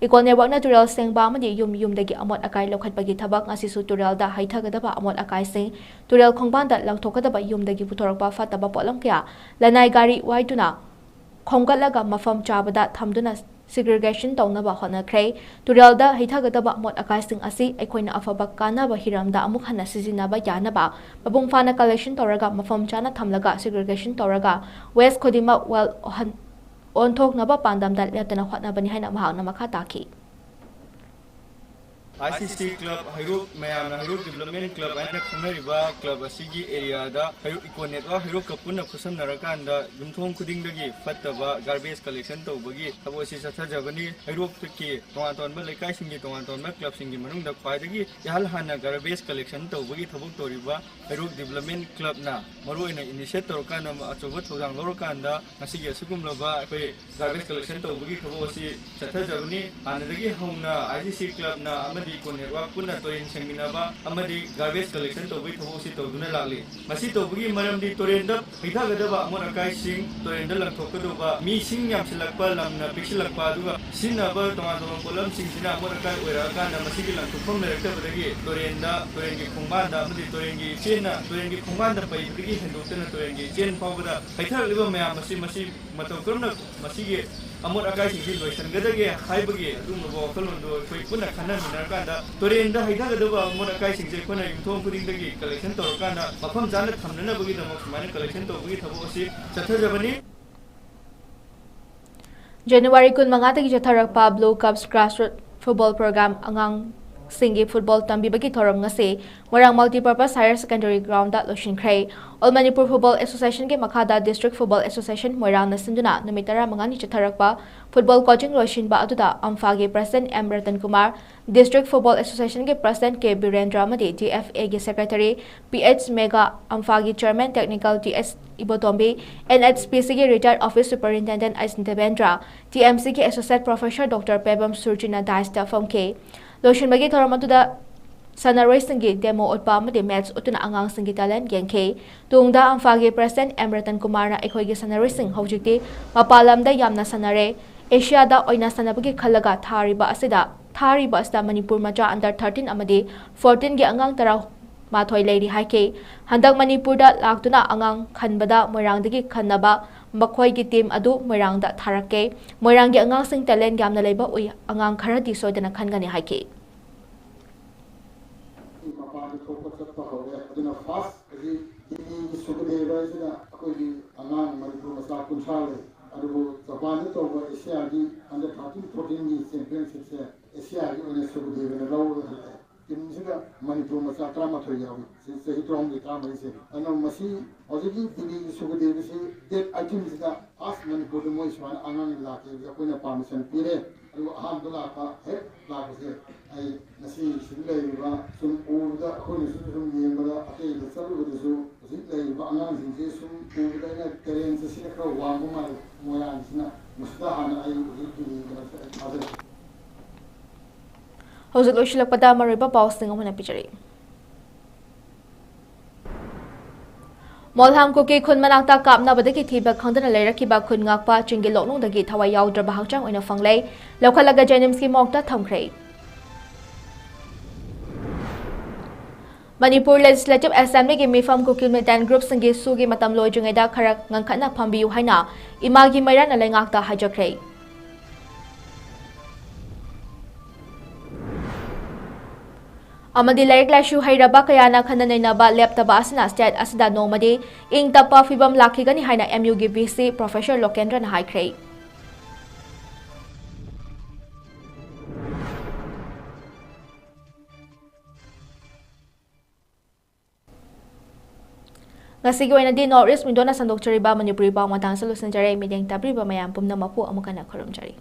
Eco Networkꯅ ꯇꯨꯔꯦꯜ ꯁꯦꯡꯕ ꯑꯃꯗꯤ ꯌꯨꯝ ꯌꯨꯝꯗꯒꯤ ꯑꯃꯣꯠ ꯑꯀꯥꯏ ꯂꯧꯈꯠꯄꯒꯤ ꯊꯕꯛ ꯉꯁꯤꯁꯨ ꯇꯨꯔꯦꯜꯗ ꯍꯩꯊꯒꯗꯕ ꯑꯃꯣꯠ ꯑꯀꯥꯏꯁꯤꯡ, ꯇꯨꯔꯦꯜ ꯈꯣꯡꯕꯥꯟꯗ ꯂꯪꯊꯣꯛꯀꯗꯕ ꯌꯨꯝꯗꯒꯤ ꯄꯨꯊꯣꯔꯛꯄ ꯐꯠꯇꯕ ꯄꯣꯠꯂꯝ ꯀꯌꯥ ꯂꯅꯥꯏ ꯒꯥꯔꯤ ꯋꯥꯏꯗꯨꯅ ꯈꯣꯝꯒꯠꯂꯒ ꯃꯐꯝ ꯆꯥꯕꯗ ꯊꯝꯗꯨꯅ segregation ꯇꯧꯅꯕ ꯍꯣꯠꯅꯈ꯭ꯔꯦ꯫ ꯇꯨꯔꯦꯜꯗ ꯍꯩꯊꯒꯗꯕ ꯑꯃꯣꯠ ꯑꯀꯥꯏꯁꯤꯡ ꯑꯁꯤ ꯑꯩꯈꯣꯏꯅ ꯑꯐꯕ ꯀꯥꯟꯅꯕ ꯍꯤꯔꯝꯗ ꯑꯃꯨꯛ ꯍꯟꯅ ꯁꯤꯖꯤꯟꯅꯕ ꯌꯥꯅꯕ ꯃꯄꯨꯡ ꯐꯥꯅ collection ꯇꯧꯔꯒ ꯃꯐꯝ ꯆꯥꯅ ꯊꯝꯂꯒ segregation ꯇꯧꯔꯒ waste ꯈꯨꯗꯤꯡꯃꯛ well ꯑꯣꯟꯍꯟ-, ꯑꯣꯟꯊꯣꯛꯅꯕ ꯄꯥꯟꯗꯝꯗ ꯂꯦꯞꯇꯅ ꯍꯣꯠꯅꯕꯅꯤ ꯍꯥꯏꯅ ꯃꯍꯥꯛꯅ ꯃꯈꯥ ꯇꯥꯈꯤ꯫ ICC club ꯍꯩꯔꯣꯛ, ꯃꯌꯥꯝꯅ ꯍꯩꯔꯣꯛ Development Club ꯍꯥꯏꯅ ꯈꯪꯅꯔꯤꯕ club ꯑꯁꯤꯒꯤ areaꯗ ꯍꯩꯔꯣꯛ Eco Network ꯍꯩꯔꯣꯛꯀ ꯄꯨꯟꯅ ꯈꯨꯠꯁꯝꯅꯔꯀꯥꯟꯗ ꯌꯨꯝꯊꯣꯡ ꯈꯨꯗꯤꯡꯗꯒꯤ ꯐꯠꯇꯕ garbage collection ꯇꯧꯕꯒꯤ ꯊꯕꯛ ꯑꯁꯤ ꯆꯠꯊꯖꯕꯅꯤ꯫ ꯍꯩꯔꯣꯛꯀꯤ ꯇꯣꯉꯥꯟ ꯇꯣꯉꯥꯟꯕ ꯂꯩꯀꯥꯏꯁꯤꯡꯒꯤ ꯇꯣꯉꯥꯟ ꯇꯣꯉꯥꯟꯕ clubꯁꯤꯡꯒꯤ ꯃꯅꯨꯡꯗ ꯈ꯭ꯋꯥꯏꯗꯒꯤ ꯏꯍꯥꯟ ꯍꯥꯟꯅ garbage collection ꯇꯧꯕꯒꯤ ꯊꯕꯛ ꯇꯧꯔꯤꯕ ꯍꯩꯔꯣꯛ Development Clubꯅ ꯃꯔꯨꯑꯣꯏꯅ initiate ꯇꯧꯔꯀꯥꯟꯗ, ꯑꯆꯧꯕ ꯊꯧꯗꯥꯡ ꯂꯧꯔꯀꯥꯟꯗ ꯉꯁꯤꯒꯤ ꯑꯁꯤꯒꯨꯝꯂꯕ ꯑꯩꯈꯣꯏ garbage collection ꯇꯧꯕꯒꯤ ꯊꯕꯛ ꯑꯁꯤ ꯆꯠꯊꯖꯕꯅꯤ꯫ ꯍꯥꯟꯅꯗꯒꯤ ꯍꯧꯅ ICC clubꯅ ꯑꯃꯗꯤ Eco Network ꯄꯨꯟꯅ ꯇꯨꯔꯦꯜ ꯁꯦꯡꯃꯤꯟꯅꯕ ꯑꯃꯗꯤ garbage collection ꯇꯧꯕꯒꯤ ꯊꯕꯛ ꯑꯁꯤ ꯇꯧꯗꯨꯅ ꯂꯥꯛꯂꯤ꯫ ꯃꯁꯤ ꯇꯧꯕꯒꯤ ꯃꯔꯝꯗꯤ ꯇꯨꯔꯦꯜꯗ ꯍꯩꯊꯒꯗꯕ ꯑꯃꯣꯠ ꯑꯀꯥꯏꯁꯤꯡ, ꯇꯨꯔꯦꯜꯗ ꯂꯪꯊꯣꯛꯀꯗꯧꯕ, ꯃꯤꯁꯤꯡ ꯌꯥꯝꯁꯤꯜꯂꯛꯄ, ꯂꯝꯅ ꯄꯤꯛꯁꯤꯜꯂꯛꯄ, ꯑꯗꯨꯒ ꯁꯤꯖꯤꯟꯅꯕ ꯇꯣꯉꯥꯟ ꯇꯣꯉꯥꯟꯕ ꯄꯣꯠꯂꯝꯁꯤꯡꯁꯤꯅ ꯑꯃꯣꯠ ꯑꯀꯥꯏ ꯑꯣꯏꯔꯛꯑꯀꯥꯟꯗ ꯃꯁꯤꯒꯤ ꯂꯪꯊꯣꯛꯐꯝ ꯂꯩꯔꯛꯇꯕꯗꯒꯤ ꯇꯨꯔꯦꯜꯗ, ꯇꯨꯔꯦꯜꯒꯤ ꯈꯣꯡꯕꯥꯟꯗ ꯑꯃꯗꯤ ꯇꯨꯔꯦꯜꯒꯤ ꯏꯆꯦꯜꯅ, ꯇꯨꯔꯦꯜꯒꯤ ꯈꯣꯡꯕꯥꯟꯗ ꯄꯩꯕꯗꯒꯤ ꯍꯦꯟꯗꯣꯛꯇꯅ ꯇꯨꯔꯦꯜꯒꯤ ꯏꯆꯦꯜ ꯐꯥꯎꯕꯗ ꯍꯩꯊꯔꯛꯂꯤꯕ ꯃꯌꯥꯝ ꯑꯁꯤ, ꯃꯁꯤ ꯃꯇꯧ ꯀꯔꯝꯅ ꯃꯁꯤꯒꯤ ꯑꯃꯣꯠ ꯑꯀꯥꯏꯁꯤꯡꯁꯤ ꯂꯣꯏꯁꯤꯟꯒꯗꯒꯦ ꯍꯥꯏꯕꯒꯤ ꯑꯗꯨꯒꯨꯝꯂꯕ ꯋꯥꯈꯜꯂꯣꯟꯗꯨ ꯑꯩꯈꯣꯏ ꯄꯨꯟꯅ ꯈꯟꯅꯃꯤꯟꯅꯔꯀꯥꯟꯗ ꯇꯨꯔꯦꯜꯗ ꯍꯩꯊꯒꯗꯕ ꯑꯃꯣꯠ ꯑꯀꯥꯏꯁꯤꯡꯁꯦ ꯑꯩꯈꯣꯏꯅ ꯌꯨꯝꯊꯣꯡ ꯈꯨꯗꯤꯡꯗꯒꯤ collection ꯇꯧꯔꯀꯥꯟꯗ ꯃꯐꯝ ꯆꯥꯅ ꯊꯝꯅꯅꯕꯒꯤꯗꯃꯛ ꯁꯨꯃꯥꯏꯅ collection ꯇꯧꯕꯒꯤ ꯊꯕꯛ ꯑꯁꯤ ꯆꯠꯊꯖꯕꯅꯤ꯫ January ꯀꯨꯟꯃꯉꯥꯗꯒꯤ ꯆꯠꯊꯔꯛꯄ Blue Cups Grassroots Football Program ꯑꯉꯥꯡ ꯁꯤꯡꯒꯤ ꯐꯨꯠꯕꯣꯜ ꯇꯝꯕꯤꯕꯒꯤ ꯊꯧꯔꯝ ꯉꯁꯤ ꯃꯣꯏꯔꯥꯡ Multipurpose Higher Secondary Ground ꯗ ꯂꯣꯏꯁꯤꯟꯈ꯭ꯔꯦ꯫ All Manipur Football Association ꯒꯤ ꯃꯈꯥꯗ District Football Association ꯃꯣꯏꯔꯥꯡꯅ ꯁꯤꯟꯗꯨꯅ ꯅꯨꯃꯤꯠ ꯇꯔꯥꯃꯉꯥꯅꯤ ꯆꯠꯊꯔꯛꯄ ꯐꯨꯠꯕꯣꯜ ꯀꯣꯆꯤꯡ ꯂꯣꯏꯁꯤꯟꯕ ꯑꯗꯨꯗ ꯑꯝꯐꯥꯒꯤ President M Ratan Kumar, District Football Association ꯒꯤ President ꯀꯦ ꯕꯤꯔꯦꯟꯗ꯭ꯔ ꯑꯃꯗꯤ ꯗꯤ ꯑꯦꯐ ꯑꯦ ꯒꯤ Secretary ꯄꯤ ꯑꯩꯆ ꯃꯦꯒꯥ, ꯑꯝꯐꯥꯒꯤ Chairman Technical T S Ibotombi, N H P C ꯒꯤ Retired Office Superintendent H Debendra, T M C ꯒꯤ Associate Professor ꯗꯣꯛꯇꯔ ꯄꯦꯕꯝ ꯁꯨꯔꯖꯤꯅ dais ꯇ ꯐꯝꯈꯤ꯫ ꯂꯣꯏꯁꯤꯟꯕꯒꯤ ꯊꯧꯔꯝ ꯑꯗꯨꯗ ꯁꯥꯟꯅꯔꯣꯏꯁꯤꯡꯒꯤ demo ꯎꯠꯄ ꯑꯃꯗꯤ match ꯎꯠꯇꯨꯅ ꯑꯉꯥꯡꯁꯤꯡꯒꯤ talent ꯌꯦꯡꯈꯤ꯫ ꯇꯨꯡꯗ ꯑꯝꯐꯥꯒꯤ President ꯑꯦꯝ ꯔꯇꯟ ꯀꯨꯃꯥꯔꯅ ꯑꯩꯈꯣꯏꯒꯤ ꯁꯥꯟꯅꯔꯣꯏꯁꯤꯡ ꯍꯧꯖꯤꯛꯇꯤ ꯃꯄꯥꯟ ꯂꯝꯗ ꯌꯥꯝꯅ ꯁꯥꯟꯅꯔꯦ, ꯑꯦꯁꯤꯌꯥꯗ ꯑꯣꯏꯅ ꯁꯥꯟꯅꯕꯒꯤ ꯈꯜꯂꯒ ꯊꯥꯔꯤꯕ ꯑꯁꯤꯗ, ꯊꯥꯔꯤꯕ ꯑꯁꯤꯗ ꯃꯅꯤꯄꯨꯔ ꯃꯆꯥ under thirteen ꯑꯃꯗꯤ fourteen ꯒꯤ ꯑꯉꯥꯡ ꯇꯔꯥꯃꯥꯊꯣꯏ ꯂꯩꯔꯤ ꯍꯥꯏꯈꯤ꯫ ꯍꯟꯗꯛ ꯃꯅꯤꯄꯨꯔꯗ ꯂꯥꯛꯇꯨꯅ ꯑꯉꯥꯡ ꯈꯟꯕꯗ ꯃꯣꯏꯔꯥꯡꯗꯒꯤ ꯈꯟꯅꯕ ꯃꯈꯣꯏꯒꯤ team ꯑꯗꯨ ꯃꯣꯏꯔꯥꯡꯗ ꯊꯥꯔꯛꯀꯦ꯫ ꯃꯣꯏꯔꯥꯡꯒꯤ ꯑꯉꯥꯡꯁꯤꯡ talent ꯌꯥꯝꯅ ꯂꯩꯕ ꯎꯏ, ꯑꯉꯥꯡ ꯈꯔꯗꯤ ꯁꯣꯏꯗꯅ ꯈꯟꯒꯅꯤ ꯍꯥꯏꯈꯤ꯫ ꯃꯄꯥꯟꯗ ꯊꯣꯛꯄ ꯆꯠꯄ ꯍꯧꯔꯦ꯫ ꯑꯗꯨꯅ first ꯍꯧꯖꯤꯛ ꯗꯤꯜꯂꯤꯒꯤ ꯁꯨꯀꯗꯦꯕ ꯍꯥꯏꯁꯤꯅ ꯑꯩꯈꯣꯏꯒꯤ ꯑꯉꯥꯡ ꯃꯅꯤꯄꯨꯔ ꯃꯆꯥ ꯀꯨꯟꯊ꯭ꯔꯥ ꯂꯩ꯫ ꯑꯗꯨꯕꯨ ꯖꯄꯥꯟꯗ ꯇꯧꯕ ꯑꯦꯁꯤꯌꯥꯒꯤ under thirteen fourteen ꯒꯤ championship ꯁꯦ ꯑꯦꯁꯤꯌꯥꯒꯤ ꯑꯣꯏꯅ ꯁꯨꯀꯗꯦꯕꯅ ꯂꯧꯔꯒ ꯍꯜꯂꯛꯑꯦ꯫ Team ꯁꯤꯗ ꯃꯅꯤꯄꯨꯔ ꯃꯆꯥ ꯇꯔꯥꯃꯥꯊꯣꯏ ꯌꯥꯎꯏ꯫ ꯁꯤ ꯆꯍꯤ ꯇꯔꯥꯍꯨꯝꯗꯣꯏ ꯇꯔꯥꯃꯔꯤꯁꯦ꯫ ꯑꯗꯨꯅ ꯃꯁꯤ ꯍꯧꯖꯤꯛꯀꯤ ꯗꯤꯜꯂꯤꯒꯤ ꯁꯨꯀꯗꯦꯕꯁꯤ date eighteen ꯁꯤꯗ first ꯃꯅꯤꯄꯨꯔꯗ ꯃꯣꯏ ꯁꯨꯃꯥꯏꯅ ꯑꯉꯥꯡ ꯂꯥꯛꯀꯦ ꯍꯥꯏꯕꯁꯦ ꯑꯩꯈꯣꯏꯅ permission ꯄꯤꯔꯦ꯫ ꯑꯗꯨꯒ ꯑꯍꯥꯟꯕ ꯂꯥꯛꯄ, ꯍꯦꯛ ꯂꯥꯛꯄꯁꯦ ꯑꯩ ꯉꯁꯤ ꯁꯤꯗ ꯂꯩꯔꯤꯕ ꯁꯨꯝ ꯎꯕꯗ, ꯑꯩꯈꯣꯏꯅꯁꯨ ꯁꯨꯝ ꯌꯦꯡꯕꯗ, ꯑꯇꯩꯗ ꯆꯠꯂꯨꯕꯗꯁꯨ ꯍꯧꯖꯤꯛ ꯂꯩꯔꯤꯕ ꯑꯉꯥꯡꯁꯤꯡꯁꯦ ꯁꯨꯝ ꯎꯕꯗ ꯑꯩꯅ talent ꯁꯦ ꯁꯤꯅ ꯈꯔ ꯋꯥꯡꯕ ꯃꯥꯜꯂꯦ ꯃꯣꯏꯔꯥꯡꯁꯤꯅ꯫ ꯃꯁꯤꯗ ꯍꯥꯟꯅ ꯑꯩ ꯍꯧꯖꯤꯛ ꯗꯤꯜꯂꯤꯒꯤꯗꯃꯛꯇ ꯑꯩ ꯊꯥꯖꯩ꯫ ꯍꯧꯖꯤꯛ ꯂꯣꯏꯁꯤꯜꯂꯛꯄꯗ ꯃꯔꯨꯑꯣꯏꯕ ꯄꯥꯎꯁꯤꯡ ꯑꯃꯨꯛ ꯍꯟꯅ ꯄꯤꯖꯔꯤ꯫ ꯃꯣꯜꯍꯥꯝ ꯀꯨꯀꯤ ꯈꯨꯟ ꯃꯅꯥꯛꯇ ꯀꯥꯞꯅꯕꯗꯒꯤ ꯊꯤꯕ ꯈꯪꯗꯅ ꯂꯩꯔꯛꯈꯤꯕ ꯈꯨꯟ ꯉꯥꯛꯄ ꯆꯤꯡꯒꯤ ꯂꯣꯛꯅꯨꯡꯗꯒꯤ ꯊꯋꯥꯏ ꯌꯥꯎꯗ꯭ꯔꯕ ꯍꯛꯆꯥꯡ ꯑꯣꯏꯅ ꯐꯪꯂꯦ꯫ ꯂꯧꯈꯠꯂꯒ JNIMS ꯀꯤ morgue ꯇ ꯊꯝꯈ꯭ꯔꯦ꯫ ꯃꯅꯤꯄꯨꯔ Legislative Assembly ꯒꯤ ꯃꯤꯐꯝ ꯀꯨꯀꯤ militant group ꯁꯤꯡꯒꯤ SoO ꯒꯤ ꯃꯇꯝ ꯂꯣꯏꯗ꯭ꯔꯤꯉꯩꯗ ꯈꯔ ꯉꯟꯈꯠꯅ ꯐꯝꯕꯤꯌꯨ ꯍꯥꯏꯅ ꯏꯃꯥꯒꯤ ꯃꯩꯔꯥꯅ ꯂꯩꯉꯥꯛꯇ ꯍꯥꯏꯖꯈ꯭ꯔꯦ꯫ ꯑꯃꯗꯤ ꯂꯥꯏꯔꯤꯛ ꯂꯥꯏꯁꯨ ꯍꯩꯔꯕ ꯀꯌꯥꯅ ꯈꯟꯅ ꯅꯩꯅꯕ ꯂꯦꯞꯇꯕ ꯑꯁꯤꯅ state ꯑꯁꯤꯗ ꯅꯣꯡꯃꯗꯤ ꯏꯪ ꯇꯞꯄ ꯐꯤꯕꯝ ꯂꯥꯛꯈꯤꯒꯅꯤ ꯍꯥꯏꯅ MU ꯒꯤ VC Professor ꯂꯣꯀꯦꯟꯗ꯭ꯔꯅ ꯍꯥꯏꯈ꯭ꯔꯦ꯫ ꯉꯁꯤꯒꯤ ꯑꯣꯏꯅꯗꯤ North East Window ꯅ ꯁꯟꯗꯣꯛꯆꯔꯤꯕ ꯃꯅꯤꯄꯨꯔꯤ ꯄꯥꯎ ꯃꯇꯥꯡꯁꯨ ꯂꯣꯏꯁꯤꯟꯖꯔꯦ꯫ ꯃꯤꯠꯌꯦꯡ ꯇꯥꯕꯤꯔꯤꯕ ꯃꯌꯥꯝ ꯄꯨꯝꯅꯃꯛꯄꯨ ꯑꯃꯨꯛ ꯍꯟꯅ ꯈꯨꯔꯨꯝꯖꯔꯤ꯫